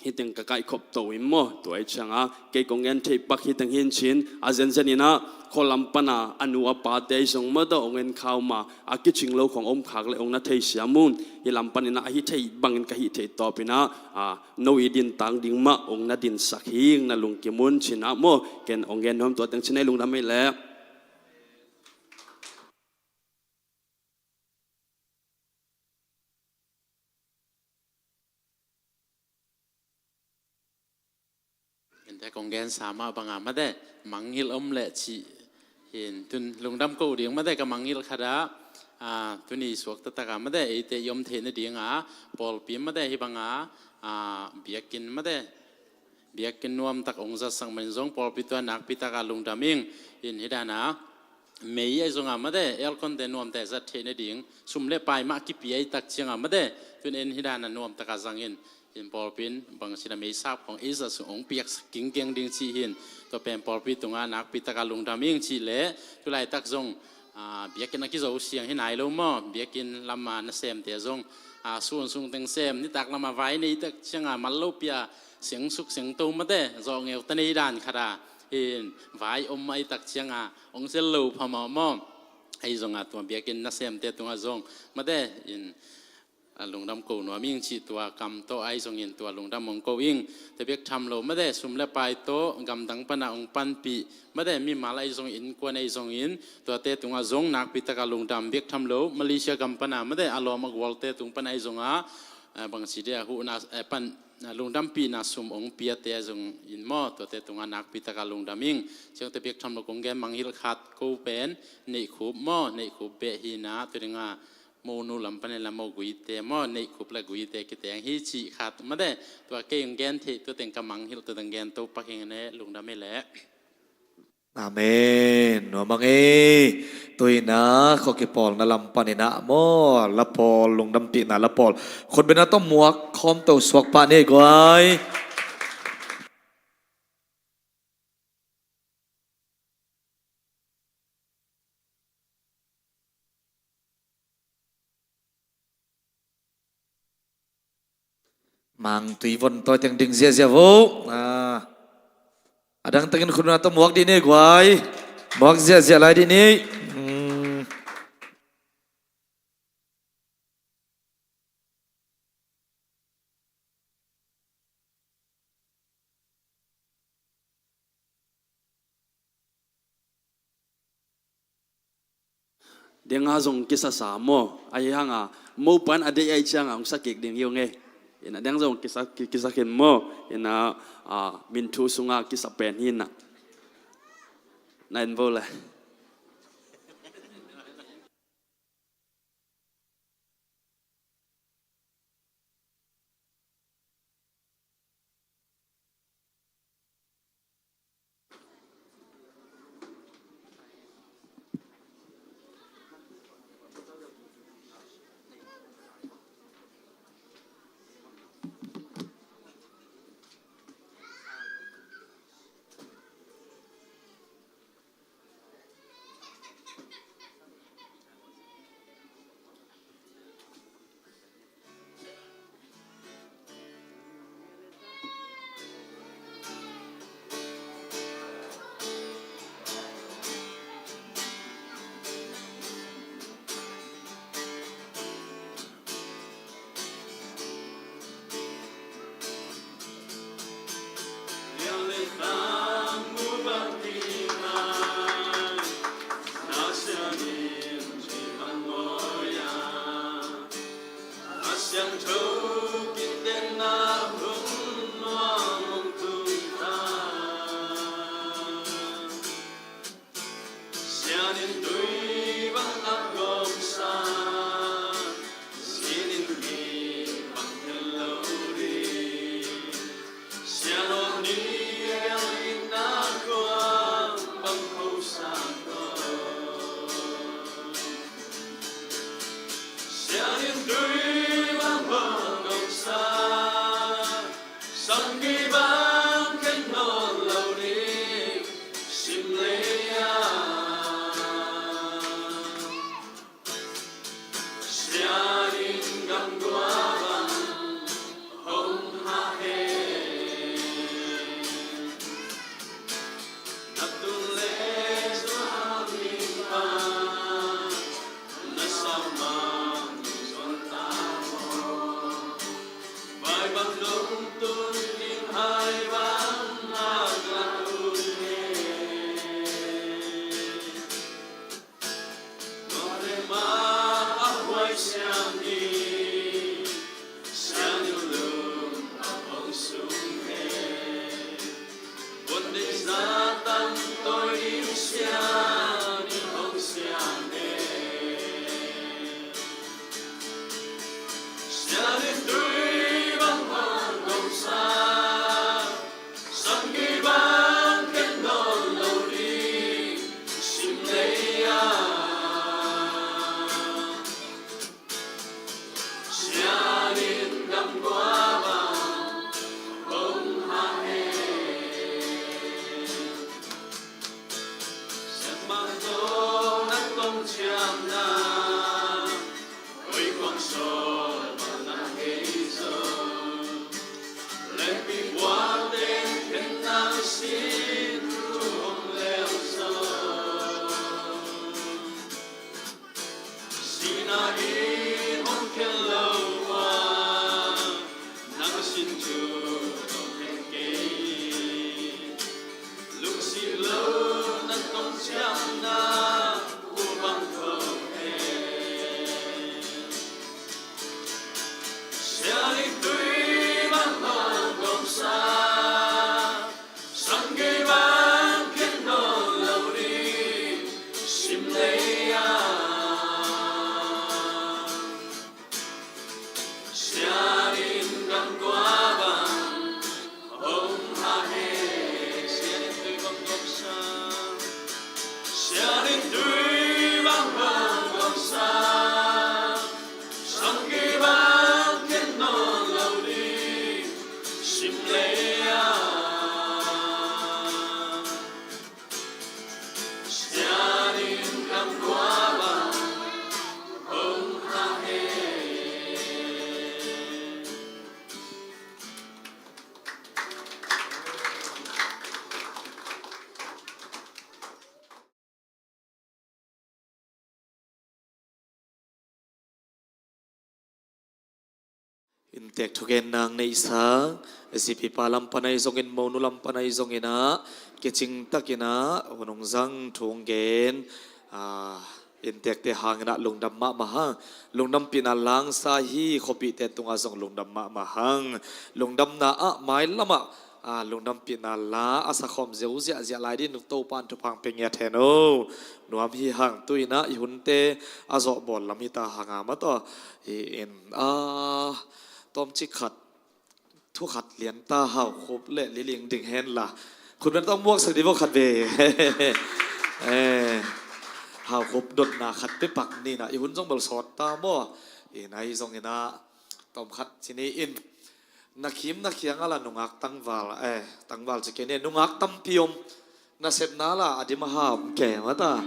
hih teng ka kaihkhop to in maw? Tua ahih ciang a kei kong en theih pak hih teng hi in cin, a zenzen ina khua lam pan a, a nu a pate ahi zong maw taw, hong en kha om a, a kicing lo khong om khak leh hong na theisiam un. Hih lam pan ina a hih theih bangin ka hih theih tawp ina, a, no i din tang ding mah hong na dinsak hi ing, na lungkim un ci ina maw? Ken hong gen nuam tua teng ci ina, i lungdam ahih leh. Ente kong gensa mah banga mate, mangngilh om leh cih hi in, tun lungdam ko ding mate, ka mangngilh khat ah, a, tuni suak taktak a mate, eite i om theih nading a pawlpi mate, hih banga, a, biakinn mate, biakinn nuamtak hong zatsak man zong pawlpi tua nakpi taka lungdam ing. In hih dan a mei ahi zong a mate, aircon te nuamte zat theih nading sum le pai mah kipia ahih tak ciang a mate, tun en hih dan a nuamtaka zang in. In pawlpi in bangci in a meisap khong ei zat sung hong piaksak kingkeng ding cih hi in. Tua pen pawlpi tunga nakpi taka lungdam ing cih leh, tulaitak zong, a, biakinn a kizo siang hi nai lo maw? Biakinn lam a nasemte zong, a, sun sung teng sem, nitak lam a vai nei tak ciang a mal lo pia, seng suk seng to mate, zawh ngeu ta nei dan khat a, in vai om ahih tak ciang a hong zel lo phamawh maw? Ahi zong a tua biakinn nasemte tungah zong mate, in, a, lungdam ko nuam ing cih tua kam tawh ahi zongin tua lungdam hong ko ing. Tua bek tham lo mate, sum le pai tawh gamdang pana hong panpih mate, mimal ahi zongin, innkuan ahi zongin, tuate tungah zong nakpi taka lungdam. Bek tham lo Malaysia gam pana mate, a lawm a gualte tung pana ahi zong a, a, bangci dia huhna, a, pan, a, lungdampihna sum hong piate ahi zongin maw, tuate tungah nakpi taka lungdam ing. Ciangte bek tham lo kong gen mangngilh khat ko pen, Neihkhup maw, Neihkhup beh hi ina, tu dinga monu lam panin la mo Guite maw, Neihkhup le Guite kiteng hi cih khat mate, tua kei hong gen theih tua teng ka mangngilh, tua teng gen to pak ing ne, lungdam hi leh. Amen. Nuam ang ei. Tu ina khua kipawlna lam pan ina maw, la pawl, lungdampihna la pawl. Khutbetna tawh muak khawm to suak pah ni guai. Mang tui von tawi teng ding ziazia vo. Ah. A dang tengin khutbetna tawh muak dih ni guai. Muak ziazia lai dih ni. Hmm. Deng a zong kisa sa maw? Ahi hanga mopa'n a deih ahih cianga hong sa kik ding hi ung ei. Ina deng zong kisa, ki-, kisa khin maw? Ina, a, min thu sunga kisa pen hi ina. Na en vo le. Bang khen nawn lo ding sim lei a, sianin gamgua bang hong ha hen. Na tun le zuau ding bang na sau mang zon ta maw? Vai bang dong tun ding hai bang na la tun hen. Tua le mah a huai siang hi, siang lum a hong sung hen. Bun ding za tang tawi ding siang in hong siang hen. Siang in tui bang hong gomsa, sang gei bang khen nawn lo ding sim lei a, sianin gamgua bang hong ha hen. Siangmang tawh na tong ciamna, koi kuang sawl bang na ngei zo. Lengpi bual teng khen na sin thu hong leu zo. Sihna in hong khen lo ua, nang sin thu hong khen kei. Lungsim lo na tong ciamna, uh bang tho hen. Siang in tui bang hong gomsa, sang gei bang khen nawn lo ding sim lei a, sianin gamgua bang hong ha hen. Sianin tui bang gomsa, sianin tui bang hong gomsa, sang gei bang khen nawn lo ding sim lei a, sianin gamgua bang hong ha hen. Inntek thugen nang neihsa zipipa lam pan ahi zongin, monu lam pan ahi zongin ah, kicing takin ah hun hong zang, thu hong gen, ah, inntekte hangin ah lungdam mahmah hang. Lungdampihna langsa hi, khuapihte tungah zong lungdam mahmah hang. Lungdamna ah mailam ah, ah, lungdampihna la a sakhawm ziau ziahziah lai ding Topa'n thupha hong pia ngiat hen o. Nuam hi hang. Tu-in ah i hunte a zawh bawl lam hi ta hang a, mataw. Hi in, ah, tawmcik khat, thu khat lian ta, Hau Khup le Lily ding hen la. Khut beng tawh muaksak dih vawk khat ve. Eh, Hau Khup dotna khat pia pak ni in ah, i hun zong bel sawt ta maw. Hi in ah, ahi zongin ah tawm khat ci ni in. Na khim na khiang ah la nungak tangval, eh, tangval ci kei ni, nungak tampi om. Nasepna la a dim a ha om kei mata.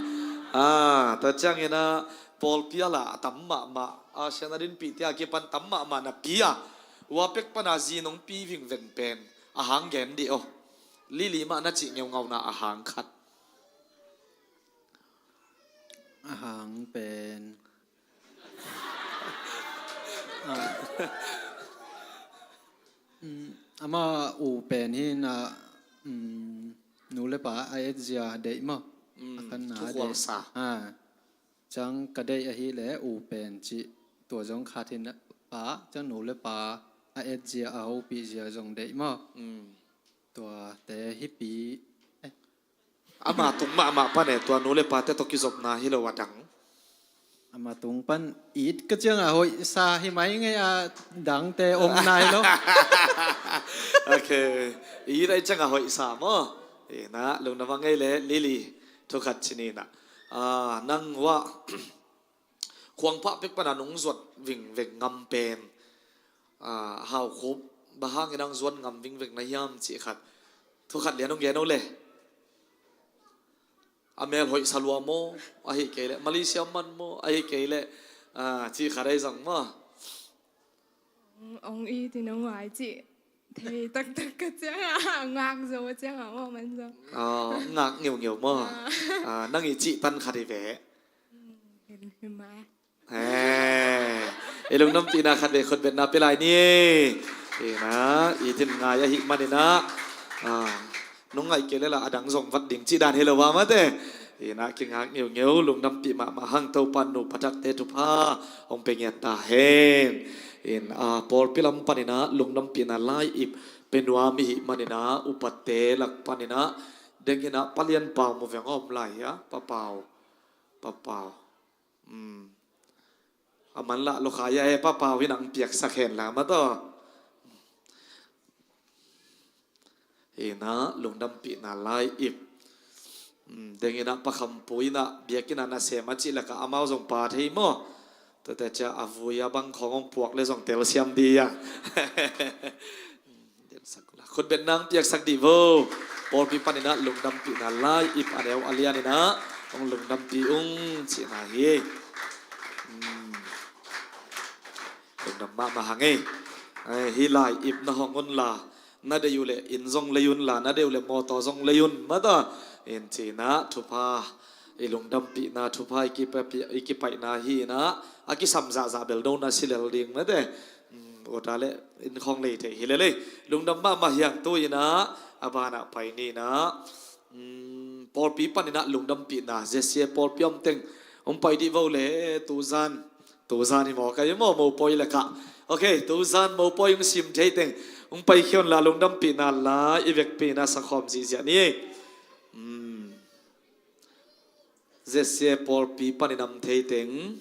Ah, tua ciangin ah pawlpi ah la a tam mahmah, Asian a dinpihte a kipan tam mahmah napi a, ua pek pan a zi nong pi vingveng pen a hang gen dih o. Lily mah na cih ngeungauna a hang khat. A hang pen, ah, mm, ama u pen hi in ah, mm, nu le pa a etzia deih maw. Mm, a khanna a deih. Thukhualsa. Ah, ciang ka deih ahih leh u pen cih, tua zong khat hi in ah, pa, ciang nu le pa a etzia, a hopihzia zong deih maw. Mm. Tuate hi pi, eh. Ama tung mahmah pan e, tua nu le pate tawh kizopna hi lo a dang. Ama tung pan it ka ciang a hoihsa hi mai ngei a, dangte om nai lo. Ok. It ahih ciang a hoihsa maw. Hi in ah, lungdam a ngei le Lily, thu khat ci ni in ah. Ah, nang uah khuangphah pek pan a nong zuat vingveng ngam pen, ah, Hau Khup bang hangin hong zuan ngam vingveng na hiam cih khat, thu khat lian hong gen o le. A mel hoih sa lua maw, ahih kei leh Malaysia man maw, ahih kei leh, ah, cih khat ahi zong maw. Ong, ong i ti nong wai cih thei taktak ka ciang a, ngak zo ciang a maw man zong. Ah, ngak ngeungeu maw. Ah. Ah, nang i cih tan khat hi ve. Hmm, hin, hin mai. Eh, i lungdampihna khat vei khutbetna pia lai ni. Ina, i tin ngai ahih maninah, ah, nong ngaih kei lela a dang zong vat ding cih dan hi lo va mate. Ina, kingak ngeungeu, lungdampih mahmah hang. Topa nupa thakte thupha hong pia ngiat ta hen. In, ah, pawlpi lam paninah lungdampihna lai-ip pia nuam i hih maninah, upate lak paninah denghinah Pa Lian Pau mu veng om lai hia, Pa Pau, Pa Pau. Hmm. A man lah lukha ia e, Pa Pau hi nang piaksak hen la ma taw. Hi na, lungdampihna lai-ip. Hmm, deng inah Pa Kham Pu inah biakinn ah nasem a cih lakah amau zong pa thei maw. Tuate cia a vui a bang khawng hong puak le zong telsiam di a. Khutbetna hong piaksak dih vo. Pawlpi paninah lungdampihna lai-ip a neu a lianinah hong lungdampih ung cihna hi. Hmm. Lungdam mahmah hang ei. Ai, hih lai-ip na hong unla, na deih uh leh inn zong lei unla, na deih uh leh mawtaw zong lei un mata. In cinah thupha, i lungdampihna thupha i kipaihna hinah a kisam zahzah bel do na si lel ding mate. Hmm, uta le in khawng lei thei hi lelei. Lungdam mahmah hiang tu inah a banah pai ninah, hmm, pawlpi paninah lungdampihna Z C A pawlpi om teng hong pai dih vo le. Tuzan, tuzan hi maw, ka hi maw, mopawi lakah. Ok, tuzan mopawi hong sim thei teng hong paikhia unla lungdampihna la i vekpi inah sakhawm zihziah ni. Hmm. Z C A pawlpi panin om thei teng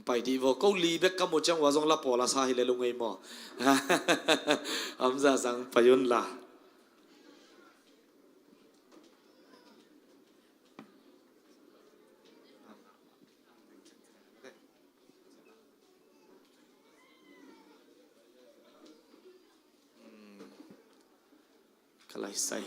pai dih vo. Ko li bek ka mu ciang ua zong la pawl a sa hi le lungei maw. Om zahzah pai unla. Ka lai sai.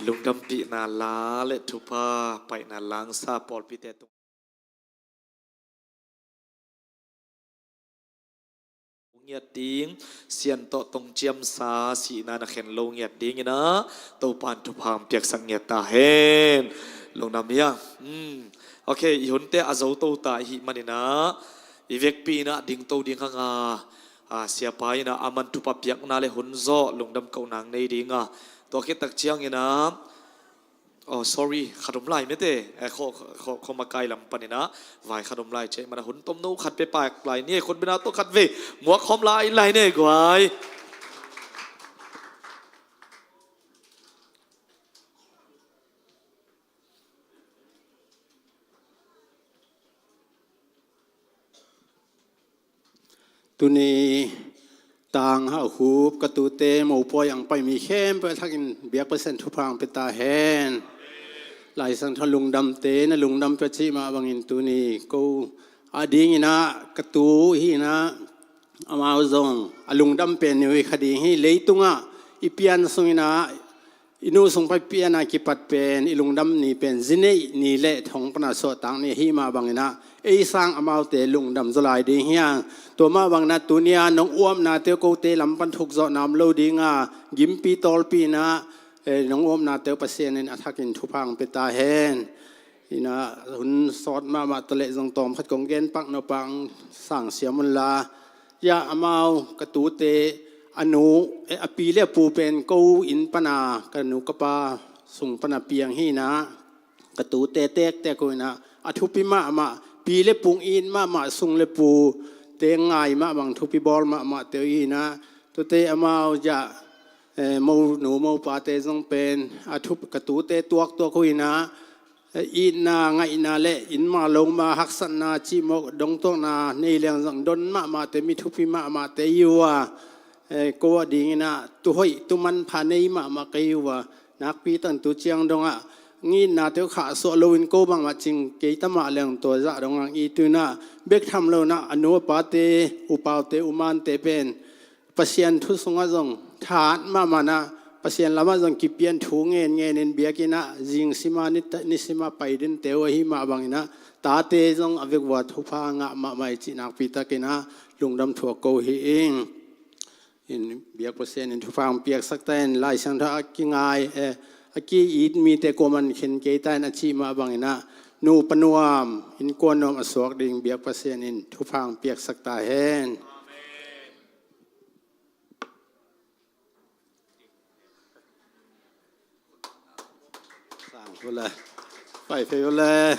Lungdampihna la le thupha paihna langsa pawlpite tung ngiat ding, Sian tawh tongciamsa sihna na khen lo ngiat dingin ah Topan thupha hong piaksak ngiat ta hen. Lungdam hia. Hmm. Ok, i hunte a zo to ta i hih manin ah i vekpi in ah ding to ding hang a, a, siapa in ah a man thupha piakna le hun zawh lungdam kohna nei ding a, tua khit tak ciangin ah, oh, sorry, khat om lai mete, eh, kho, kho, kho makai lam panin ah vai khat om lai ciah i man ah hun tomno khat pia pak lai ni, khutbetna tawh khat vei muak khawm lai lai ni guai. Tuni tang hauhhup ka tute mopawi ang pai mi khempeuh a thakin biak Pasian thupha ang pia ta hen. Laisiangtho lungdamte na lungdam pia cih mah bangin tuni ko a dingin ah ka tu hi in ah amau zong a lungdam pen ni uh hi kha ding hi. Leitungah i pian sungin ah i nu sung pai pian a kipat pen i lungdam ni pen zi neih ni le thong pana suahtak ni ahi mah bangin ah ei sang amaute lungdam zaw lai ding hi hang. Tua mah bangin ah tuni a nong uapnate uh kote lam pan thuk zawh nam lo ding a, gimpi tawlpi in ah, eh, nong uapnate uh Pasian in a thakin thupha ang pia ta hen. Hi in ah hun sawt mahmah ta leh zong tawm khat kong gen pak nop ang sang siam un la. Yah, amau ka tute a nu, eh, a pi le a pu pen ko inn pana ka nu ka pa sung pana piang hi in ah ka tute tektek uh in ah a thupi mahmah, pi le pung it mahmah, sung le pu te ngai mahmah, thupi bawl mahmah te uh hi in ah, tute amau yah, eh, mo nu mo pate zong pen a thup ka tute tuaktuak uh in ah, eh, itna, ngaihna le innma loma haksatna cihmawh dongtuakna nei leng zong don mahmahte, mi thupi mahmahte i uh a, eh, ko a dingin ah tuhoih tumanpha nei mahmah kei uh a, nakpi takin tu ciang dongah ngitnate uh khahsuah loin ko bangmah cing kei ta mah leng tua zah dongah it uh in ah bek tham lo in ah a nu a pate, upaute, umante pen Pasian thu sungah zong thahat mahmah in ah, Pasian lamah zong kipian thu ngenngenin biakinn ah zing sima ni, ni sima pai dinte uh ahi mah bangin ah tate zong a vek uh a thupha ngah mahmah hi cih nakpi takin ah lungdam thuak ko hi ing. In biak Pasian in thupha ang piaksak ta in, Laisiangtho a kingai, eh, a ki-it mite kuaman khen kei ta in a cih mah bangin ah nu pa nuam, innkuan nuam a suak ding biak Pasian in thupha ang piaksak ta hen. Sang ule. Pai phei ule.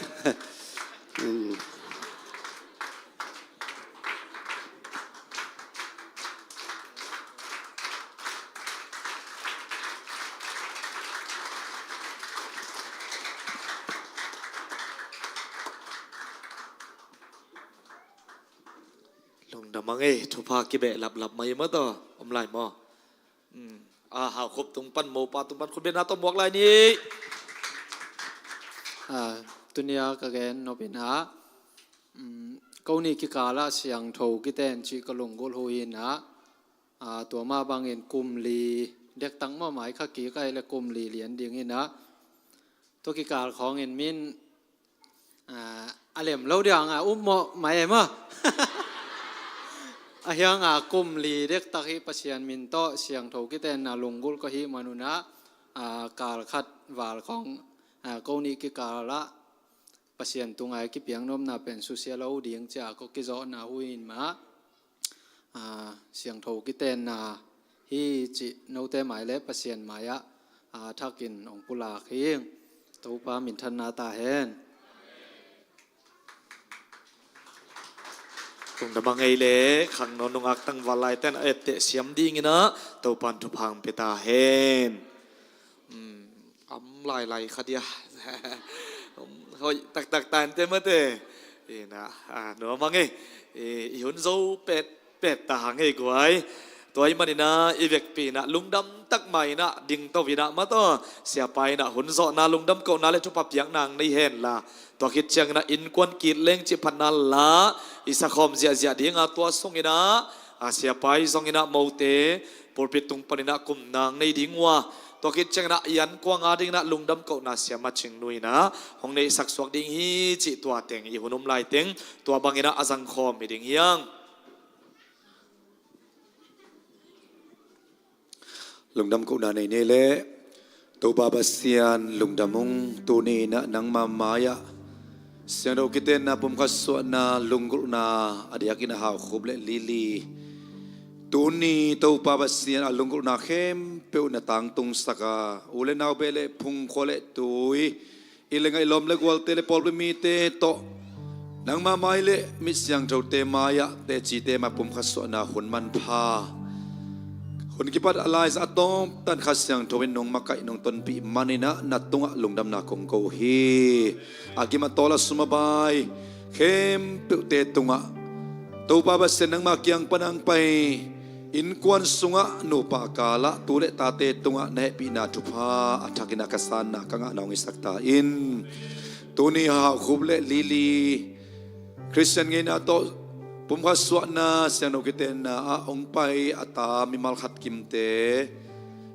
Lungdam a ngei, thupha kibeh laplap mai maw taw, om lai maw? Mm. A, hau khup tung pan, mopa tung pan, khutbetna tawh muak lai ni. A, tunia ka gen nop in ah, mm, ko ni kikal ah siangtho kiten cih ka lunggulh hu in ah, a, tua mah bangin kum li, dektak mah mai kha kik ai le kum li lian ding in ah, tua kikal khawngin min, a, a lem lo diang a um mawh mai e maw? A hiang a kum li dektak hi Pasian min tawh siangtho kitenna lunggulh ka hih manun ah, a, kal khat val khawng, a, ko nih kikal ah Pasian tunga i kipiaknopna pen susia lo ding ci-a ko kizawhna hui in mah, a, siangtho kitenna hi cih note mai le Pasian mai-ah, a, thakin hong pulak hi. Topa minthanna ta hen. Tung dama ngei le khang nawn nungak tangval laiten a etteh siam dingin ah Topan thupha hong pia ta hen. Hmm, am lailai kha dia. Hoih taktak ta in te mate. Ina, a, nuam hang ei. I, i hun zo petpet ta hang ei guai. Tua ahih manin ah i vekpi in ah lungdam tak mah in ah dingto in ah mataw, siapa in ah hun zawhna lungdam kohna le thupha piakna hong nei hen la, tua khit ciangin ah innkuan ki-it leng cih phatna la, i sakhawm ziahziah ding a, tua sungin ah, a, siapa i zongin ah mote pulpit tung panin ah kumna hong nei ding uh a, tua khit ciangin ah i ankuang a dingin ah lungdam kohna siama Cing Nu in ah hong neihsak suak ding hi cih tua teng, i hun um laiteng tua bangin ah a zangkhawm hi ding hi hang. Lungdam kohna nei ni leh. Topa Pasian lungdam ung, tuni in ah nangma mai-ah siangtho kitenna pumkhat suahna lunggulhna a diakin a Hau Khup le Lily, tuni Topa Pasian a lunggulhna khempeuh na tangtungsak a, u le nau beh le phungkhua le tui, i le ngaih lawm le gualte le pawlpi mite tawh nangma mai le mi siangthote mai-ah tecite mai pumkhat suahna hun manpha, hun kipat a laizang a tawptan Kha Siangtho in nong makaih nong tonpih manin ah na tungah lungdamna kong ko hi. A gim a tawl a sum a bai khempeuhte tungah Topa Pasian nangma kiang pan hong pai innkuan sungah nupa kalah tu le tate tungah na hehpihna thupha a thakin a ka sanna ka ngahna hong hisak ta in. Tuni Hau Khup le Lily Khristian ngeina tawh pumkhat suahna siangtho kitenna ah hong pai a ta mimal khat kimte,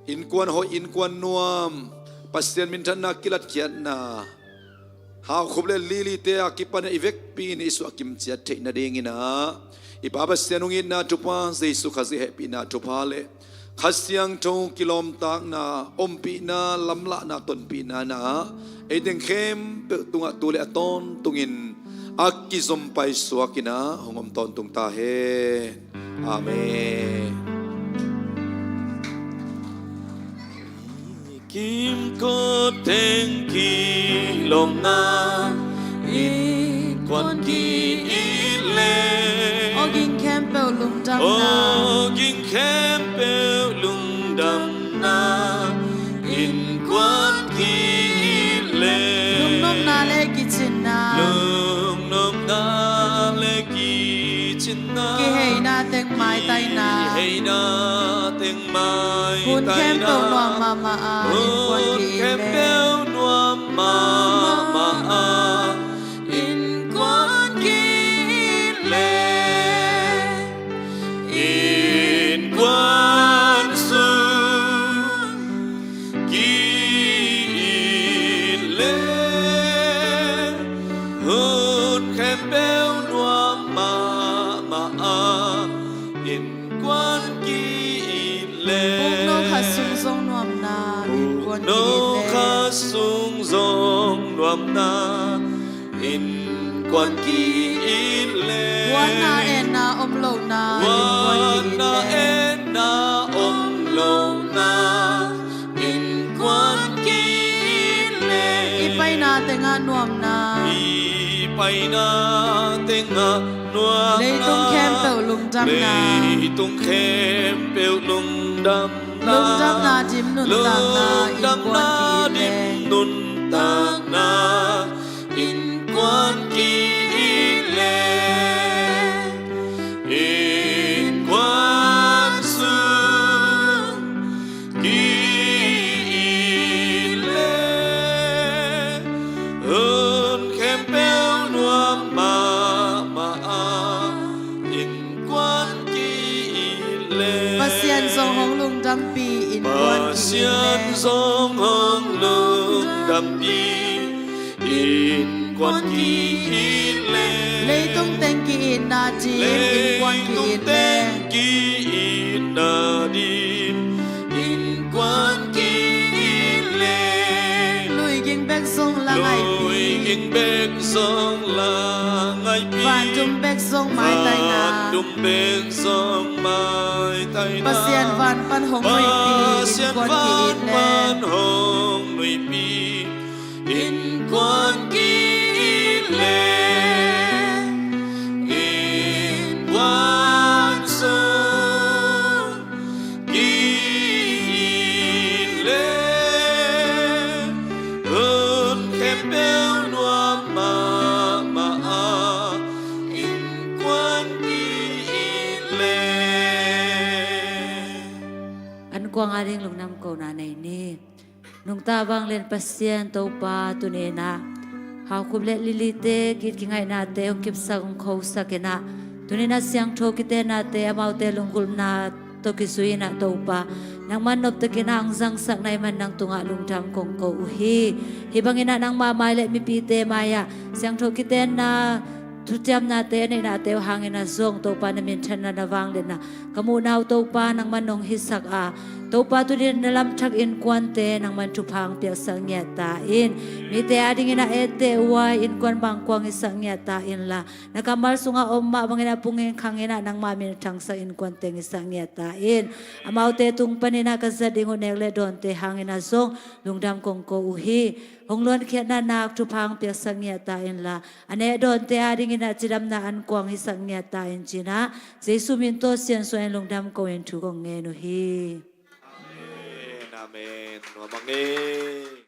innkuan hoih innkuan nuam, Pasian minthanna kilatkhiatna, Hau Khup le Lily-te a kipan i vekpi in i suah kimciat theih nadingin ah i Pa Pasian hong itna thupha, Jesu Khazih hehpihna thupha le Kha Siangtho kilawmtatna, ompihna, lamlahna, tonpihna in ah ei teng khempeuh tungah tu le a tawntungin a kizom paisuak in ah hong om tawntung ta hen. Amen. Kimkot teng kilawmna, innkuan ki-it leh, aw ging khempeuh lungdamna, aw ging khempeuh lungdamna, innkuan ki-it leh, lungnopna le kicinna, lungnopna le kicinna, kiheina teng maitaina, kiheina teng maitaina, hun khempeuh nuam mahmah a, hun innkuan ki-it leh, khempeuh nuam mahmah a, innkuan ki-it leh, innkuan sung ki-it leh, hun khempeuh nuam mahmah a, innkuan ki-it leh, pukno khat sung zong nuamna, innkuan ki-it leh, pukno khat sung zong nuamna, innkuan ki-it leh, vuanna enna om lohna, vuanna enna om lohna, innkuan ki-it leh, i paina tengah nuamna, i paina tengah nuamna, leitung khempeuh lungdamna, leitung khempeuh lungdamna, lungdamna dim nuntakna, lungdamna dim nuntakna, innkuan ki-it leh, innkuan sung ki-it leh, hun khempeuh nuam mahmah a, innkuan ki-it leh, Pasian zong hong lungdampi, innkuan ki-it leh, Pasian zong hong lungdampi, innkuan ki-it leh, leitung teng ki-itna Leitung teng ki-it nading innkuan ki-it leng, lui ging bek zong la ngaipi, lui ging bek zong la ngaipi, van dum bek zong maitai na, van dum bek zong maitai na, Pasian van pan hong nuihpi, Pasian innkuan van ki-it leng, pan hong nuihpi, innkuan ki-it leng, innkuan sung ki-it leng, hun khempeuh nuam mahmah a, innkuan ki-it leng. Ankuang ading lungdam kohna nei ni. Nungta vanglian Pasian Topa, tuni-in ah Haukhup le Lily te ki-it kingaihnate hong kipsak, hong khosak in ah, tuni-in ah siangtho kitennate, amaute lunggulhna tawh kizui in ah Topa, nangman noptakin ah hong zangsak na hih man nang tungah lungdam kong ko uh hi. Hih bangin ah nangma mai le mipite mai-ah siangtho kitenna, thuciamnate, a neihnate uh hangin ah zong Topa, na minthanna, na vangliatna ka muhna uh Topa, nangman nong hisak a, Topa, tuni-in na lamthak innkuante nangman thupha hong piaksak ngiat ta in. Mite adingin ah etteh huai innkuan bangkua hong hisak ngiat ta inla, na kammal sungah om mah bangin ah pungin khangin ah nangma min thangsak innkuante hong hisak ngiat ta in. Amaute tung panin ah ka zat ding uh nek le dawnte hangin ah zong lungdam kong ko uh hi. Hong luankhiatna nak thupha hong piaksak ngiat ta inla, a neh dawnte adingin ah cidamna ankuang hisak ngiat ta in, ci-in ah Jesu min tawh siansuah in lungdam ko-in thu kong ngen uh hi. Amen, amen. Nuam a ngei.